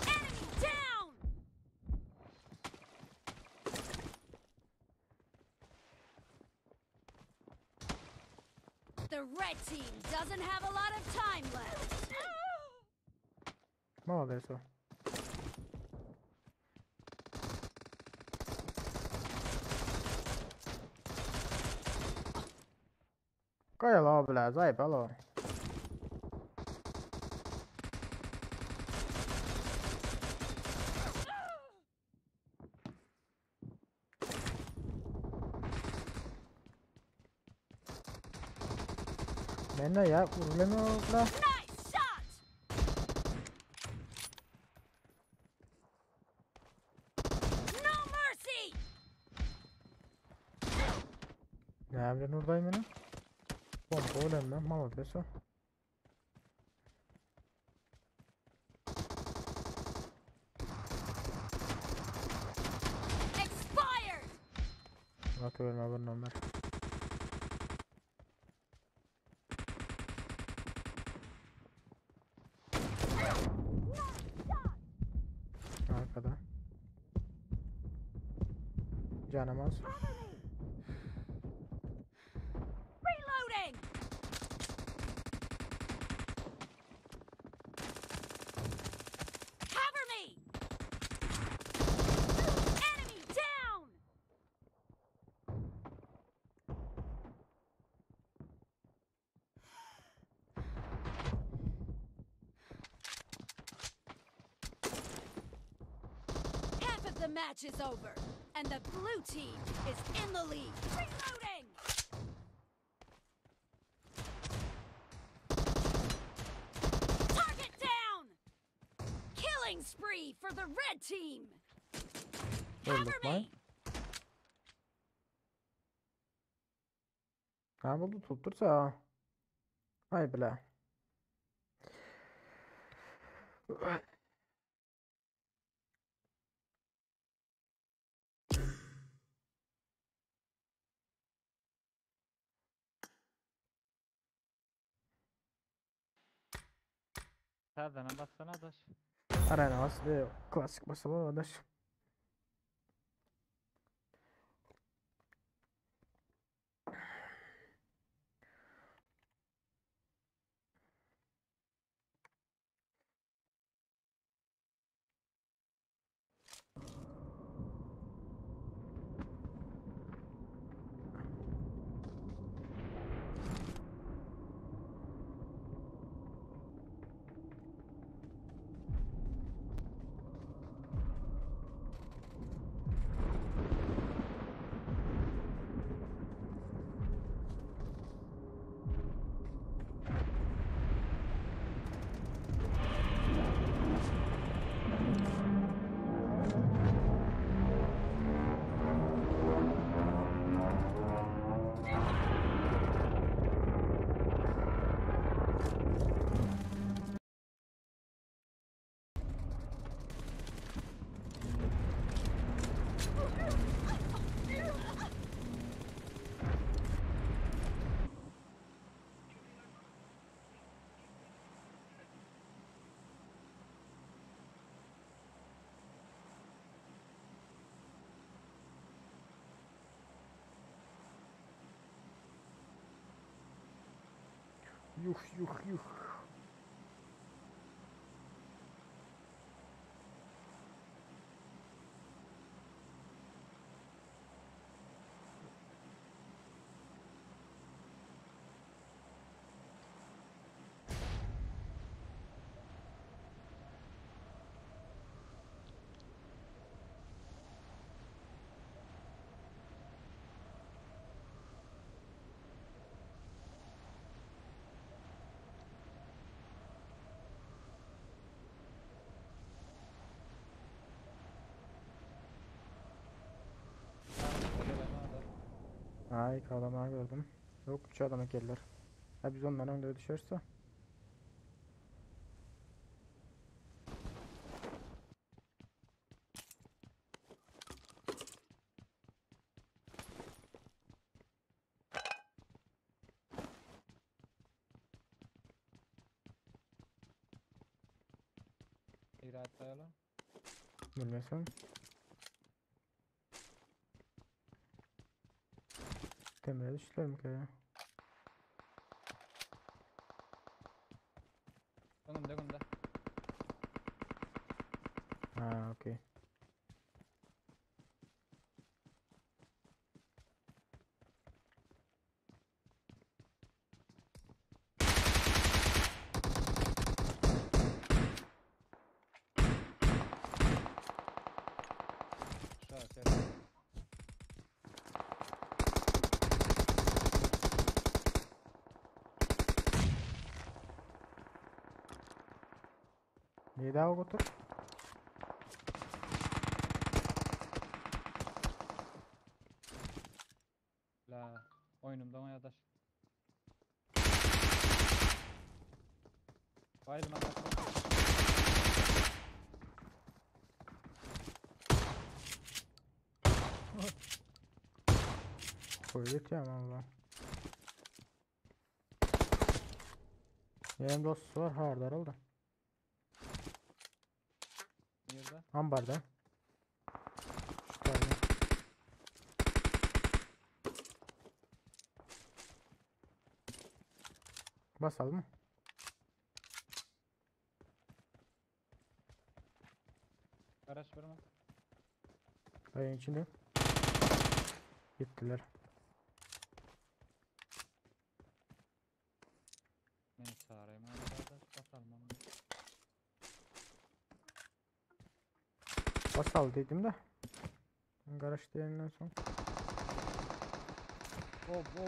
Enemy down! The red team doesn't have a lot of time left. Молодец. o. Goýal o bile, zaýyp al o. Mende ya urulamıyor bile. Nice shot! No mercy! Näme bilen urdaý meni? Pompa bilen ben, молодец o. Expired! Gaty ölme bir nomer. Arkada. Canım az. Reloading! Cover me! Enemy down! Half of the match is over, and the blue team is in the lead. Reloading! Target down! Killing spree for the red team! Cover Öldük lan. me! Ha buldu tuttursa. Ay bile. Täzeden bassana daş. Arena bas ve klasik basalım arkadaş. Yuh yuh yuh. Yanımıza gelen adam. Ay adamı gördüm. Yok üç adama geldiler. Ha biz ondan önde düşerse. İraat dayalı. Bilmesem. Temele düştüler mi ki ya? Önümde önümde. Ha okey. Şu an şey. Niye daha otur? La oyunumda oynadaş. Bayılma bak. Koyut ya valla. Yerim dostu var hardar oldu. Nerede? Ambarda. Şu tane. Basalım mı? Araç var mı? Ayın içinde. Gittiler. Beni çağırayım abi kardeş basalım onu. Basal dedim de. Garaj diyenden son. Oh, oh.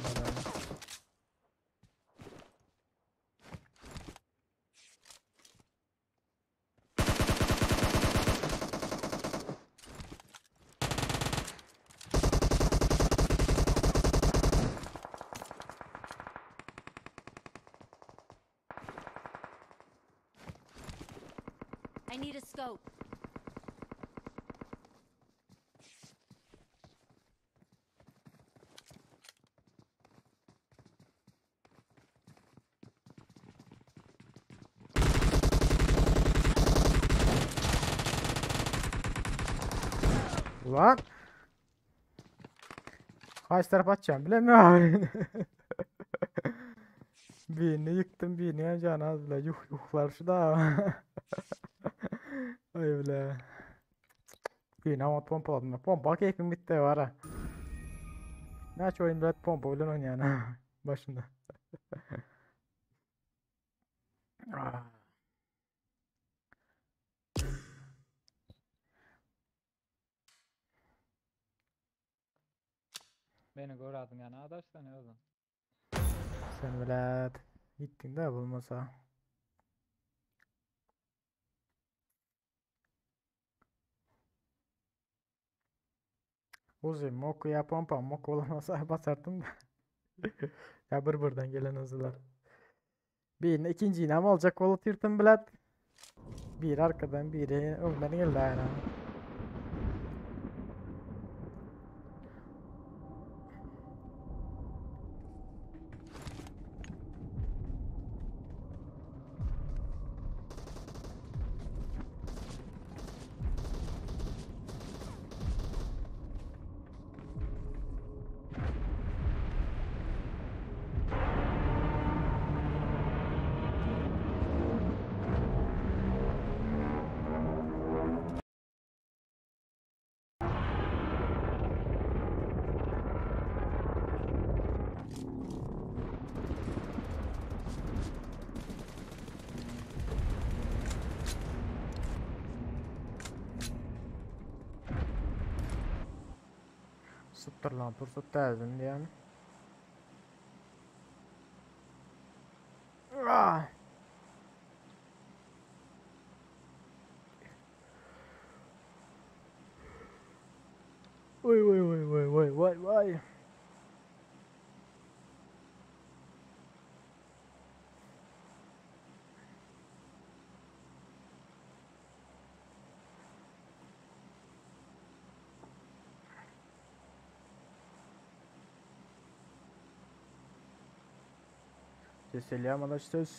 Vallahi. I need a scope. Ulan. Kaç taraf atacağım bilemiyorum. Birini yıktım birini can az bile. Yuh yuhlar şu da. Ay bile. Birini ama pompaladım. ben. Pompa keyfim bitti var ha. Ne aç oyun biraz pompa öyle oynayan ha. Başında. Ah. Beni gördün yani adaş sen oğlum. Sen velat. Gittin de bulmasa. Uzi moku ya pompa moku olamasa basardım da. Ya bir buradan gelen hızlılar. Birini ikinci yine ama olacak kola tırtın bilet. Bir arkadan biri önden geldi aynen. Sypdyrylan pursat täzeden diýýän. Ah! Oý oý oý oý oý oý oý. Ses elýär malaç ses.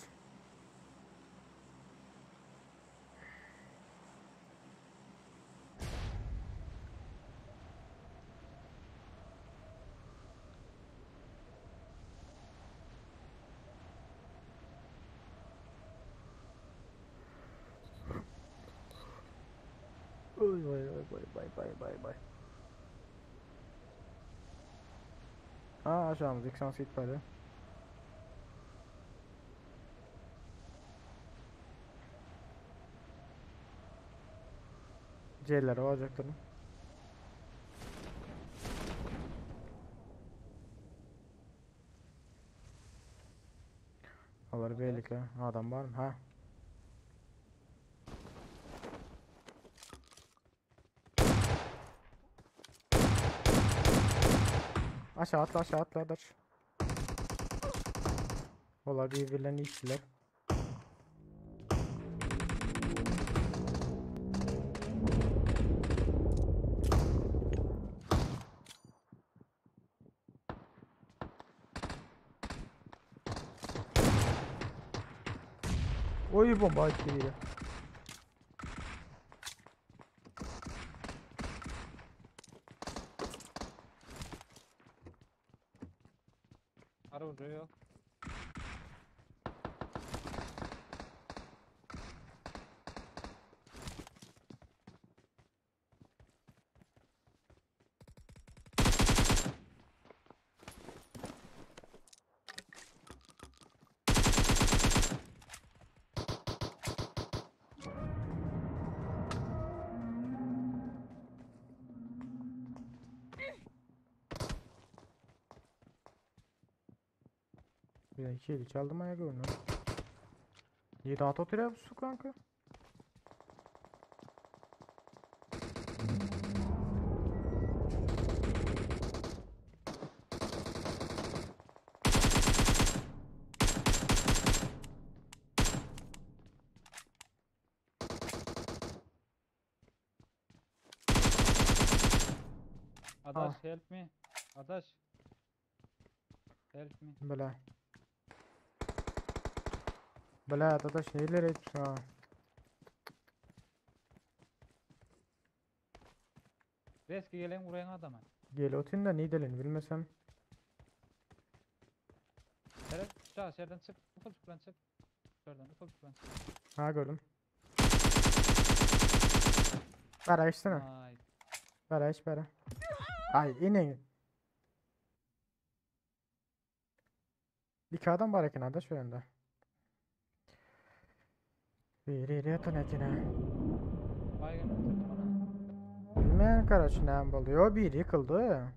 Oý oý oý oý bay bay bay bay. Aa aşağımız 2 seat barýar. C'lere alacaklarım. Olar beýleki adam barmy? Ha. Aşağı atla aşağı atla dur. Olar birbirlerini işçiler. Oy bomba atdy biri. Orujy ýok. Bir iki eli çaldım ayak önüne. 7 at oturuyor su kanka. Adaş help me. Adaş. Help me. Bile. Bile dadaş neler etmişsin ha. Reski gelen vuraýyň adama. Gel otun da ne delin bilmesem. Seret, şu şerden çyk, ufacık bilen çyk. Şerden ufacık bilen çyk. Ha gördüm. Bara içsene. Ay, Bara iç bara. Ay inin. İki adam var eken şu önde. Bir iri etine. Baygın bitirdim ona. Bilmeyen karaç ne boldu. Yo bir yıkıldı.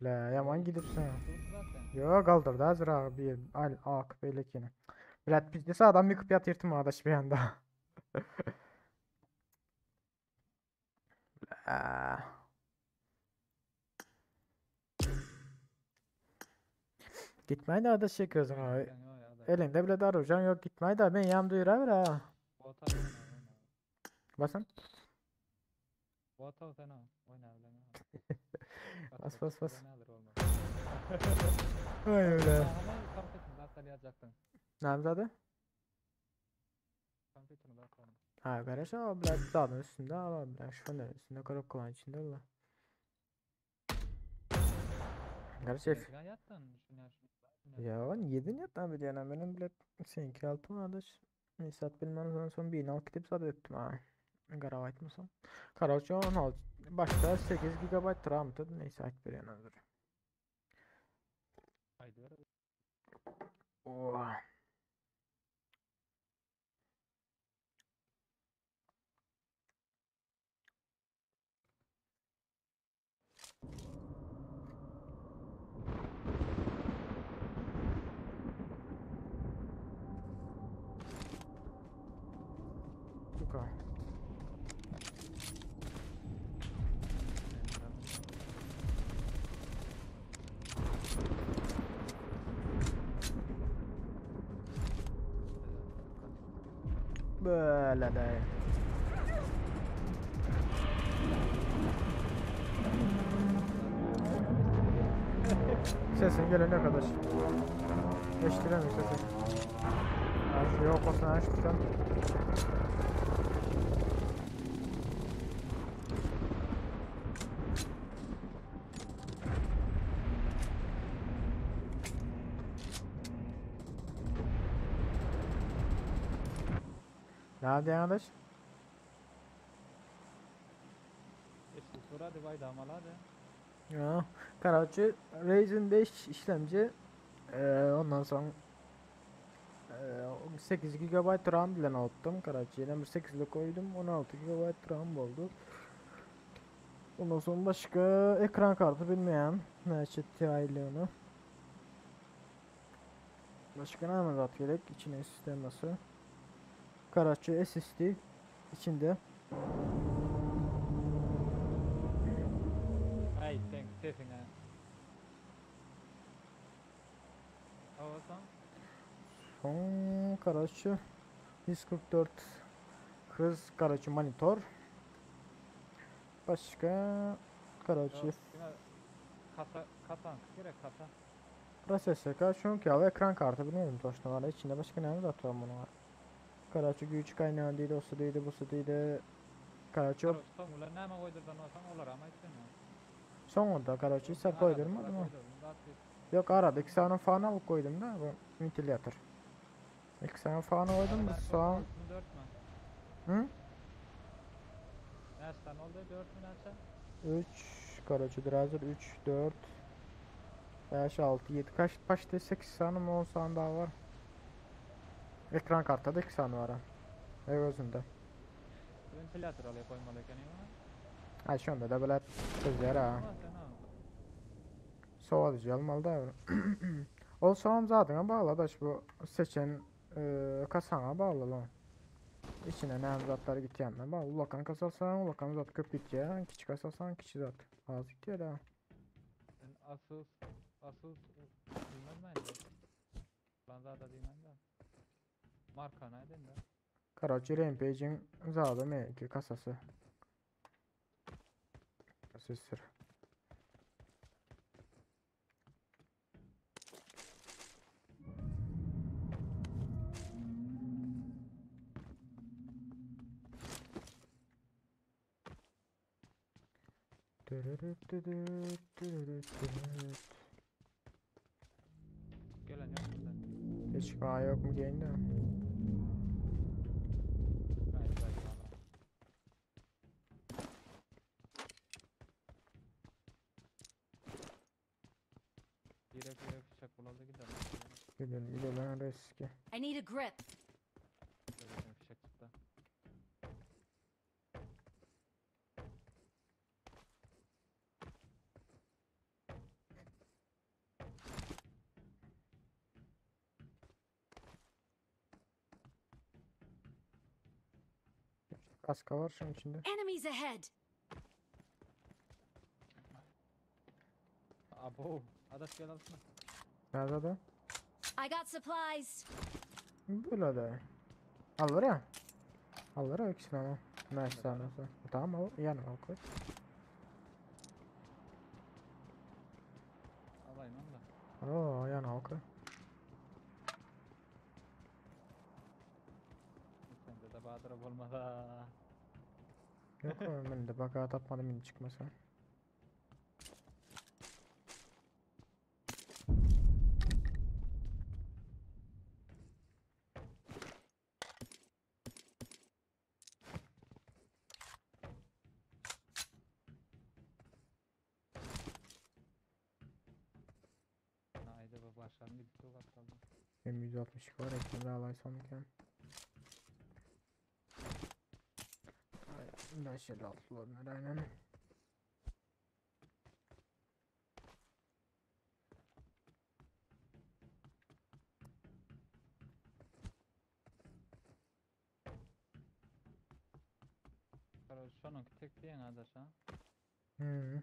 La yaman gidipsin. Durdu zaten. Yo kaldırdı hazır abi bir al ak beylekini. Brad Pitt adam yıkıp yatırtım adaş bir anda. La. Gitmeyi de adaş çekiyorsun abi. Elinde bile dar yok gitmeyi de ben yan duyur abi ha. Basın. Bota sen al. Oyna bilen. Bas bas bas. Ay öyle. Nemzade? Ha kardeş o bile dağın üstünde ama bile şunun üstünde korop içinde ola. Kardeş Ya ben yedin ya tabi diyen benim bile seninki altı kardeş. Nisat bilmem son bir al gidip zaten ettim ha. Garava etmesem. Karaoke 16 başta 8 GB RAM'dı. Neyse aç bir yana dur. Oh. Böyle de. Sesin gelene kadar. Eşitilemiyor sesin. Ha, şu yok olsun açtıktan. Ne diýýän adaş? Eşit sorady baýdamaly Ya, Karaçı Ryzen 5 işlemci ondan sonra 8 GB RAM bilen attım Karaçı. Yine bir 8 ile koydum 16 GB RAM oldu. Ondan sonra başka ekran kartı bilmeyen ne Ti ile onu. Başka ne zat gerek içine sisteması. Karaçı SSD içinde. Ay sen sesine. Olsan Son Karaçı 144 hız Karaçı monitör. Başka Karaçı kasa kasa gerek kasa. Prosesör çünkü ya ekran kartı bilmiyorum toşna var içinde başka ne zat var bunun var. Karaçı güç kaynağı değil, osu değil, busu değil. Karaçı Son ulan näme goýdurdan olsan olar ama aýtdyň. Sonunda Karaçı sen koydurmadın mı? Yok arada iki tane fan alıp koydum da bu ventilatör. İki tane fan koydum bu soğan. 4 mü? Hı? Näçden oldu? 4 mü näçe? 3 Karaçı hazır 3 4 5 6 7 kaç başta 8 tane mi 10 tane daha var. Ekran kartı da 2 tane var ha. Ev özünde. Ventilator alyp goýmaly eken ýa. Ha şu anda da böyle sözler ha. Soğutucu almalı da. O soğan zaten bağlı da bu seçen kasana bağlı lan. İçine ne zatlar gideceğim bağlı. Ulakan kasalsan ulakan zat köp gideceğim. Küçük kasalsan küçük zat. Az gidiyor da. Ben Asus Asus bilmem ben de. Ben zaten bilmem de. Marka nereden de? Karachi Rampage'in zadı M2 kasası. Prosesör. Gelen yok mu Hiç bağ yok mu geldi? Hayır hayır valla. Yürek yürek bıçak bulaldı gidelim. Gidelim gidelim riski. I need a grip. Böyle fişek çıktı. Kaska var şunun içinde. Enemies ahead. Abo. Adaş gel alsana. Nerede de? I got supplies. Böyle de. Al var ya. Al var ya ikisini ama. Nice tanesi. Tamam al yanıma al koy. Alayım onu da. Oo yana al koy. Sende de Bahadır olmaz ha. Yok ben de bak atmadım yine çıkmasa. Haydi bu başlarını bir çok aptaldı. M162 var ekranda alay sanırken. Ay, 556 olabilir aynen. Şonunki tek diyen adaş ha. Hı.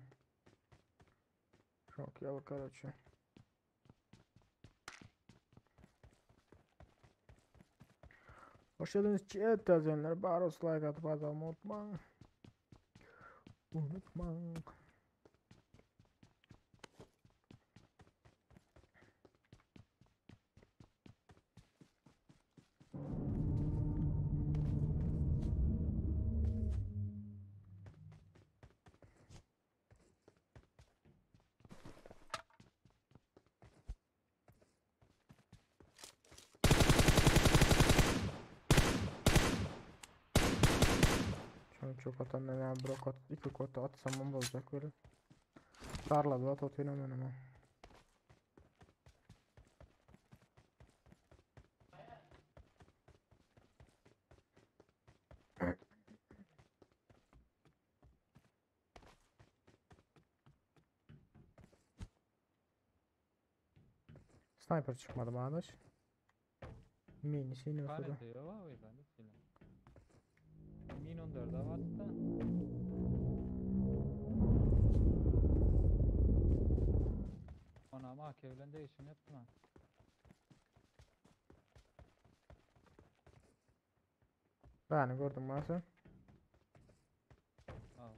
Çok yalı karaçı. Hoş geldiniz chat izleyenler. Baros like atıp abone unutmayın. Unutmayın. Şunu çok atan ben brokot iki kota atsam olacak böyle. Tarla da at hemen ama. Sniper çıkmadı arkadaş. Mini olsa da. Panete yok o yüzden de silah. Min 14'e bastı. Ona ama AK bilen değişim yaptım ha. Ben gördüm ben sen. Al.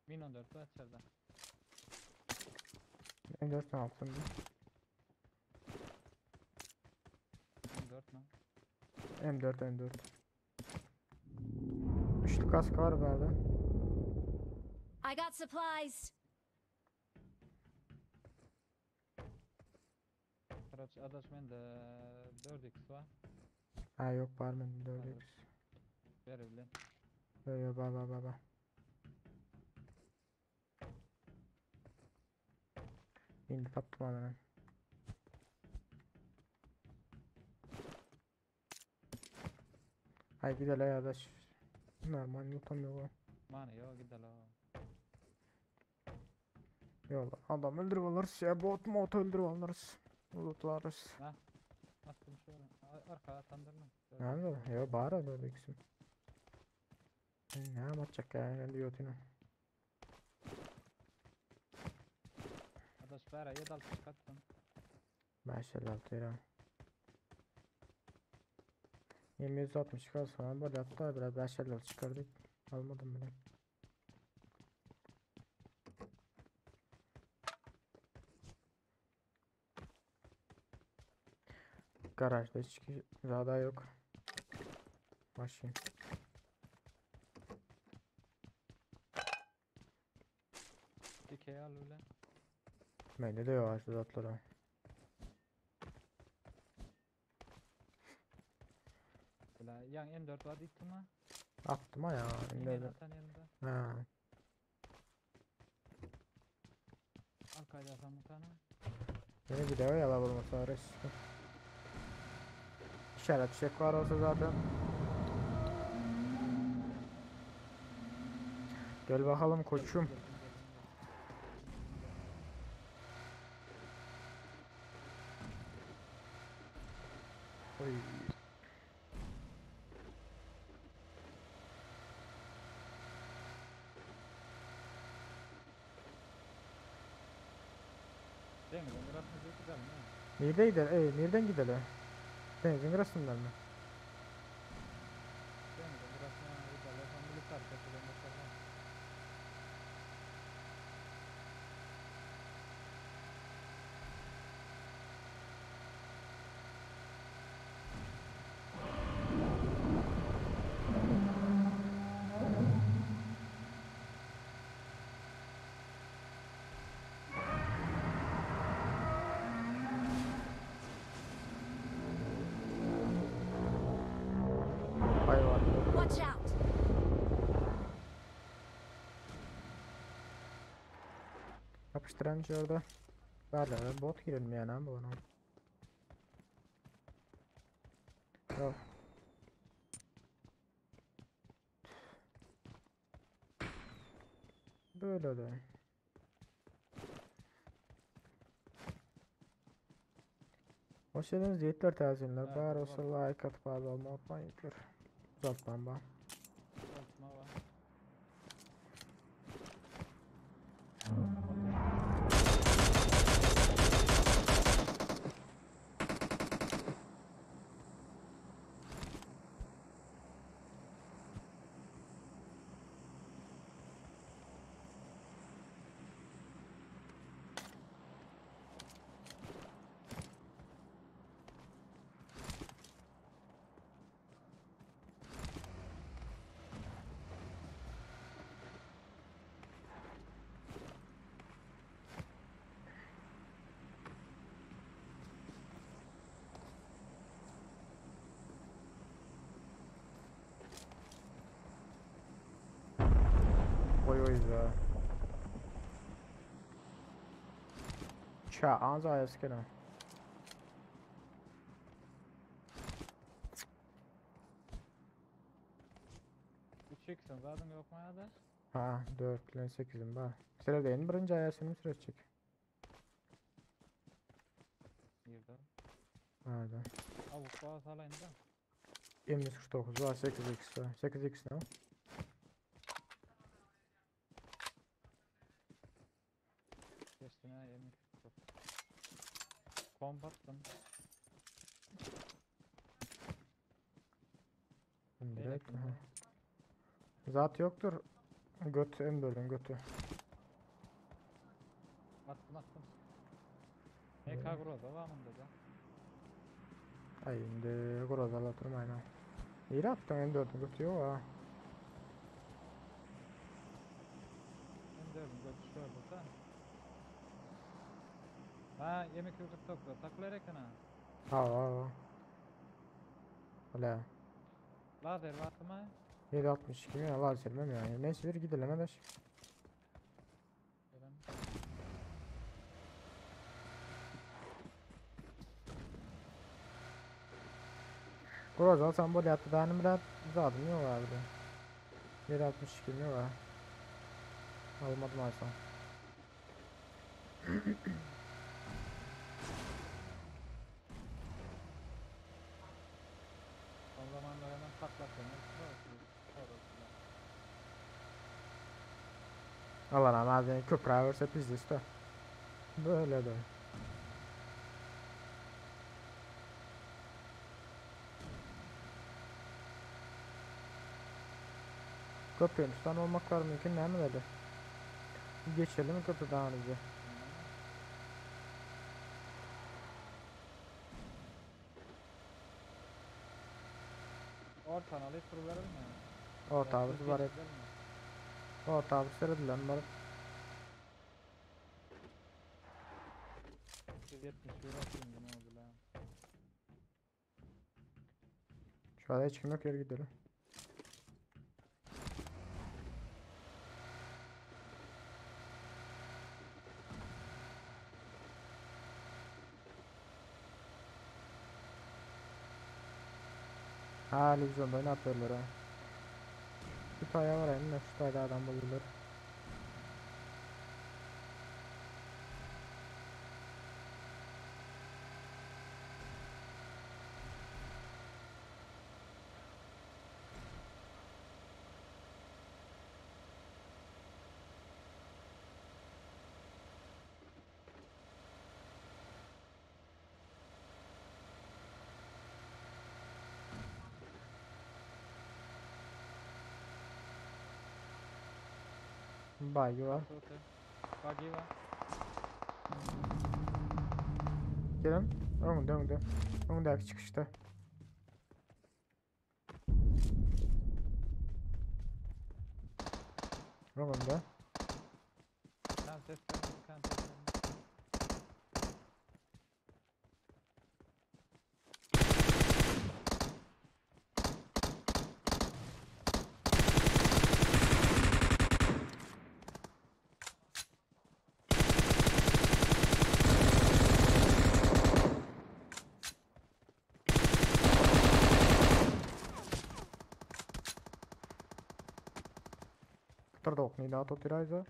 Min 14 var içeride. M4 ne yaptın? M4 mü? M4 M4. Üçlü kask var bende. I got supplies. Karaç adaş bende 4x var. Ha yok var bende 4x. Verebilen. Yo yo ba ba ba ba. Indi tapdym hemen. Hay gidelim ya adaş. Normal yutamıyor. Mani yok gidelim. Yolla adam öldürüp alırız ya bot mod öldürüp alırız. Lootlarız. Ha. Attım şöyle. Arka atandırma. Nerede? Yo bari öyle ikisi. Ne yapacak ya? Ben yotunu. Adaş bära 7 çıkarttım. 556 lira. 760 çıkarsa böyle hatta biraz 556 çıkardık. Almadım bile. Garajda hiç daha yok. Maşin. Dikey al öyle. Bende de yok zatları. Böyle yan M4 var diktim ha. Attım ha ya. Yine M4. atan yanında. Ha. Arkaya atan bir tane. Yine bir de yala vurması var işte. İşaret fişek var olsa zaten. Gel bakalım koçum. Oy. Değil mi? Burası gidelim ha. Nerede gidelim? Ey, nereden gidelim? Denizin kırasından mı? Değil mi? Burasına gidelim. Hamile hareketi mesela. Hay var. Watch out! Yapıştıran orada. Ver bot girelim yani abi bana. Yok. Böyle de. Hoş geldiniz yiğitler tercihler. Evet, Var var. olsa like atıp abone olmayı unutmayın yiğitler. Uzatmam ben. Uzatma var. o yüzden. Ça anca ayası gelen. 3x'in zaten yok mu ya da? Ha 4 bilen 8'im var. Sıra birinci ayasını süre çek. Girdi. Nerede? Avuk bağ salayın da. M149 var 8x var. 8x ne? Geçtim ya M249. Komp attım. Direkt. Aha. Zat yoktur. Götü M4'ün götü. Attım attım. MK Groza var mı da? Ay indi Groza oturmayın ha. Nere attın M4'ün götü yok ha. M4'ün götü şurada da. Ha M249 takılar eken ha. Ha ha ha. Hala. Lazer var mı? 7.62 mi? Lazer mi yani? Neyse bir gidelim hadi. Gelen. Groza alsam bu yattı daha biraz zaten yok abi. 7.62 mi var? Almadım alsam. Son zamanlar hemen taklatıyorlar. Allah Allah köprü verse biz işte. Böyle de. Köprünün üstten olmak var mümkün değil mi dedi. Geçelim köprü daha önce. Ortan alıp tur verelim mi? Orta abi var hep. Orta abi sıradilen var. 270 euro atayım ne oldu lan? Şu an hiç kim yok yere gidelim. Ha televizyonda ne yapıyorlar ha? Şu taya var ya, şu tayda adam bulurlar. Buggy var. Buggy var. Gelin. Önünde önünde. Önündeki çıkışta. Önünde. Kan ses verme, kan ses verme. Trdok ni dato tirajza.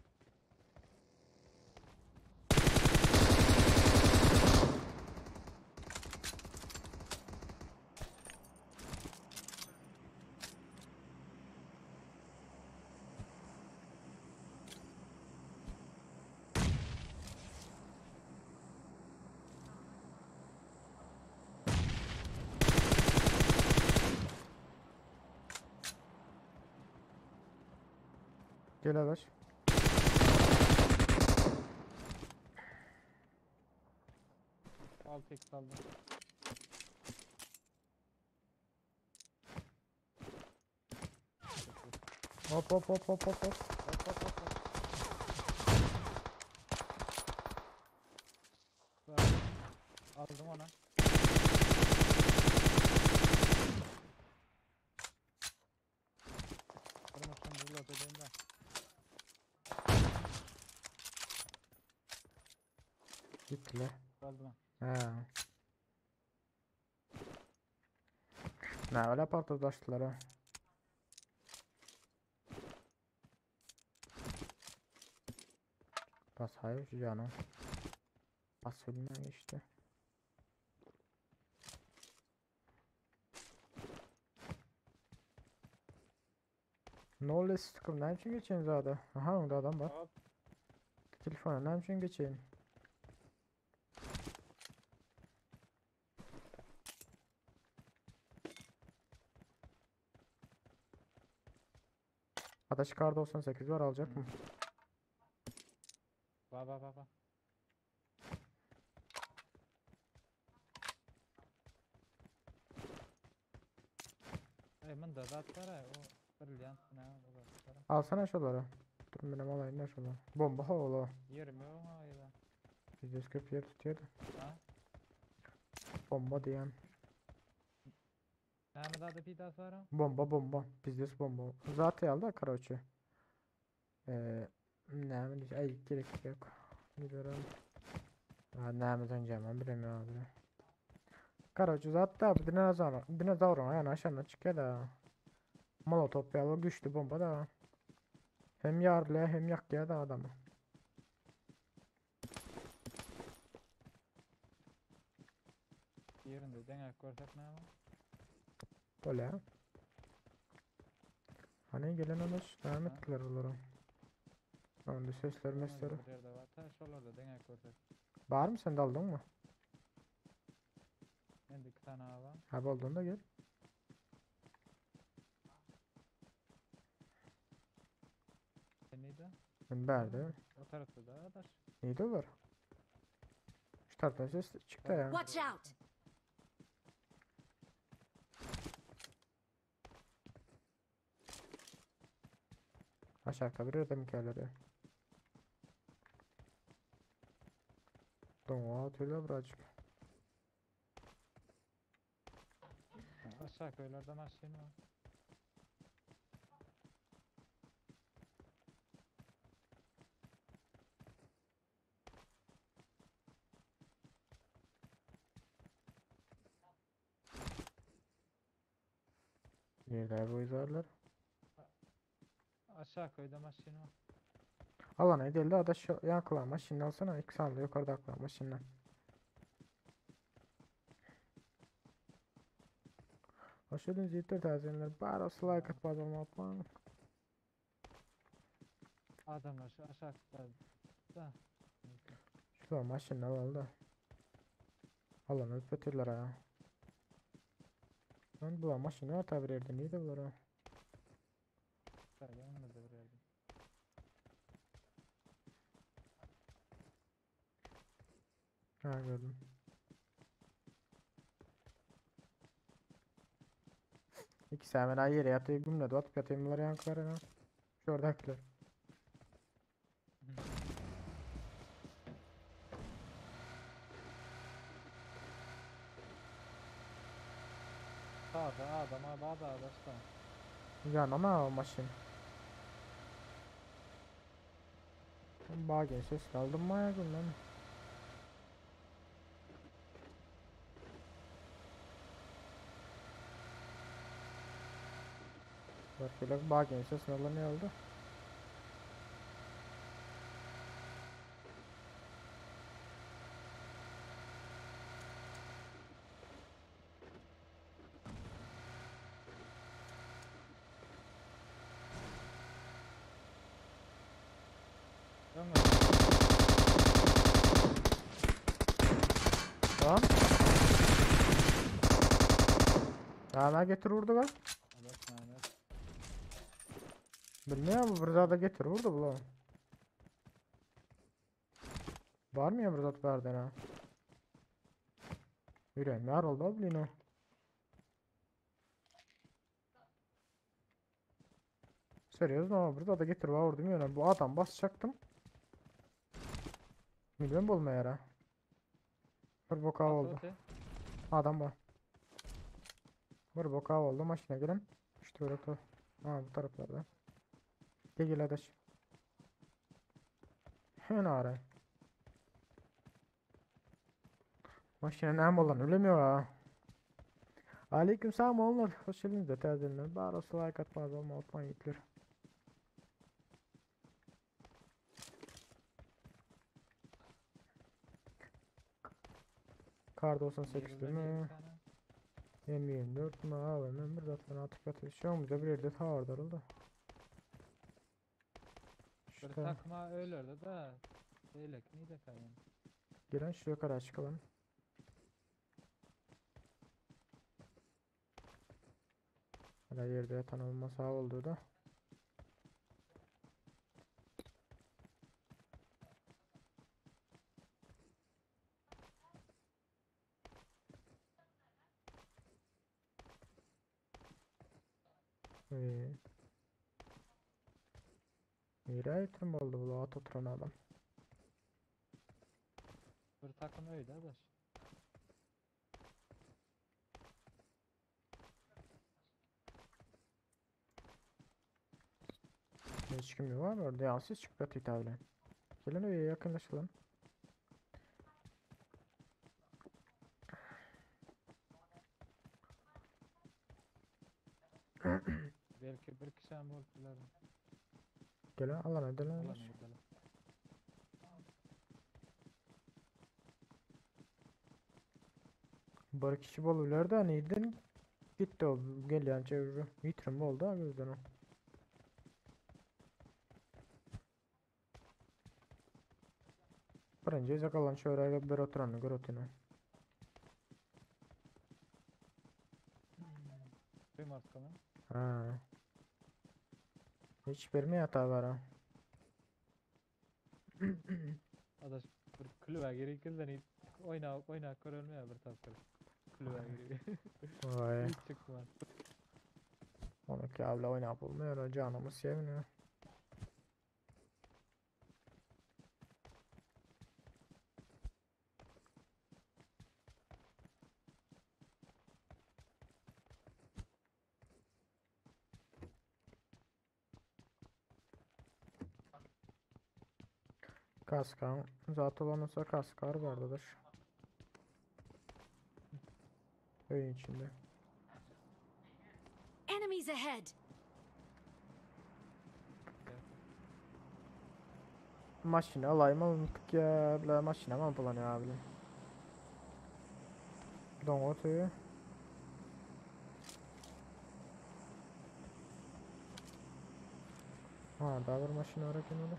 Gel adaş. 6x aldım. Hop hop hop hop hop hop. Hop hop hop hop. Aldım onu. Kırmızı reload edeyim de. Gitdiler. Boldumy? He. Näme partladyşdylar ha? Bas hayır şu canım. Bas bilmem işte. Ne oluyor sıkım? Ne için geçeyim zaten? Aha orada adam var. Hop. Telefona ne için geçeyim? Adaş kar 98 var alacak mı? Ba ba ba ba. Ey mında zat var ha, o brilliant ne o zat var. Alsana şunları. Dur benim alayım da şunları. Bomba havalı. Yerim yok ama ya. 140 yer tutuyordu. Ha? Bomba diyen. Näme zady peýdasy bar o? Bomba bomba. Bizdes bomba. Zaten aldı короче. Ee, näme diýse, ay gerek yok. Gidiyorum. Ha, näme döneceğim bilemiyorum abi. Короче, zaten abi dinozor, dinozor yani aşağıdan çıkıyor da. Molotov yalı güçlü bomba da. Hem yarlıyor hem yakıyor da adamı. Ýerinde deňäp görsek näme? Böyle. Hani gelen adaş devam Ha? ettiler onlara. Önde sesler mesler. Bir ýerde bar, ta şolarda deňäp görsek. Var mı sen de aldın mı? Mende 2 tane bar. Abi aldın da gel. Neydi? Ben verdim. O tarafta da adaş. Neydi olur? Şu taraftan ses çıktı ya. Watch out! Aşağıda bir yerde hikayeleri. Doğa atıyorlar birazcık. Aşağı köylerde maşin var. Nerede bu izlerler? Aşağı köyde maşin var. Alana geldi adaş yankılanma şimdi alsana iki sandı yukarıda aklanma şimdi. Hoş geldiniz yiğitler tazeyenler. Bari olsa like atmaz olma. Adamlar şu aşağı da. Şu maşını al da. Alanı ötürler ha. Lan bu maşını at bir yerde neydi bunlar ha? Yanımda bir yerde. Ha gördüm. İki hemen ay yere yatıyor gümle atıp yatayım bunlar yankılar ya. Şuradakiler. Sağda adam bağda adaş da. Ya ama o maşın. Bagen ses aldım mı ayakım lan? Bak bagen ses ne oldu? Öňe. Tamam. Daha getir vurdu bak. Adaş Mehmet. Bilmiyorum bu burada da getir vurdu bu lan. Var mı ya burada verden ha? Yürü ne oldu abi Seriyoruz ama burada da getir var vurdum yani bu adam basacaktım. Milyon bulma yara. Bir boka oldu. Adam var. Bir boka oldu maşına gelin. İşte orada. Ha bu taraflarda. Gel gel adaş. Hemen ara. Maşyna näme bolan bilemiyor ha. Aleyküm selam oğullar. Hoş geldiniz de täzelenler. Bar olsa like atmaz olma unutmayın yiğitler. Kar 98 28 mi? tane. M24 mi? AVM bir zaten atıp atıyor. Şu an bize bir yerde ta vardır da. Bir İşte takma öylerde de. Eylek neydi kayın? giren şu yukarı çıkalım. Hala yerde yatan olmasa oldu da. Ee, Nereye yatırım oldu bu at oturan adam? Bir takım öyle adaş. Hiç kim yok var orada yansız çıktı hitabla. Gelin öyle yakınlaşalım. Belki bir kişi hem oldular. Gelin alana gidelim. Alana gidelim. Bir kişi bolurlar da neyden gitti o gelen çevre. Yitirim oldu ha gözden o. Birinci zakalan şöyle bir oturanı gör otunu. Primarska mı? Ha. Hiç vermiyor hata var ha. Adaş bir kulübe geri kızdan oyna oyna körülmeye bir tapkır. Kulübe geri. Vay. Hiç çıkmaz. Onu ki abla oynayıp olmuyor. Canımız sevmiyor. Kaskan zat olan olsa kaskar vardır. Öyün içinde. Enemies ahead! Maşina alayım unuttuk ya. Bile maşina mı bulanıyor abi? Don otuyor. Ha daha bir maşina var öyle.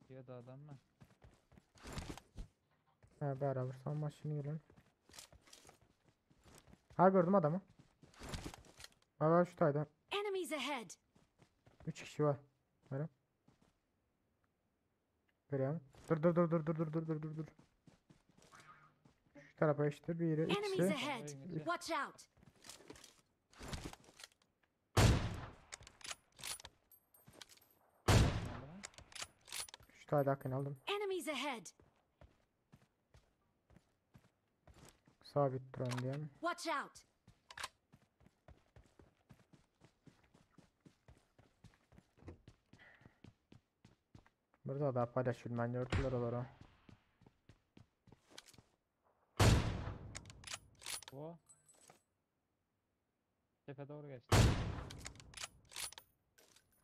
Ya da adam mı? Ha beraber son maşini gelin. Ha gördüm adamı. Ha şu tayda. Enemies ahead! 3 kişi var. Böyle. Görüyorum. Dur dur dur dur dur dur dur dur dur dur. Şu tarafa işte biri Enemies ikisi. ahead! Öyün içi. Watch out! Şu tayda hakkını aldım. Enemies ahead! Sabit duran diyen. Watch out! Burada da paylaşılmayan örtüler olarak. Bu. Tepe doğru geçti.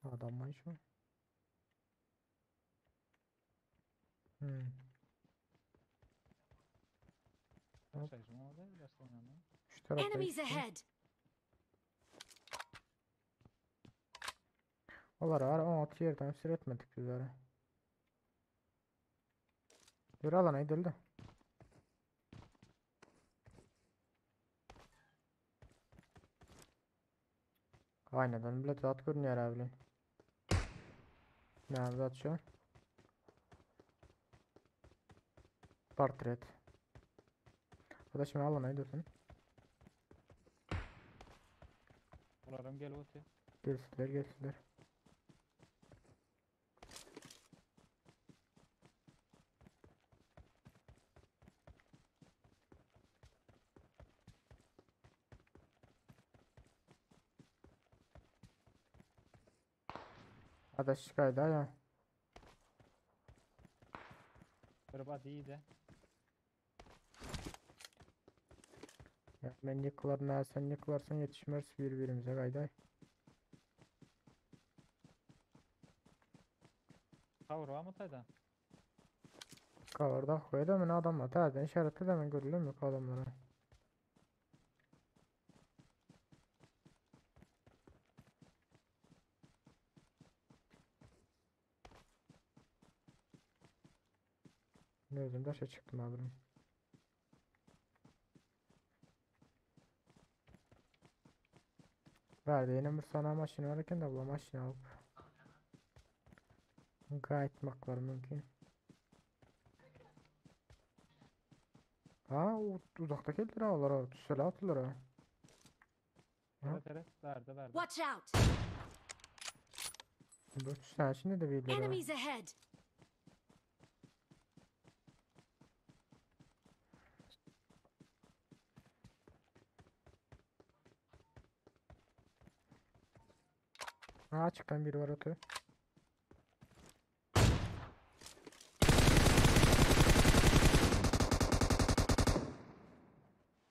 Adam var şu. Hmm. Hop. Şaşırma o değil baştan yana. Şu tarafta Enemies işte. ahead! Olar var 16 yerden seyretmedik bizlere. Yürü alana gidildi. Aynadan bile zat görünüyor abi. Ne zat şu? Portret. Arkadaşım alana gidiyorsun. Ularım gel otu. Gelsinler gelsinler. Adaş çıkaydı ya. Bir body iyiydi. Ya ben yıkılar ne sen yıkılarsan yetişmez birbirimize kayday. Cover var mı tayda? Cover'da koy da men adamlar täzeden işaretli de men görülür mü adamlara? Ne özüm daşa çıktım abim. Verdi yine bir sana maşini var iken de bu maşini alıp Gaytmaklar mümkün. Ha o uzakta geldiler ha onlar ha. Tüsele attılar ha. Ha? Evet evet verdi verdi. Watch out! Bu tüsele içinde de birileri ha. Enemies ahead! Ha açıktan biri var atıyor.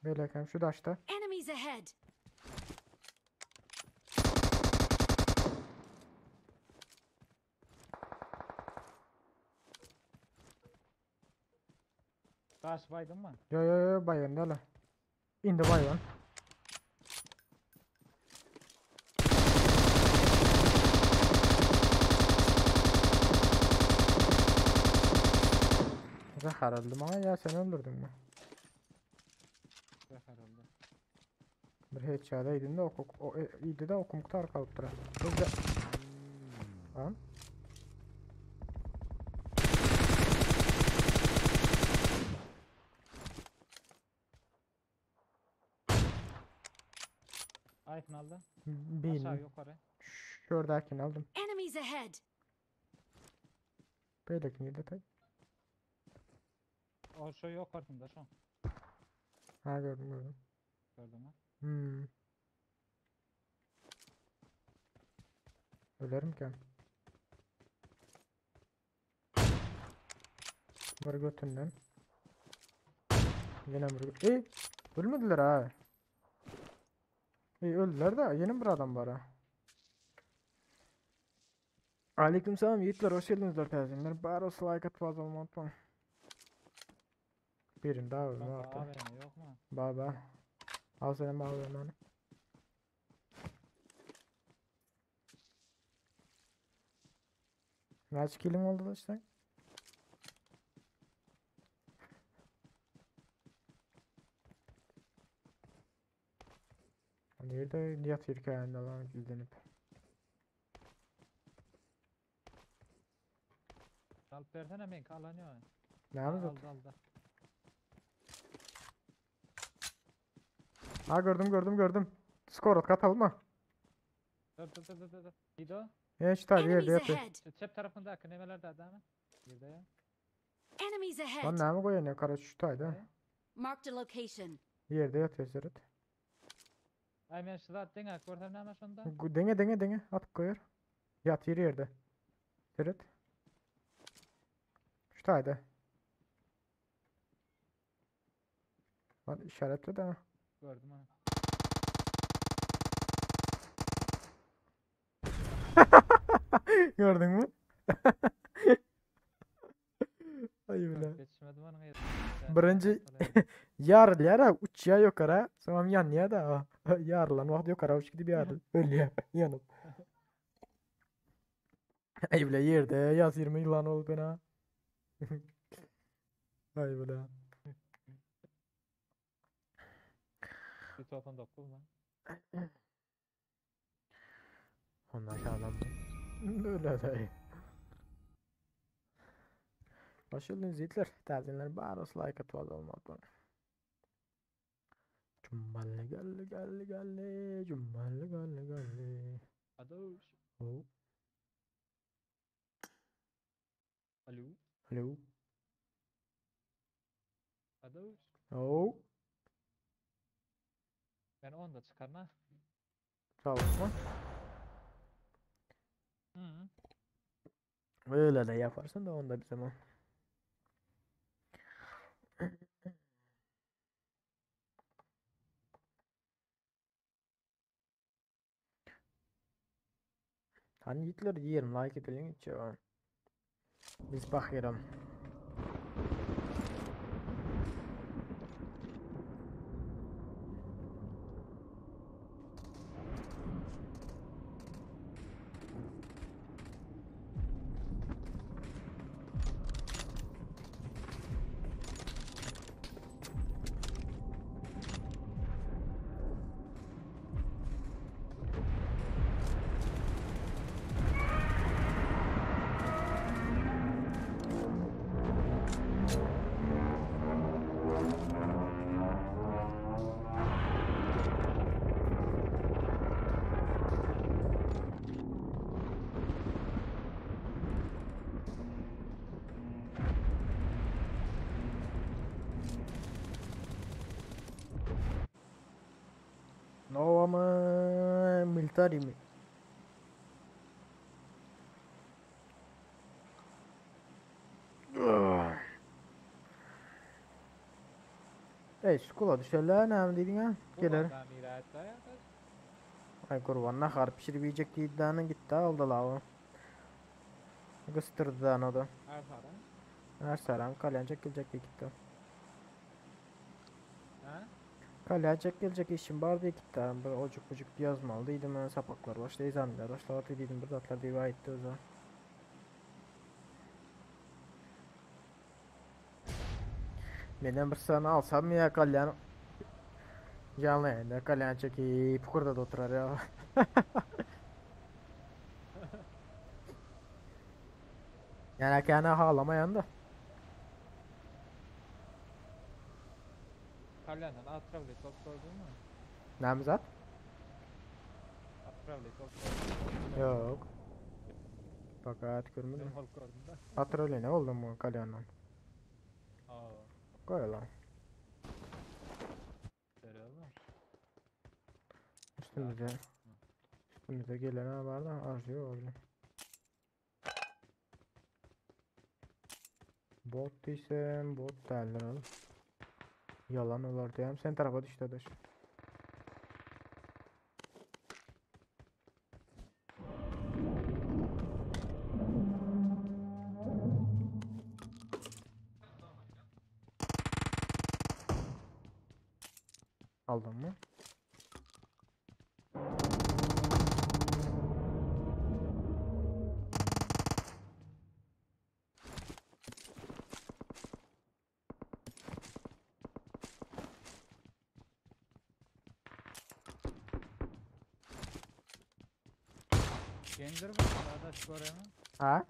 Böyle şu daşta. Enemies ahead! Karşı baydın mı? Yo yo yo baygın da la. İndi baygın. Zahar öldüm ama ya sen öldürdün mü? Zahar öldü. Bir headshot'a de ok, o, e, idi de okum kutar kalıp durar. Hızlı. Lan. Aykın aldı. Bin. Aşağı yukarı. Şuradakini aldım. Enemies ahead! Böylekini de tay. O şu yukarısında şu. Ha gördüm gördüm. Gördün mü? Hmm. Ölerim ki. Bir götünden. Yine bir Ey, ölmediler ha. Ey öldüler de yeni bir adam var ha. Aleykümselam yiğitler hoş geldiniz dört teyzemler. Bari olsa like at fazla olmadı unutmayın. Birini daha öldü Kanka artık. AVM yok mu? Baba. Al senin AVM'ni. Kaç kilim oldu da işte? Nerede yatıyor ki ayağında lan gizlenip. Alıp versene ben alanıyor. Ne Ha, yapıyorsun? Aldı aldı. Ha gördüm gördüm gördüm. Skor at katalım mı? Dur dur dur dur dur. Gido. Ya işte yerde Enemies yatıyor. ahead! Şu çep tarafındaki nemelerde adamı. Bir de ya. Enemies Lan ahead! ne mi koyuyorsun ya kara şu tayda. Marked a location. Yerde yatıyor Serhat. Ay men şu zat dene görsem näme şonda? Denge denge denge at koyar. Yat yeri yerde. Serhat. Şu tayda. Lan işaretle de. Gördüm onu. Gördün mü? Ay bile. Yetişmedim onun Birinci yarılyara uçya yukarı, sonra yanıya da yarılan vaqt yukarı uçup gidip yarıl. Ölüyor yanıp. Ay bile yerde yaz 20 yılan ol bana. Ay bile. Bir 99 mu? Onlar sağlam. Öyle de. Hoş geldiniz yiğitler. Terzinler bari like atıp abone olmayı unutmayın. Cumballi geldi geldi geldi. Cumballi geldi geldi. Adoş. Oh. Alo. Alo. Adoş. Oh. Ben onu da çıkarma. Sağ olsun. Hı. Öyle de yaparsın da onda bir zaman. Hani gitler 20 like edelim hiç ya. Biz bakıyorum. Nova mı? Military mi? Ey skula düşerler ne dedin ha? Gelir. Ay kurban nahar pişirip yiyecek diýdi gitti aldı la o. Gystyrdy da o da. Her saran. Her saran kalyan gelecek diye gitti. Ha? Kalyan gelecek işim var diye gitti. Bir ocuk bucuk yazmalıydım ben sapaklar başta ezanlar başladı dedim bir zatlar diye etti o zaman. Menden bir sana alsam ya kalyan Canlı yayında kalyan çekip burada da oturar ya. Yani kendi ağlamayan da. Kalyandan atravli top gördün mü? Nemzat? Atravli top gördün mü? Yok. Fakat görmedim. Ben hol gördüm de. Atroli ne oldu mu kalyandan? Aa, Koy lan. görüyor musun? Üstümüze. Üstümüze gelen var da harcıyor orada. Bot diysem bot derler oğlum. Yalan olar diyem. Sen tarafa düştü adaş. Aldın mı? Gendir mi? Adaş göremi. Ha?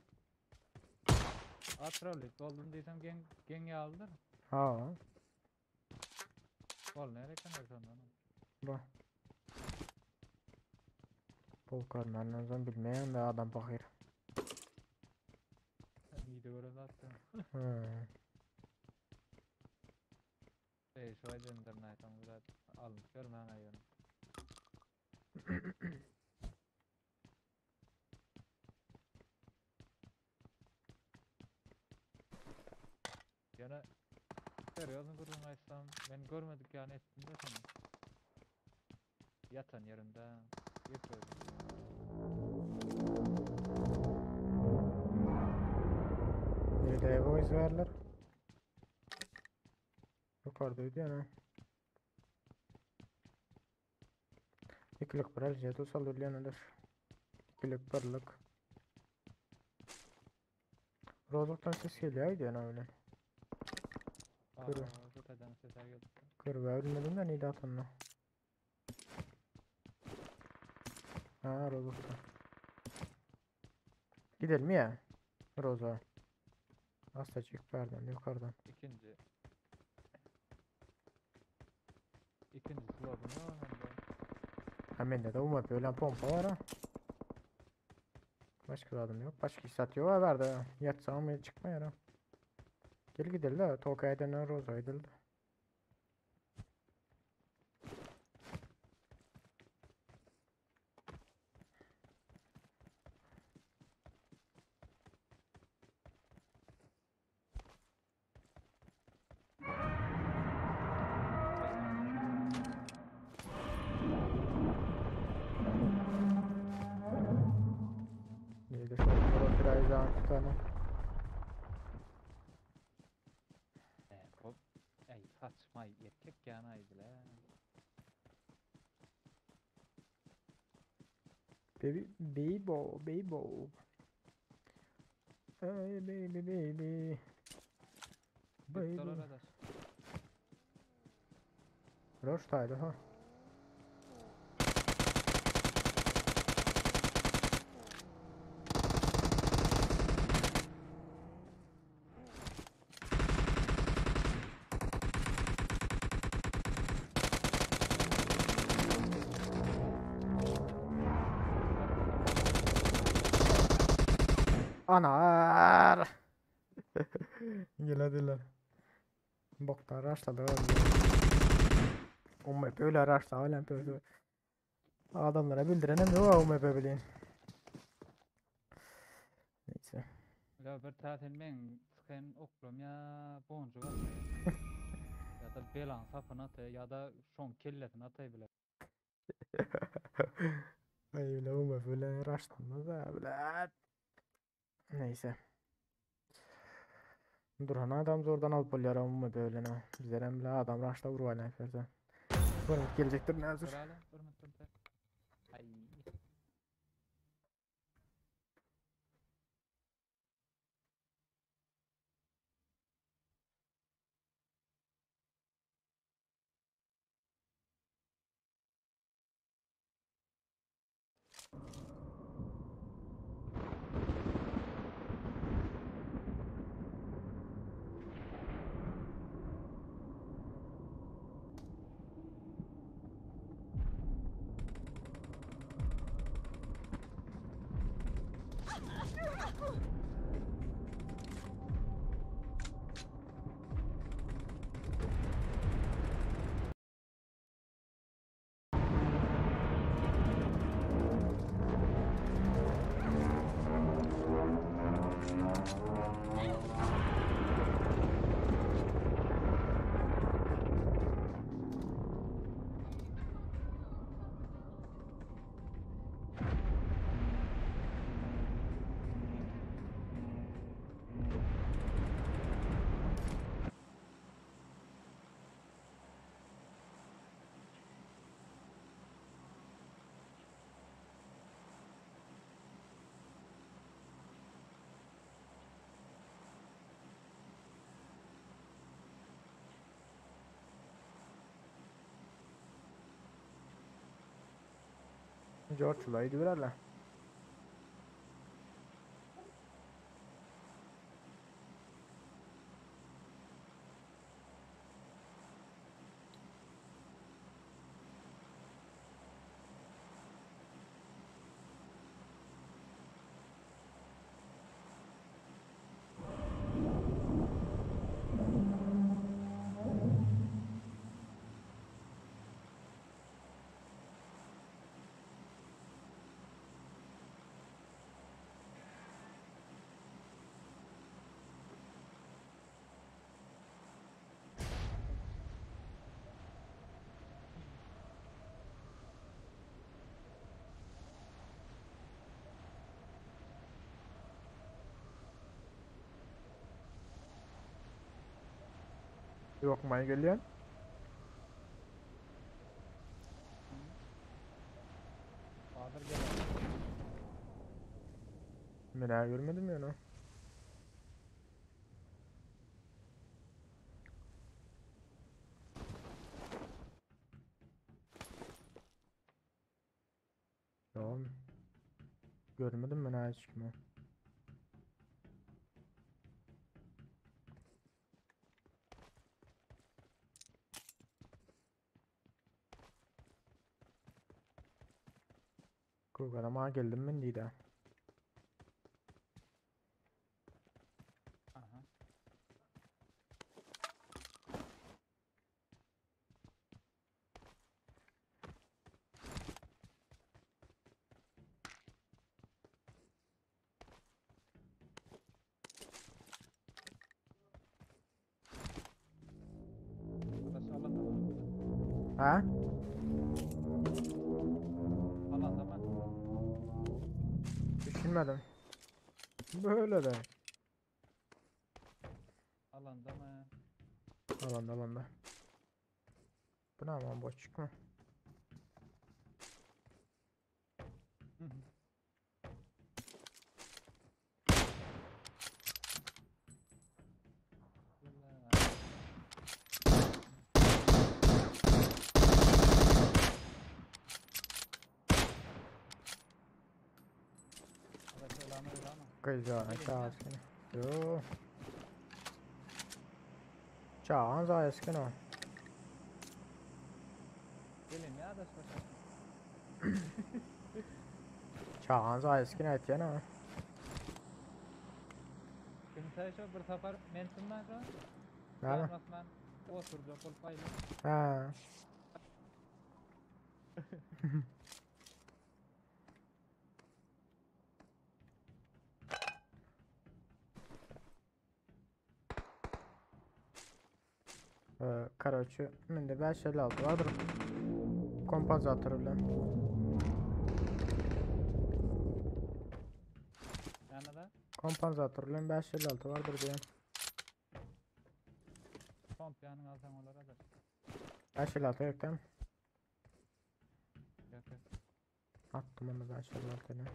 Atravli oldum diysem gen gen aldır. Ha. Bol nereye kadar sondan? Bu. Bol görmenden bilmeyen de adam bakır. İyi de göre zaten. Hmm. Ey şu aydan da güzel almış görmem ayını. Yana Görüyorsun gururun aysam ben görmedik yani ettim de seni. Yatan yerimde yıkıyordum. Nerede bu izlerler? Yukarıdaydı yani. İkilik bir el jeto salırlayanlar. İkilik birlik. Rozoktan ses geliyor yani öyle. Kır. Aa, bu kadar sesler geldi. Kır ölmedim de neydi atanla. Ha Rozok'ta. Gidelim ya. Roza. Azıcık pardon yukarıdan. İkinci. İkinci slotunu var bende. Ha bende de UMP ölen pompa var ha. Başka adım yok. Başka iş satıyor var verdi. Yatsam mı çıkma ya. Gel gidelim de Tokay'a denen Roza gidelim. Otyraýjan tutany. Hop. Ey saçma erkek ýanaý bile. Baby, baby, baby. Hey baby, baby. Baby. Roş taýda ha. Anar. Gelediler. Bokdan raşladı. UMP öyle raşla öyle öyle. Adamlara bildirenem yok UMP bilin. Neyse. Ya bir tatil men sıkın oklam ya boncu var. ya da belan sapını atay ya da şon kellesini atay bile. Ay öyle UMP öyle raşlanmaz da bile. Neyse. Durhan adam zordan alıp bolýar umumy bölene. Bizlerem bile adam raşla urwaýlan ferze. Görmek gelecektir nazır. Ay. George Floyd bilerler. Ýokmaý gelýän. Bahadır gel. Men ha görmedim ýöne. Tamam. Görmedim ben ha hiç kimi. Google'a geldim men diýdi. Aha. Arkadaş alanda mı? Ha? Alanda mı? Düşünmedim. Böyle de. Alanda mı? Alanda alanda. Bu ne aman boş çıkma. Kızlar çağırsın. Yo. Çağan zayeskin o. Gelin ya da başa. Çağan zayeskin etyen o. Kimse şu bir sefer mentimden şu. Näme? Ben oturacak olup aýly. Ha. Короче, mende 556 bardyr. Kompenzator bilen. Ýanyda Kompenzator bilen 556 bardyr diýen. Komp ýanyň alsaň olara da. 556 ýokdan. Yok yok. Attım onu 556 ne.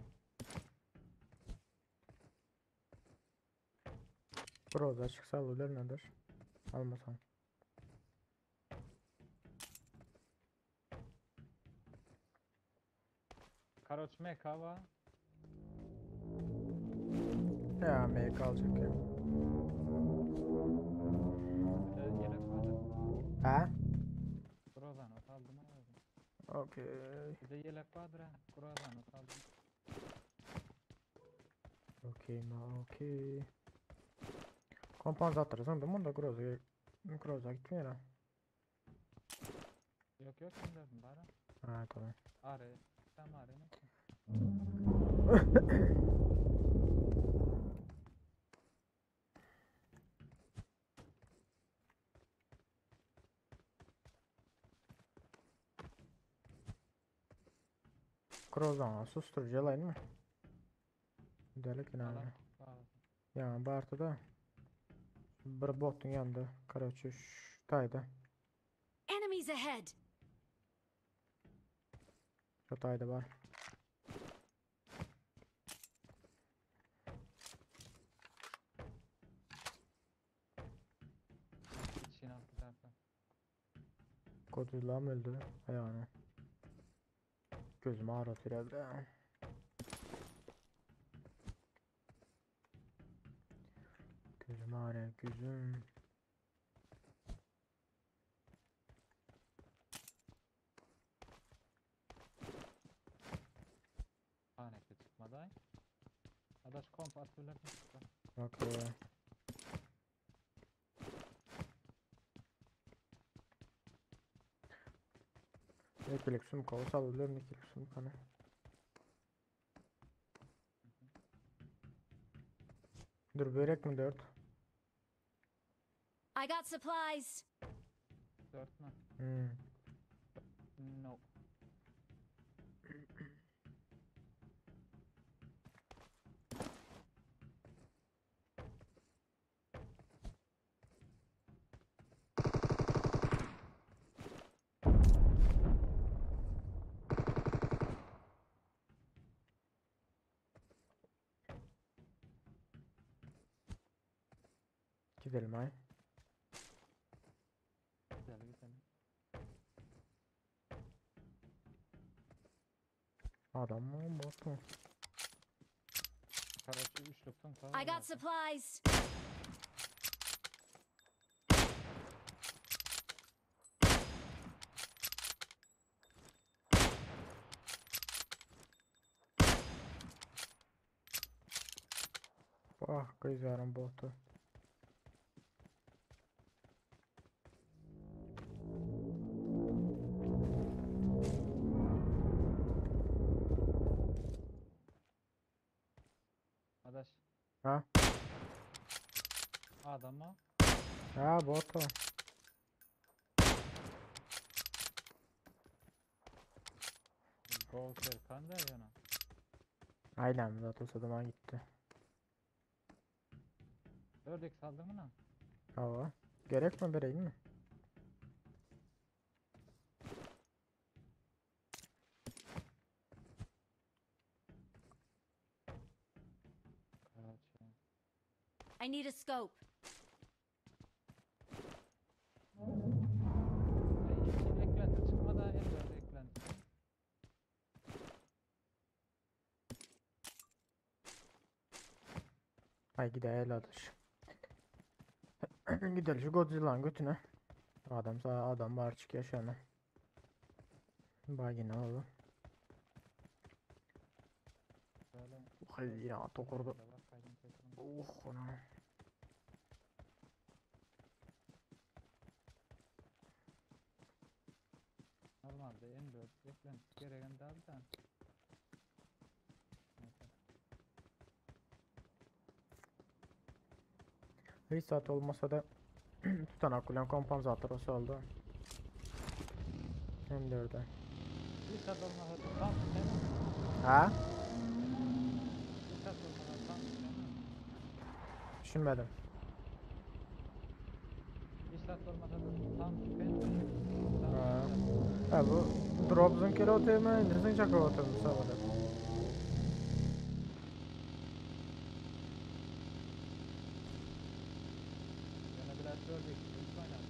Groza çıksa alırlar nedir? Almasam. Karoç meka var. Ya MK alacak ya. Bir de yelek vardır. Ha? Grozan ot aldım abi. Okey. Bir de yelek vardır ha. Grozan ot aldım. Okey ma okey. Kompenzator sandım onda Groza Groza gitmiyor ha. Yok yok gönderdim bana. Ha tamam. Arı. Tam arı ne? Grozan susturucu alayım mı? Delik yine abi. Ya Bartı'da bir botun yanında. Короче, şu tayda. Enemies ahead! Şu tayda var. İçin altı tarafta. Godzilla mı öldü? Ayağını. Gözüm ağrıtıyor herhalde. Gözüm ağrıyor gözüm. Tanesi çıkmadı ay. Adaş komp atıyorlar. Okey. Ikilik sumka olsa alabilirim ikilik sumkanı. Dur börek mi 4? I got supplies! 4 mü? Hmm. No. Gidelim ay. Gidelim gidelim. Adam mı bot mu? Karaçı üçlük sumka I got supplies! Ah kızarım botu. Adaş. Ha? Adam mı? Ha bot o. Go Serkan da yana. Aynen zaten o zaman gitti. 4x aldyňmy lan? Hawa. Gerekmi bereýinmi? I need a scope. Ay, eklenti çykmada M4 eklenti. Ay gidäýeli adaş. Gidelim şu Godzilla'nın götüne. Adam sağ adam var çıkıyor şu an. Bak yine oldu. Böyle Oh ya tokurdu. bak kaydın tekrar. Oh ona. Normalde M4 eklenti gereken dal da. Neyse. Hiç saat olmasa da tutanak bilen kompanzatör olsa oldu. M4'e. Bir saat olmasa da tam değil mi? Ha? Bir saat olmasa tam değil mi? Düşünmedim. Bir saat olmasa da tam tüken. Tam Ha. Ha bu drop zınkeri otayım indirsin çakı otayım sabah. Yana biraz 4x 3 oynar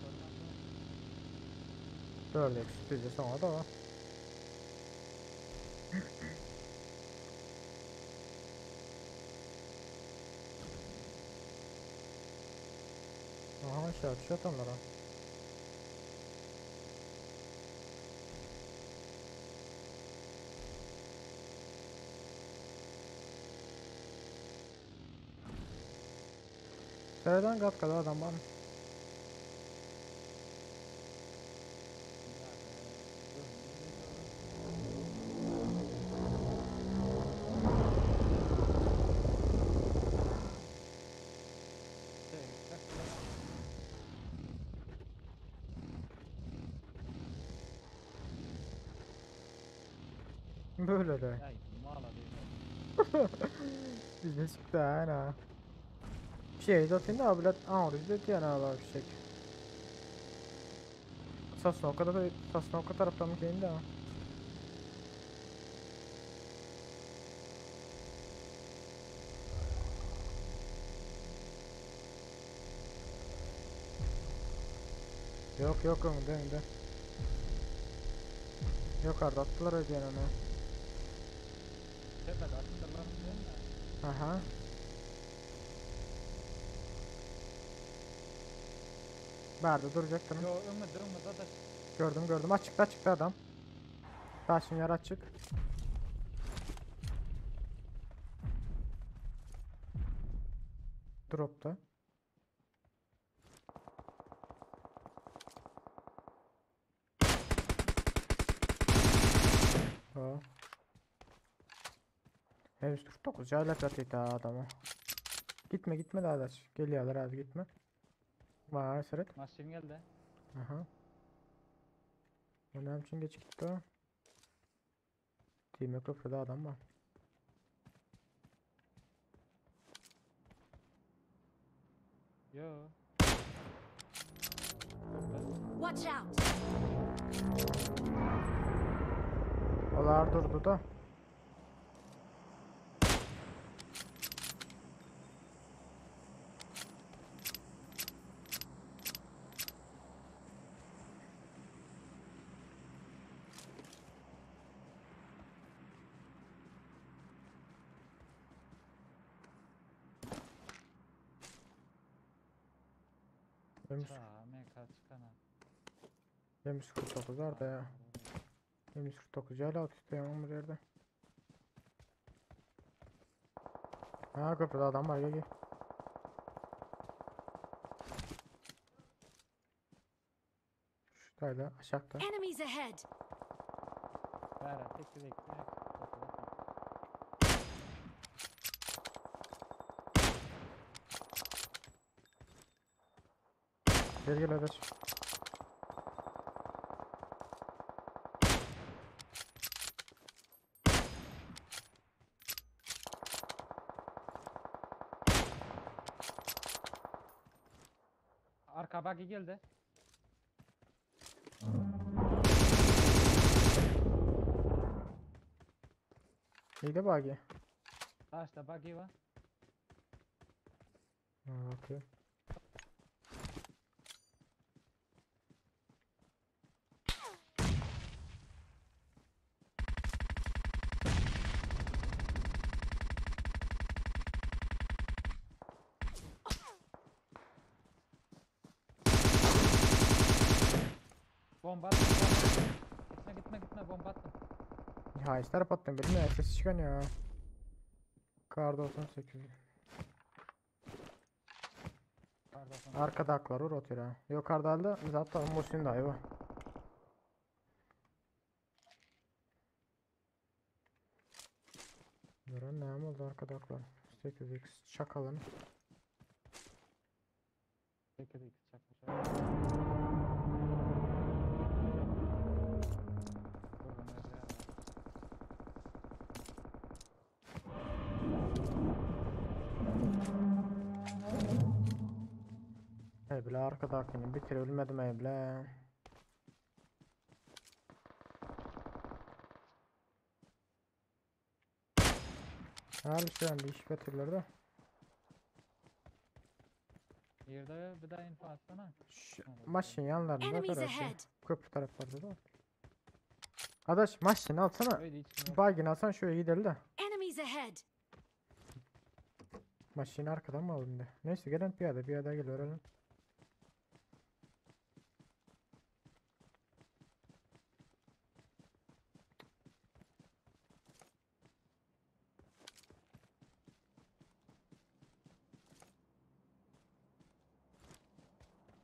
normalde. 4x bize sonra da o. Aha aşağı düşüyor adamlara. Sereden kat kadar adam var mı? Şey, bak, Böyle de. Ay mala değil. Bizde çıktı ha ana. Bir şey zaten de abilat aa bizde diyen abi bir şey. Sasnoka da Sasnoka taraftan mı kendi ha? Yok yok önde önde. Yok arda attılar ödeyen onu. Tepede attılar mı değil mi? Aha. Nerede duracaktım. Yo önüme önüme zaten Gördüm gördüm. Açıkta açıkta adam. Taşın yer açık. Dropta. Ha. Henüz 49 jaýlap ýatyr adamı. Gitme gitme daha da. Geliyorlar az gitme. Var seret. Maşin geldi. Aha. O ne için geç gitti o? Team köprüde adam var. Yo. Watch out! Olar durdu da. Ça, MK çıkana. M149 var da ya. M149 hala tutuyorum bu yerde. Ha köprüde adam var gel gel. Şurada aşağıda. Enemies ahead! Bära tek tek tek. Gel gel hadi. Arka buggy geldi. Neydi buggy? Taşda buggy var. Ha, okey. Bomba attım. Bomba. Gitme gitme gitme bomba attım. Ya ister attım bilmiyorum ses çıkan ya. Kar 98. Pardon. Arkada aklar uğur otur ha. Yok Ardal'da zaten Muhsin dayı var. Duran ne oldu arkada aklar? 8x çakalın. 8x çakmış. Buradan öyle ya. Hey bile arkada akını bir kere ölmedim ey bile. Her şu an iş götürürler de. Yerde bir daha info atsana. Şu maşın yanlarında Enemies kardeşim. ahead! Köprü taraflarda da. Arkadaş maşını alsana. Öyle hiç yok. Baygın alsan şöyle gidelim de. Enemies ahead! Maşını arkadan mı aldın de. Neyse gelen piyade piyade geliyor öyle.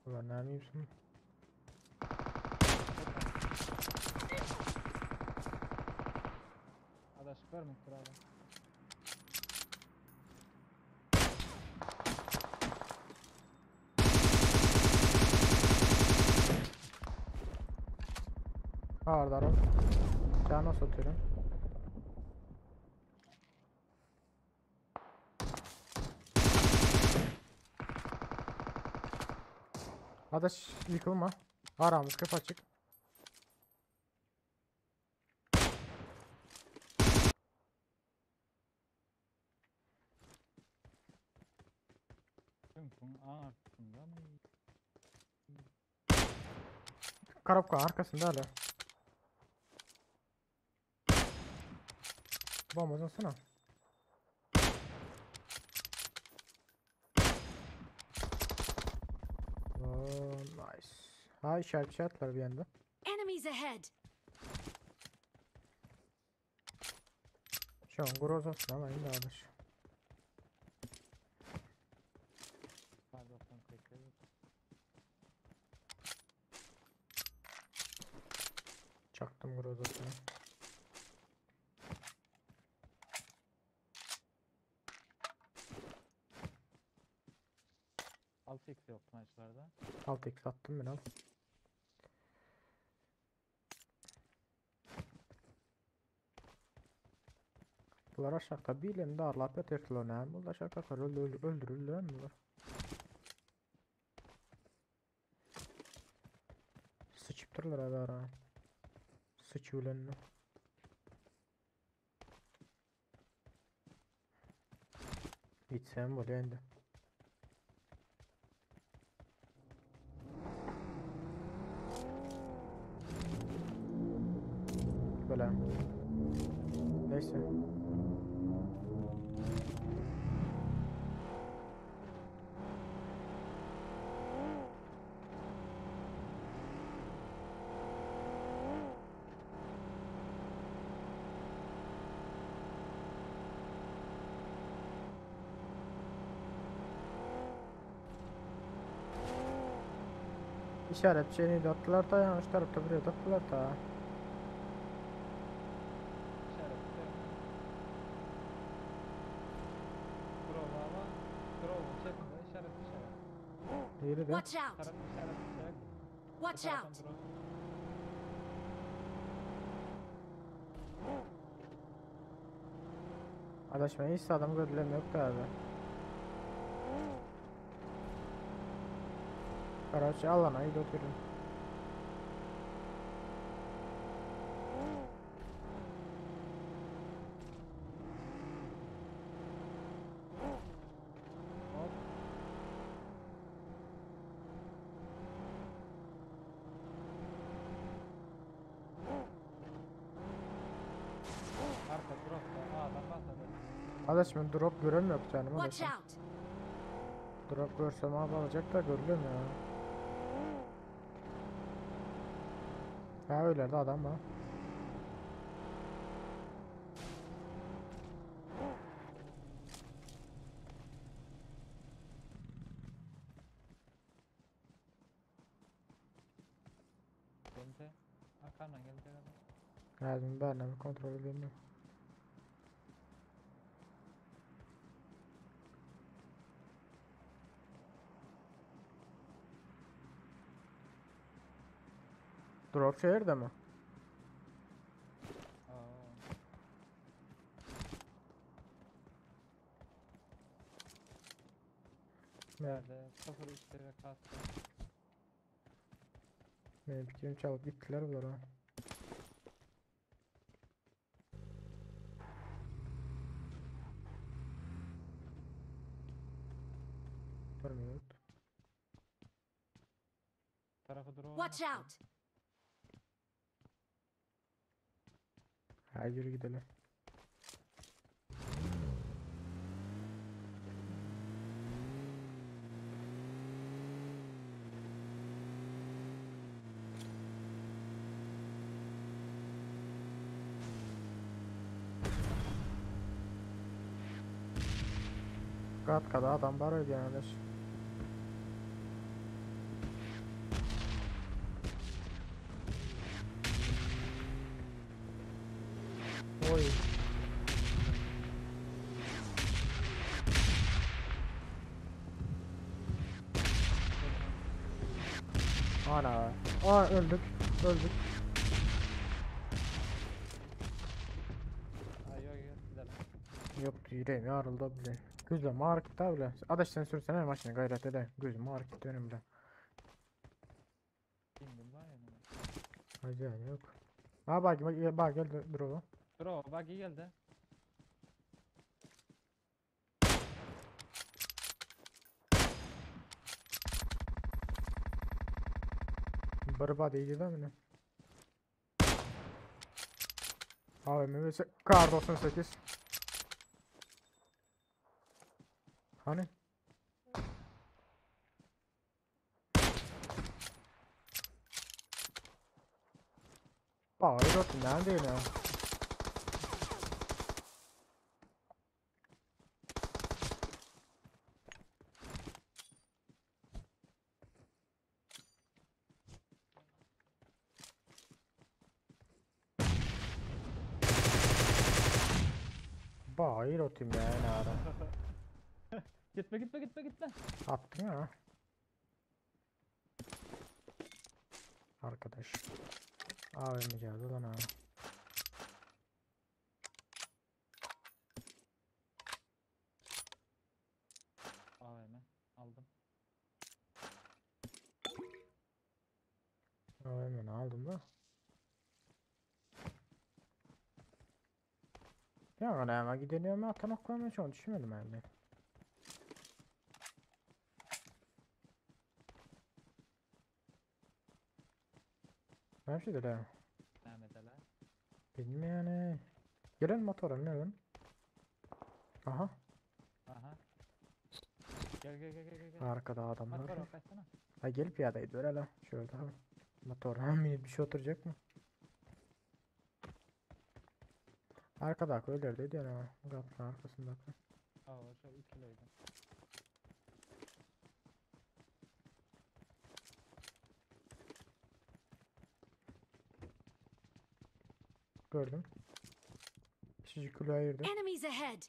Ulan ne yapıyorsun? Adaş görmektir abi. Ağırdarım. Cana satıyorum. Adaş yıkılma. Aramız kapı açık. Çünkü arkasında mı? Karapka arkasında hala. Bomba uzansana. Oh, nice. Ha işaret işaret var bir yanda. Enemies ahead! Şu an grozasın ama indi adaş. Pardon, 48. Çaktım grozasını. Altı x yoktu maçlarda. 6x attım ben al. Bular aşağıda bir de arlap yatırdılar ne? Bunlar aşağıda öldü öldü öldürüldüler mi bunlar? Sıçıp dururlar abi ara. Sıç ölenini. Gitsem böyle indi. Böyle. Neyse. İşaret şeyini de attılar da yanlış tarafta buraya da attılar da. İşaret Grove ama Grove'un çekinde işaret işaret. Yeri de. Watch out! Taraf işaret işaret. Watch Bu taraftan out! drone. Adaş ben hiç adam gördüğüm yok da abi. Karaçi alana gidip oturun. Hop. Arka dropta adam basady. Adaş ben drop göremiyorum canım Watch adaş. out! Drop görsem abi alacak da görülüyor ya. Ha öyle de adam var. Geldi. Arkamdan gelecek adam. Lazım ben de bir kontrol edeyim. ben. Drop şehirde mi? Aa. Ne? Nerede? 0-3 seviye kastı. Benim fikrimi çalıp gittiler bunlar ha. Bir minut. Tarafı drone Watch attı. out! Ha yürü gidelim. Kat kada adam var öyle yani. Oy. Ana. Aa öldük. Öldük. Ay yok yok gidelim. Yok yüreğim yarıldı bile. Güzel market bile. Adaş sen sürsene maşını gayret ede. Güzel market önümde. Bindim var ya. buna. Acayip yok. Ha bak bak bak gel dur oğlum. Bro bak iyi geldi. Berbat iyi değil mi? AVM ve Kar 98. Hani? Bak nerede ya? Bayır otayım ya ne ara. Gitme gitme gitme gitme. Attın ya. Arkadaş. AVM geldi lan ha. AVM aldım. AVM'ni aldım da. Ya ana hemen gideniyor mu atan okuyamıyor şu an düşünmedim ben de. Ben şey de Mehmet Ali. Bilmiyorum yani. Gelen motora ne lan? Aha Aha. Gel gel gel gel gel. arkada adamlar Motora var. kaçsana. Ha gel piyadaydı öyle lan. Şöyle ha. Motor ha bir şey oturacak mı? Arkada öylerdeydi yani ha. Kapının arkasında. Aa şu ikiliydi. Gördüm. Pişici kule ayırdı. Enemies ahead!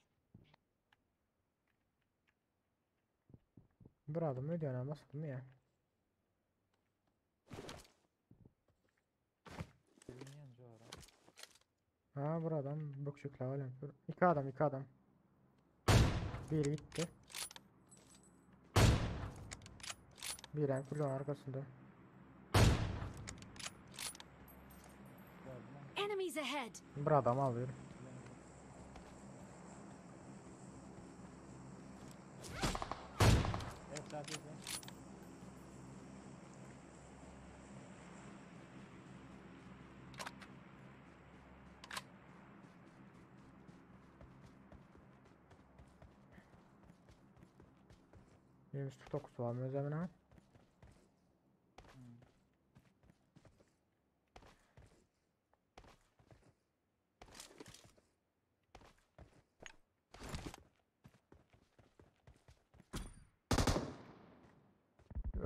Bir adım ödüyor ama nasıl mı ya? Bilmeyen şu ara. Ha buradan bukçukla öyle. İki adam iki adam. Biri gitti. Bir hem kulun arkasında. Enemies ahead! Bir adam alıyor. Evet zaten. Benim 9 var mı özemin ha?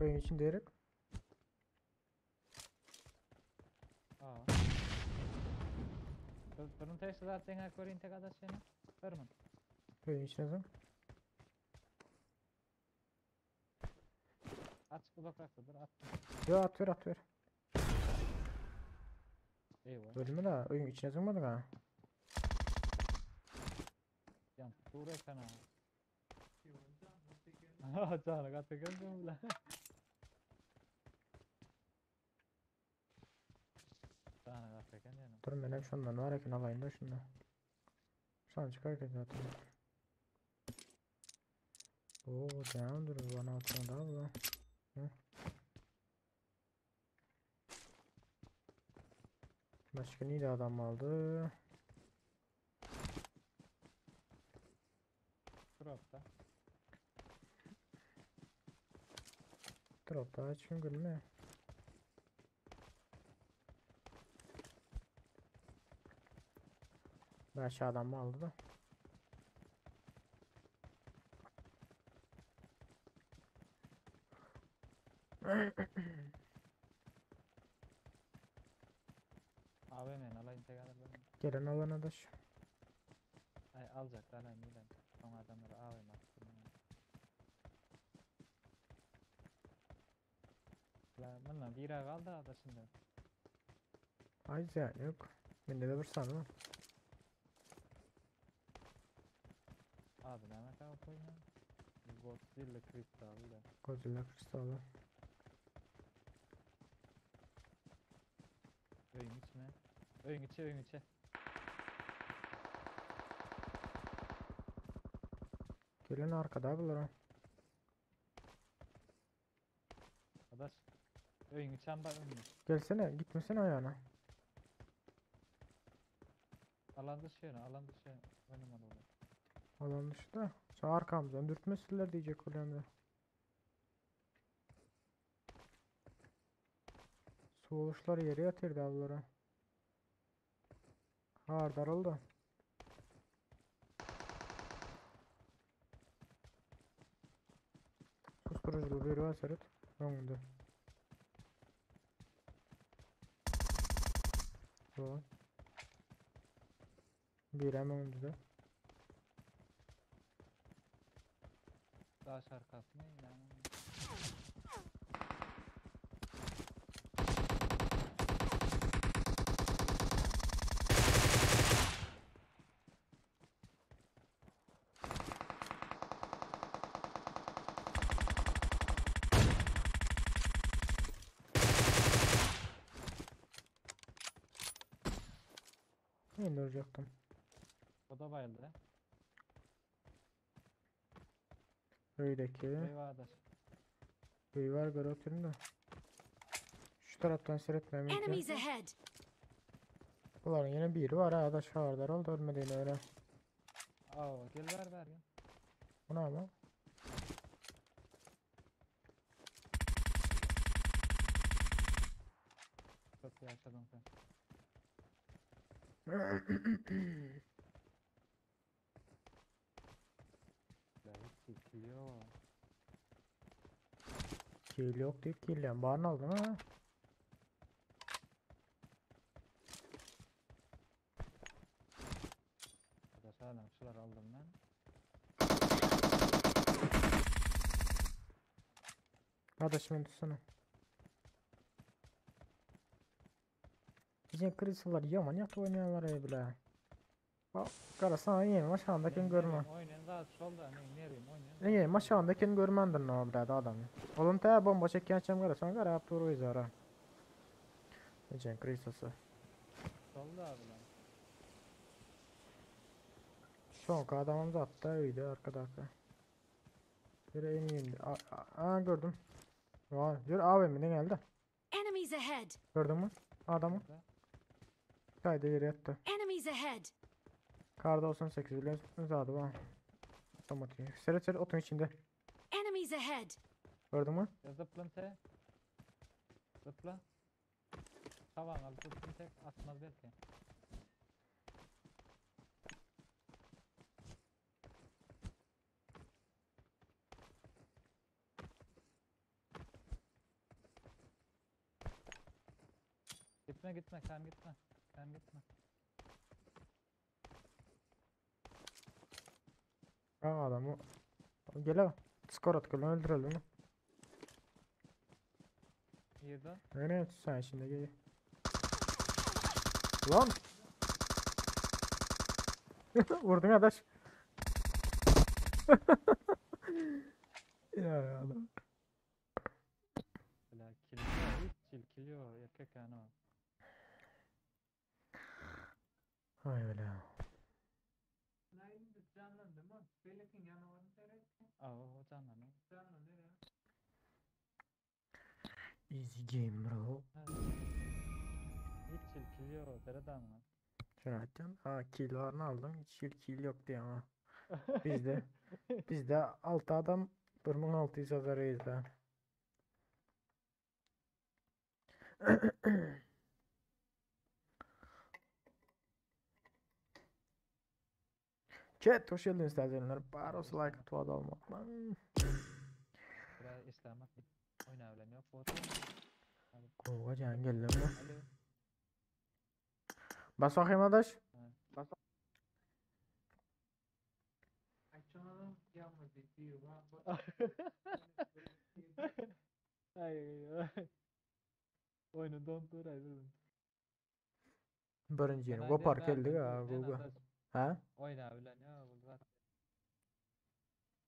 Oyun için diyerek. Aa. Durun test zaten ha korin tek adaş yani. Verme. Oyun içine zın. Açık uzaklaştı dur at. Yo at ver at ver. Eyvah. Ölme de oyun içine zınmadın ha. Yan dur ekana. Canı katı gördüm bile. Canı katı gördüm. Dur ben hem şundan var eken alayım da şundan. Şu an çıkarken zaten. Oo devam dur bana altına daha bu. Hı. Başka neydi adam aldı? Drop'ta. Drop daha hiç görünmüyor. Ben aşağıdan mı aldı da? AVM'nin alayım tek alır ben. Gelen alana da şu. Ay alacaklar lan neden? Son adamları AVM attım. La bundan bir ay kaldı da şimdi. Ay ya yok. Bende de bir sanma. Abi ne kadar koyayım? Godzilla Crystal da. Godzilla Crystal'ı. Öyün içme. Öyün içi öyün içi. Gelen arkada bulur ha. Adaş. Öyün içi amba önmüş. Gelsene gitmesene ayağına. Alan dışı yöne alan dışı oynamadı olur. Alan dışı da. Sonra arkamızdan dürtmesinler diyecek oluyorum da. Soğuşlar yere yatırdı ablara. Ha daraldı. Susturuculu bir var Serhat. Önünde. Bu. Bir hemen önünde de. Daha şarkısı ne yani? Ne duracaktım? O da bayıldı. Öydeki. Eyvah adaş. Köy var göre oturun da. Şu taraftan seyretmem mümkün. Enemies ahead! Bunların yine biri var ha adaş hardar oldu ölmediğine öyle. Aa gel ver ver gel. Bu ne ama? Çok iyi yaşadın sen. La hiç çekiliyor. Kill yok deyip kill Barın aldın ha. Adaş hala şular aldım ben. Adaş beni tutsana. Bizim kristallar yaman yatı oynuyorlar ya bile. Garasana ýeňiň aşagynda eken görme. Oýnaýan zat şol da, men nerim oýnaýan. Ýeňiň aşagynda eken görmändir no bir adamy. Olam tä bomba çekýänçäm garasana garap dur yzara. Ejen krisasy. Şol da bilen. Soňky adamam zatda öýde arkadaky. Bir emin. Aa gördüm. Vay, ýör AWM-den geldi. Enemies ahead! Gördün mü? Adamı. Kayda yere yattı. Enemies ahead! Kar 98 bilen zadı var. Otomatik. Seret seret otun içinde. Enemies ahead! Gördün mü? Ya zıplın te. Zıpla. Tavan al zıplın tek atmaz belki. Gitme gitme sen gitme. Sen gitme. Aa adamı. Gel al. Skor at gel öldürelim. Yerden. Nereye sen şimdi gel. Lan. Vurdun arkadaş. Ya adam. Bile kiliyor, hiç kiliyor erkek yani o. Ay öyle. Aa o canlandı. Easy game bro. Hiç kiliyor, dereden mi? Şunu atacağım. Ha kill var ne aldın? Hiç kill, kill yok diye ama. Bizde bizde 6 adam 1600 azarıyız da. Chat hoş geldiniz isteyenler. Baros like atıp almak lan. Biraz İslam'a oynayabilen yok. Bu Kova can geldi mi? Alo. Bas bakayım adaş. Ay ay. Oyunu dondur ay dedim. Birinci yerim. Ben Kopar aynen geldi ben ha en Google. adaş. Ha? Oynayabilen yok bu zaten.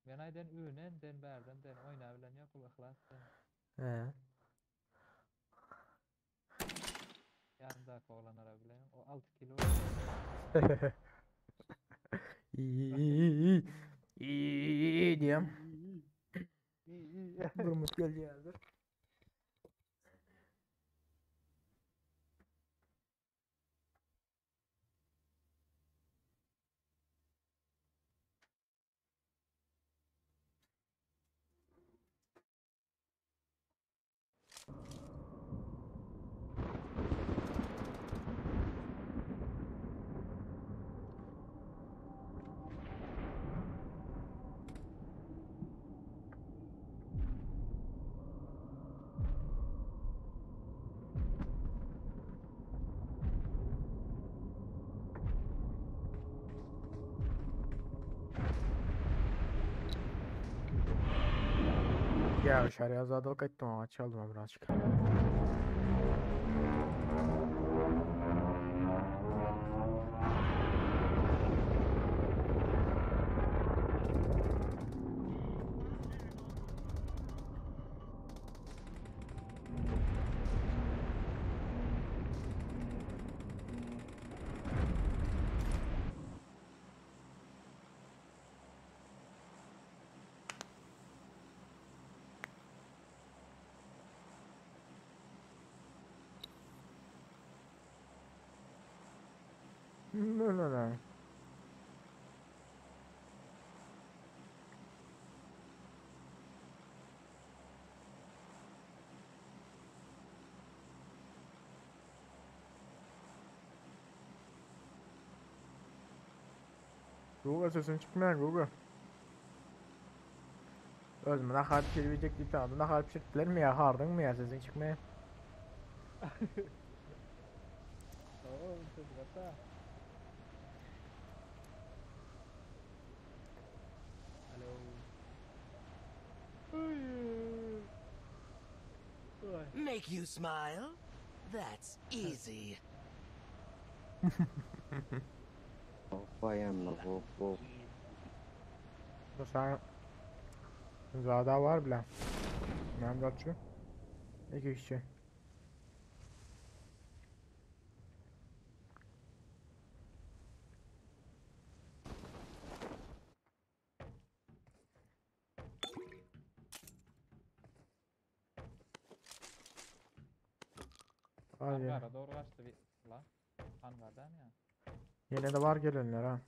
Ben aydan ünen den berden den oynayabilen yok bu ihlas. den. He. Yanındaki oğlanlara bile o 6 kilo. İyi iyi iyi iyi iyi diyeyim. Durmuş geldi yazdır. Ya şarya zadalık ettim ama çaldım birazcık. Ne ne ne. Google sesin çıkmıyor Google. Özüm nahar pişirecek deyip tanıdım. Nahar pişirdiler mi ya? Hardın mı ya sesin çıkmıyor? Oo, çocuk hatta. Alo. Make you smile? That's easy. Hop baýamly hop hop. Bu sana Zada var bile. Ben zatçı. İki kişi. Haydi. Hangara doğru kaçtı bir lan. Hangardan ya. Yine de var gelenler ha.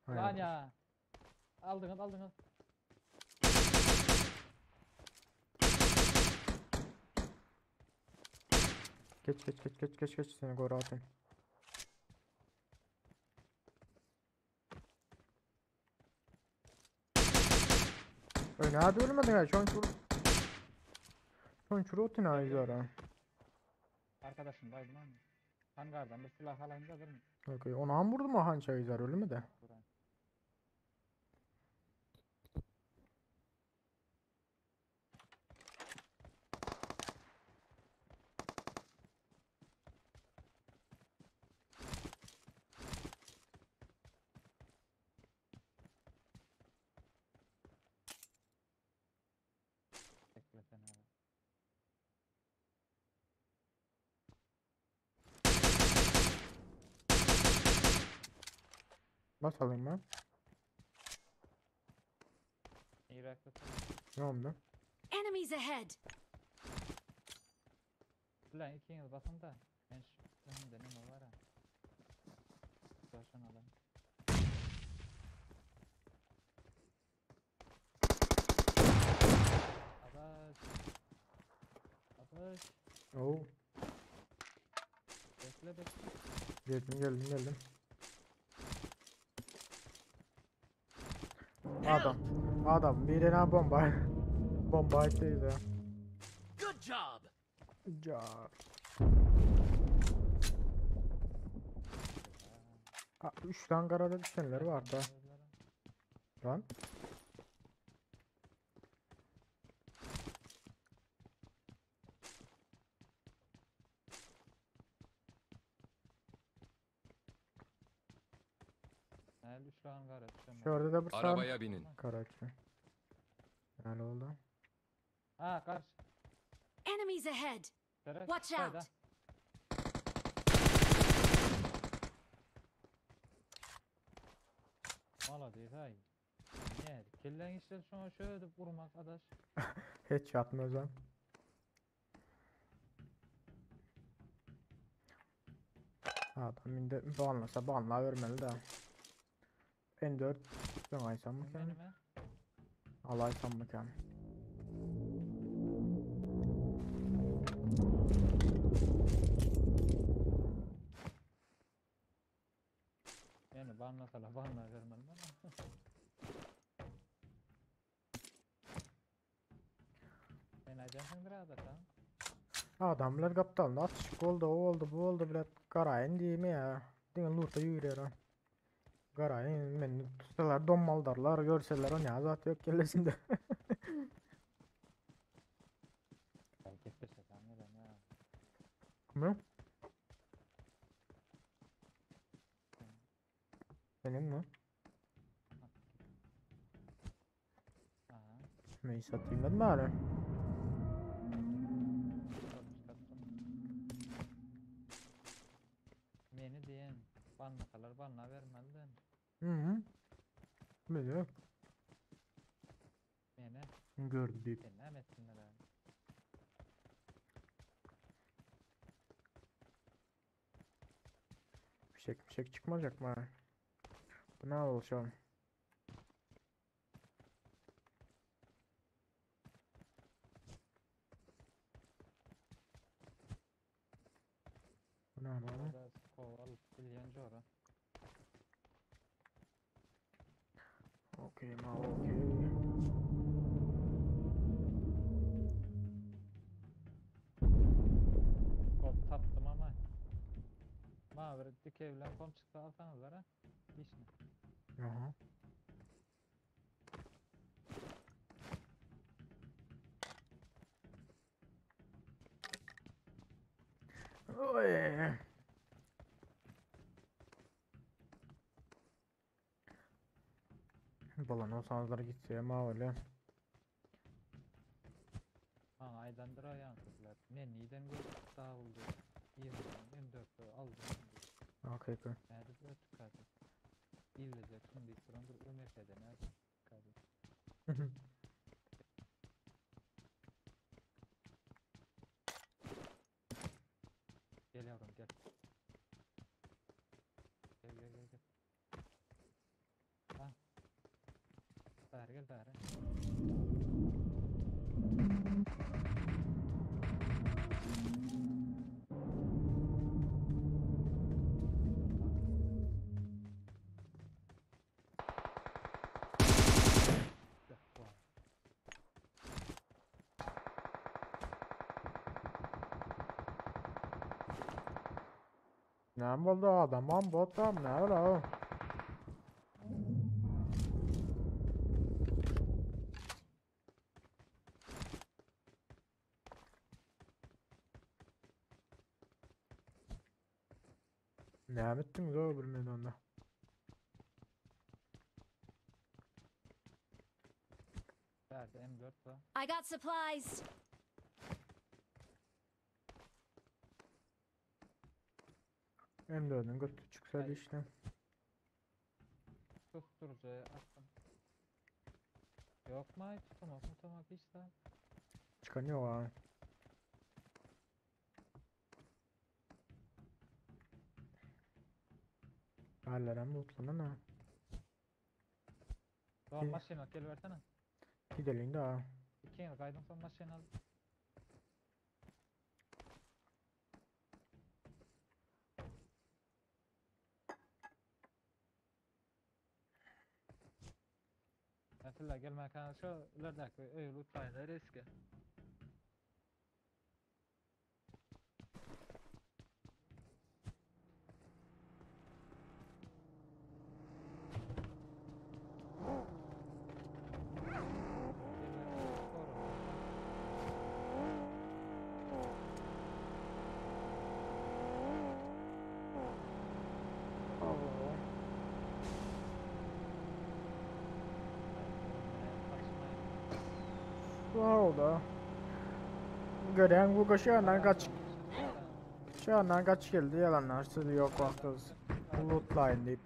Hay Lan Allah. ya. Aldınız aldınız. Geç geç geç geç geç geç seni koru atayım. Öyle hadi ölmedin ya. Şon çur. Şon çur otun ha izara. Arkadaşım baydım ama. Hangardan bir silah alayım da durun. Okey. Onu han vurdu mu han çay izar öyle mi de? Buraya. Bekle sen abi. Nasıl alayım ben? İyi bekle. Ne oldu? Enemies ahead! Lan ikiniz basın da. Ben şu önümde ne var ha. Baştan alayım. Adaş. Adaş. Oo. Bekle bekle. Geldim geldim geldim. Adam. Adam birine bomba. Bomba attı ya. Good job. Ja. Aa, üç tane karada düşenler var da. Lan. Şurada da bir Arabaya binin. Karaçı. Ne oldu? Ha karşı. Enemies ahead! Tere, Watch sayda. out! Mala değil hay. Niye? Kellen işte şuna şöyle de vurmak adaş. Hiç atmaz lan. Adam indi banlasa banla vermeli de. N4 ben aysam mı ki? Benim he? Alaysam mı ki? Yani banlasala banla vermem ama. Ben ajansındır adaş ha. Adamlar kaptanla atışık oldu, o oldu, bu oldu bile karayın değil mi ya? Diňe lurta ýürüýär ha. Karayın men tutsalar donmaldarlar, görseler o ne zat yok kellesinde. Kim? Benim mi? Neyi satayım ben bari? Meni diyen banlasalar banla vermeliden. Hı hı. Biliyorum. Meni. Gördük. Sen ne etsinler abi? Fişek fişek çıkmayacak mı? Bu ne olacak? Bu ne abi? Orada skor alıp bilyen jora. Okey ma okey. Kop taptım ama. Ma bir dikey bilen kom çıksa alsanızlar ha. Vişne. Aha. Oy. olsanızlar gitse ma öyle. Maňa aýdandyr aýansyzlar. Men niden görüp dagyldy. M4 aldım. AKK. Nädip ötük hadi. İzleyecek şimdi istirandır UMF'de nädip hadi. Gel yavrum gel. Gel gel gel gel. Ha. Bäri gel bäri. Gel, vay. Ne oldu adam botam ne ola? Ne ettiniz o bilmedi onda. Bärde M4 var. I got supplies. M4'ün götü çıksaydı işte. Susturucuya attım. Yok mu ay tutamak mutamak hiç daha. Çıkan yok ha. Hallerem lootlanan ha. Tamam maşyn gel versene. Gidelim de ha. İki gaýdan soň maşyn al. Mesela gelme kan şu ilerideki öý lootlaýyn riske. Oldu. Gören bu şu yandan kaç şu yandan kaç geldi yalanlar söylüyor yok vaktimiz. Lootlayın deyip.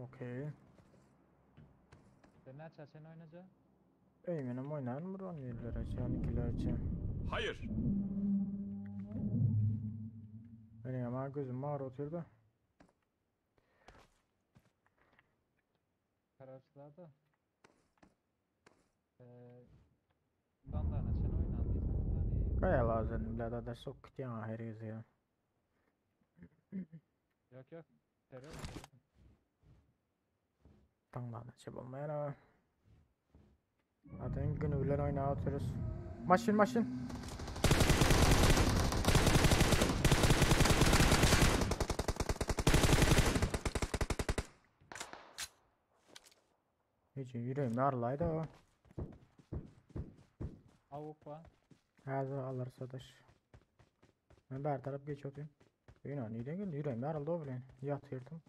Okey. Sen näçe sen oynayacak? Ey benim oynar mı 17'ler açı 12'ler açı. Hayır. Benim ama gözüm ağrı oturdu. Kararsızlarda. Dandana sen oynadıysan Kaya lazım birader sok gitýän her yüzü ya. Yok yok. Terör mü? Taňdan açıp olmayan ama. Zaten günü bilen oyna atıyoruz. Maşin maşin. Hiç yüreğim yarılaydı o. Avuk var. Hazır alır sadaş. Ben bir taraf geç oturayım. Yine nereden geldi? Yüreğim yarıldı o bilen. Yatırdım.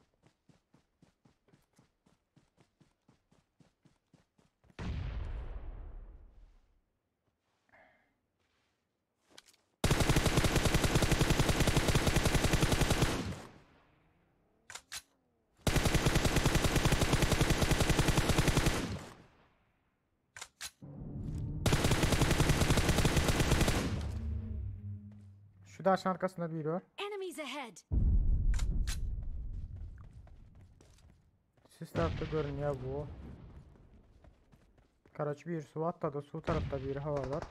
Şu daşın arkasında biri var. Enemies ahead. Siz tarafta görünüyor bu. Karaç bir su atladı. Su tarafta bir hava var.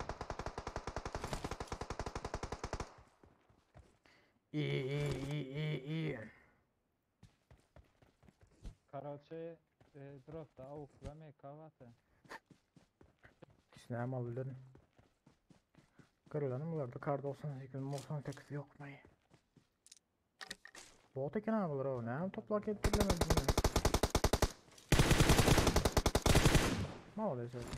İyi iyi iyi iyi iyi. Karoçe dropda awuk we MK bardy. İkisini hem alabilirim. Kırılanım bularda kar 98 98 yok mu? Bot eken ha bular o. Ne toplak ettiremez mi? Ne oluyor zaten?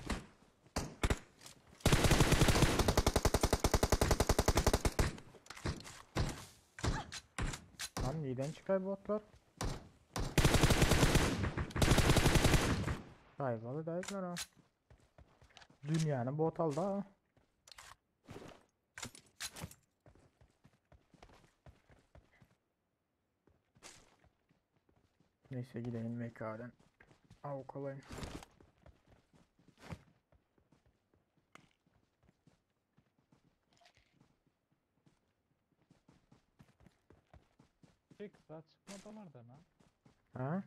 Lan neden çıkar botlar? Kaybalı da etler ha. Dünyanın bot aldı ha. Neyse gidelim MK'den. Av kolay. 3x daha çıkmadı oradan ha. Ha?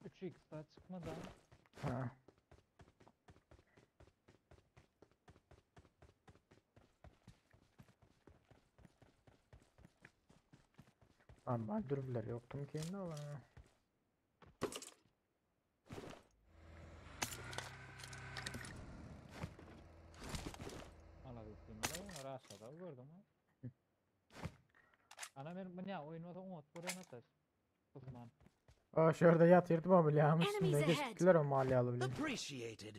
3x daha çıkmadı ha. Ha. Normal dürbüler yoktu mu kendi olan ya. Alabildim ala aşağıda gördüm ha. Ana men bu ne oyun olsa umut buraya atar. Osman. Aa şurada yatırdım ama biliyor musun? Enemies Ne ahead. geçtiler o mahalleye alabilir. Appreciated.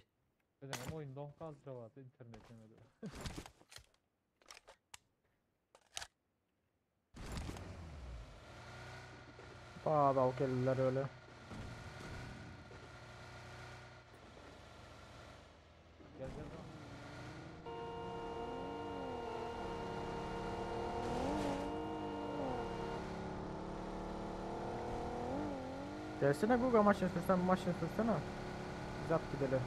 Dedim ama oyun don kaldı internet yemedi. Bağ da geldiler öyle. Gel gel gel. Gelsene Google maşın sürsen maşın sürsene. Biz at gidelim.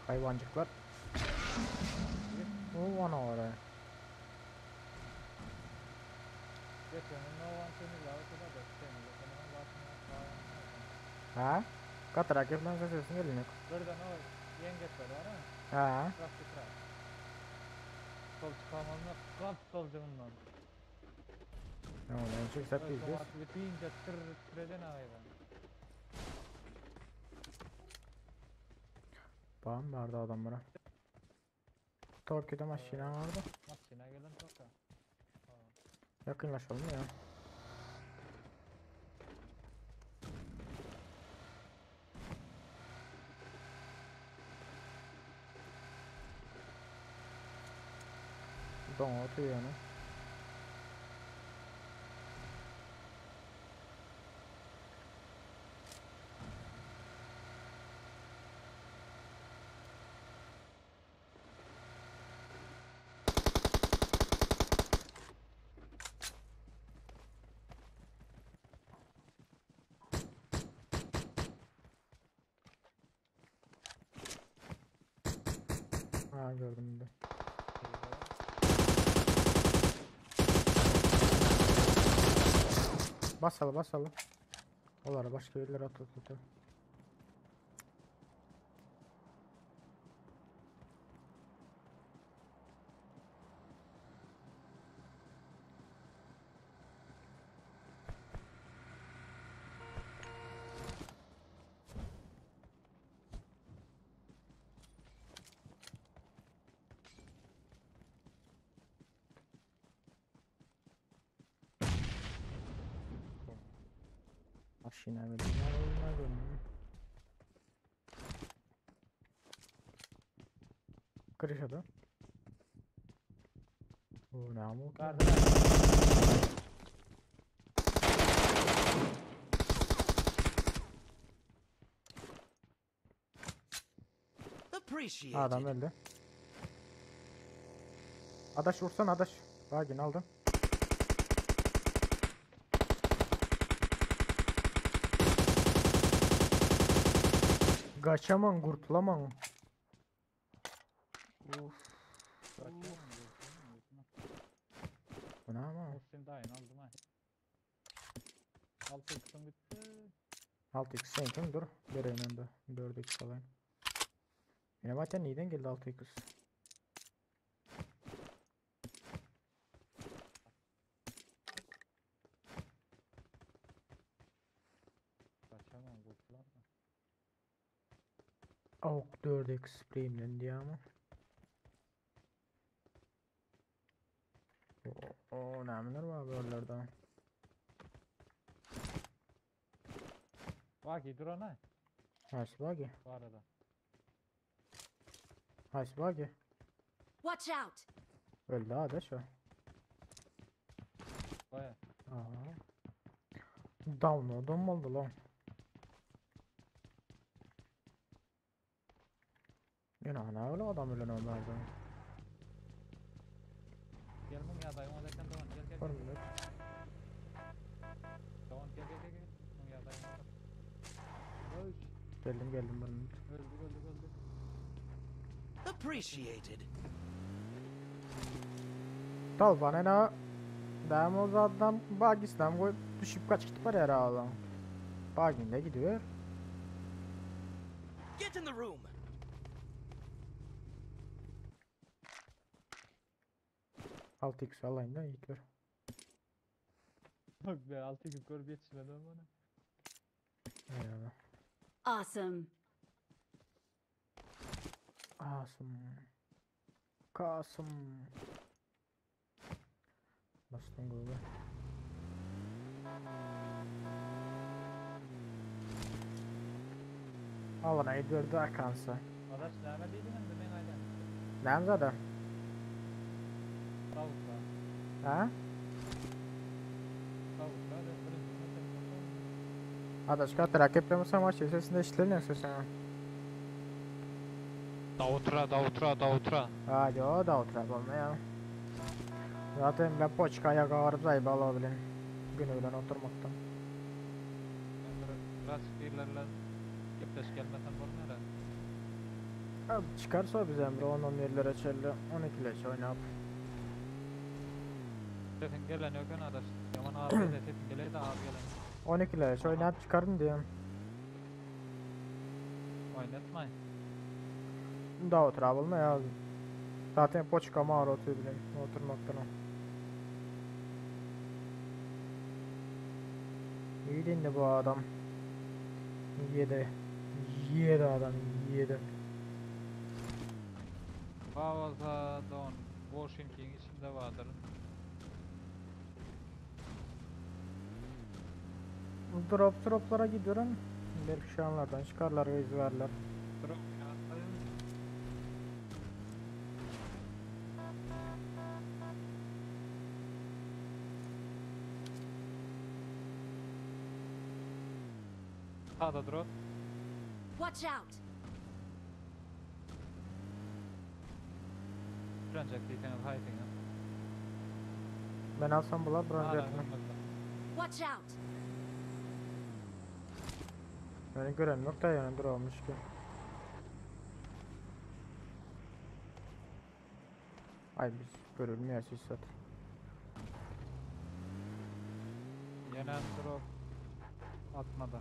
Hayvancıklar. O ana oraya. Ha? Katara bilen sesin gelin. Birden o yengeçler var ha. Ha. Trafik trafik. Sol çıkamanla kap solcundan. Ne oldu? En çok sert değiliz. Bitince tır tıreden hayvan. Bam vardı adamlara. Tokyo'da maşina vardı. Maşina gelen toka. Yakınlaşalım ya. Don atıyor yani. Ha gördüm de. Basalım basalım. Onlara başka yerlere at at at. Maşina verdim. Крышада. O ne ama Garda. Appreciated. Adam öldü. Adaş vursan adaş. Bagin aldım. Kaçaman kurtulaman. Uf. Bu ne ama? Muhsin dayın aldım ha. 6 x'im gitti. 6x seninki dur. Vereyim hem de. 4x alayım. Yine zaten neden geldi 6x? Kaçamam kurtulamam. Avuk 4x premium diye ama. O, o nämeler var bölerde? Baki dur ana. Haýsy bagi? Bu arada. Haýsy bagi? Watch out! Öldü adaş o. Baya. Aha. Download'um oldu lan. Yine ana öyle adam ölen onlardan. Gel mum ya dayı ona derken tamam gel gel. Var gel. mı? Tamam gel gel gel gel. Mum ya dayı ona. Oy. Geldim geldim bir minut. Öldük öldük öldük. Appreciated. Tal bana ne? Däm o zatdan bagisdan goýup düşüp kaç gidip barýar ağlan. Baginde gidiyor. Get in the room. 6x alayım da gidiyor. Bak be 6 x görüp yetişmedim bana. Eyvallah. Awesome. Asım. Kasım. Bastım Google. Alana gidiyordu akansa. Adaş näme diýdiň indi men aýdan. Näme zada? Tavukla. Ha? Tavukla ve birinci sen Adaş kat rakip maç sesinde işleniyor sen. Davutra, davutra, davutra. Ha yo da oturar olma ya. Zaten ben poçkaya kavarıp zayıf alabilirim. Günü bilen oturmaktan. Ben bir raşiklerle gepleş gelmesen bolmar. Abi çıkarsa biz Emre 10-11'lere çelli 12 leç oynayıp. Sesin gelen yok adaş. Yaman ağır de sesin gele de ağır gelen. 12 leç oynayıp çıkarım diyorum. Oynatmayın. Daha oturar olma ya. Zaten poçka mağara oturuyor bileyim oturmaktan o. İyi dinle bu adam. Yedi. Yedi adam yedi. Bavaza don. Washington içinde vardır. Drop droplara gidiyorum. Belki şu anlardan çıkarlar ve izlerler. Drop ya. Sağda drop. Watch out! French diýseňiz haýsyňyz? Ben alsam bular Hala bronze önümüzde. Watch out! Beni gören yok da yani drop olmuş ki. Ay biz görülmüyor siz zaten. Ýene drop atmadı.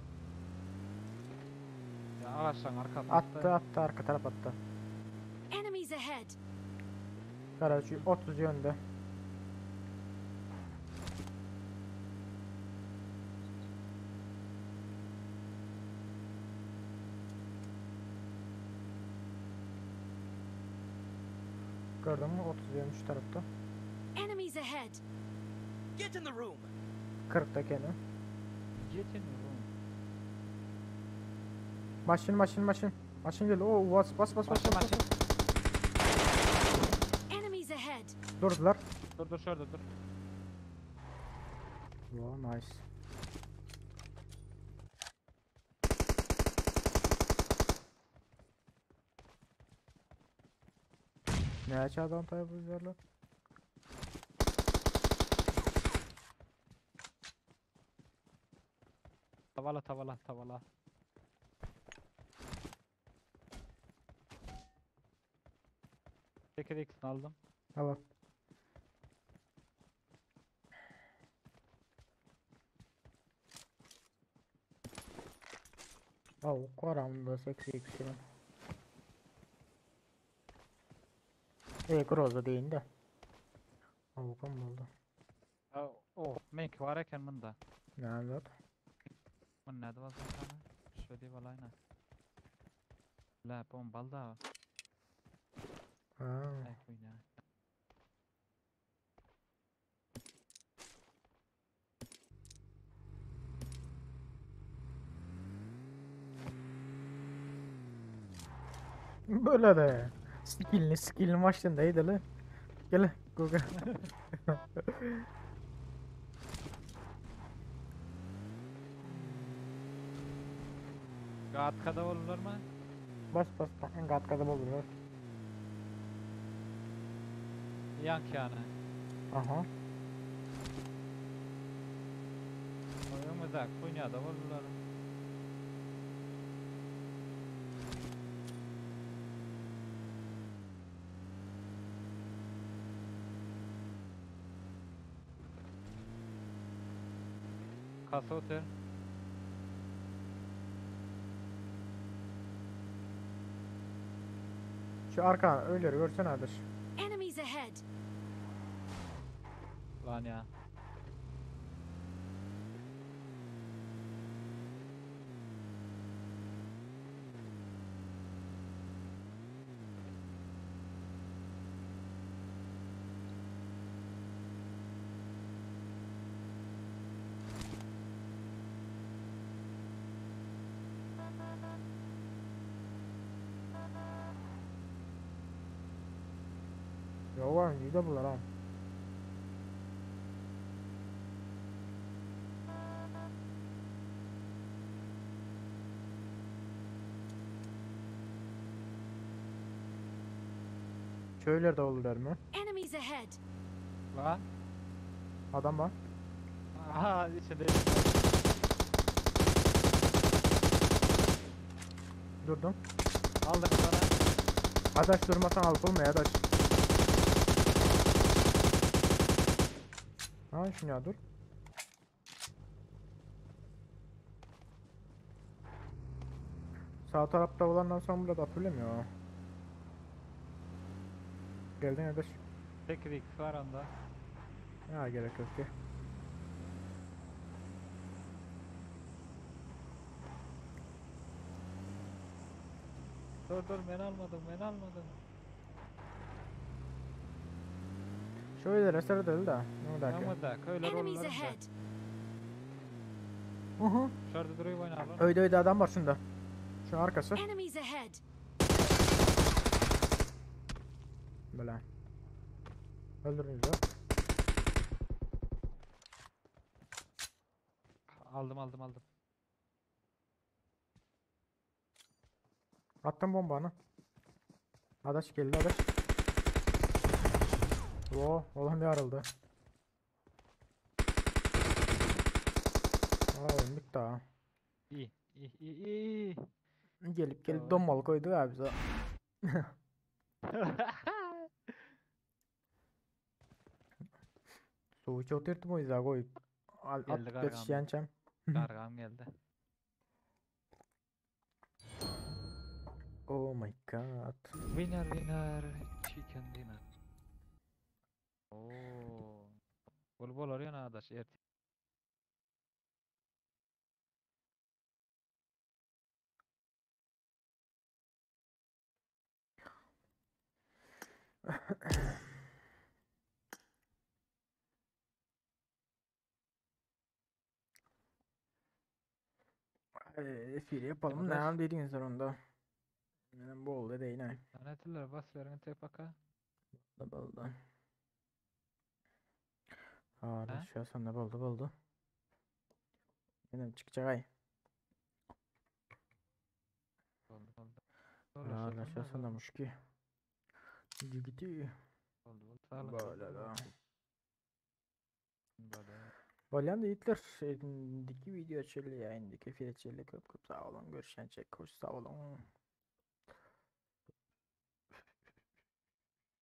Ya ağaçların arkasında. Attı attı arka taraf attı. Enemies ahead! Garaj 30 yönde. Gördün mü? 30 yön şu tarafta. Enemies ahead! Get in the room. 40'ta gene. Get in room. Maşın maşın maşın. Maşın geldi. Oo bas bas bas bas. Maşın, bas, maşın. bas. Enemies ahead! Durdular. Dur dur şurada dur. Wow, nice. Ne açardan tabi üzerler? Tavala tavala tavala. 8x'ini aldım. Tamam. Avuk var amında 8x bilen. E Groza deyin de. Avukam oldu. O, menki var eken bunda. Ne zat? Bu näde bolsa sana? Şu diýip alayna. La bombal da. Ha. Ay kuyna. Böyle de. Skillini skillini maçındaydı lan. Gel Google. Gatkada bolurlar mı? Bas bas gatkada bolurlar. Yank yani. Aha. Oyumuzda kunyada bolurlar. Kasa otur. Şu arka öyleri görsene adaş. Enemies ahead! Lan ya. Ya var iyi de bunlar ha. Şöyle de olurlar mı? Enemies ahead! Lan. Adam var. Aha içinde. Durdum. Aldık sana. Adaş durmasan alıp olmuyor adaş. Ha şunu ya dur. Sağ tarafta olandan sonra burada hatırlamıyor. Geldin adaş. 8x var onda. Ya gerek yok ki. Dur dur ben almadım ben almadım. Şöyle reser değil de. Ne dakika. Ama da köyler Enemies olurlar. ahead! Hı hı. Şurada duruyor oynarlar. Öyle öyle adam var şunda. Şunun arkası. Enemies ahead! Böyle. Öldürdünüz ya. Aldım aldım aldım. Attım bombanı. Adaş geldi adaş. Oo, olan bir arıldı. Aa, öldük daha. İyi iyi iyi iyi. Gelip gelip Tamam. donmalı koydu abi bize. Soğuk çok o yüzden koyup. Al, Geldi at gargam. yetişençem. Gargam geldi. Oh my god. Winner winner chicken dinner. Oo. Bol bol arıyor adaş ert. Espri yapalım. Ne Adaş. dediniz onda? Yani bu oldu değil ha. Lanetler bas verin tepaka. Ne oldu? Aa, şu an ne oldu oldu. Yine çıkacak ay. Oldu oldu. Aa, şu an da ki. Gitti. Oldu oldu. Sağlık. Böyle da. Böyle. Bolýan diýipler. Indiki video çelli, indiki file çelli köp köp sag bolun. Görüşençe hoş sag bolun.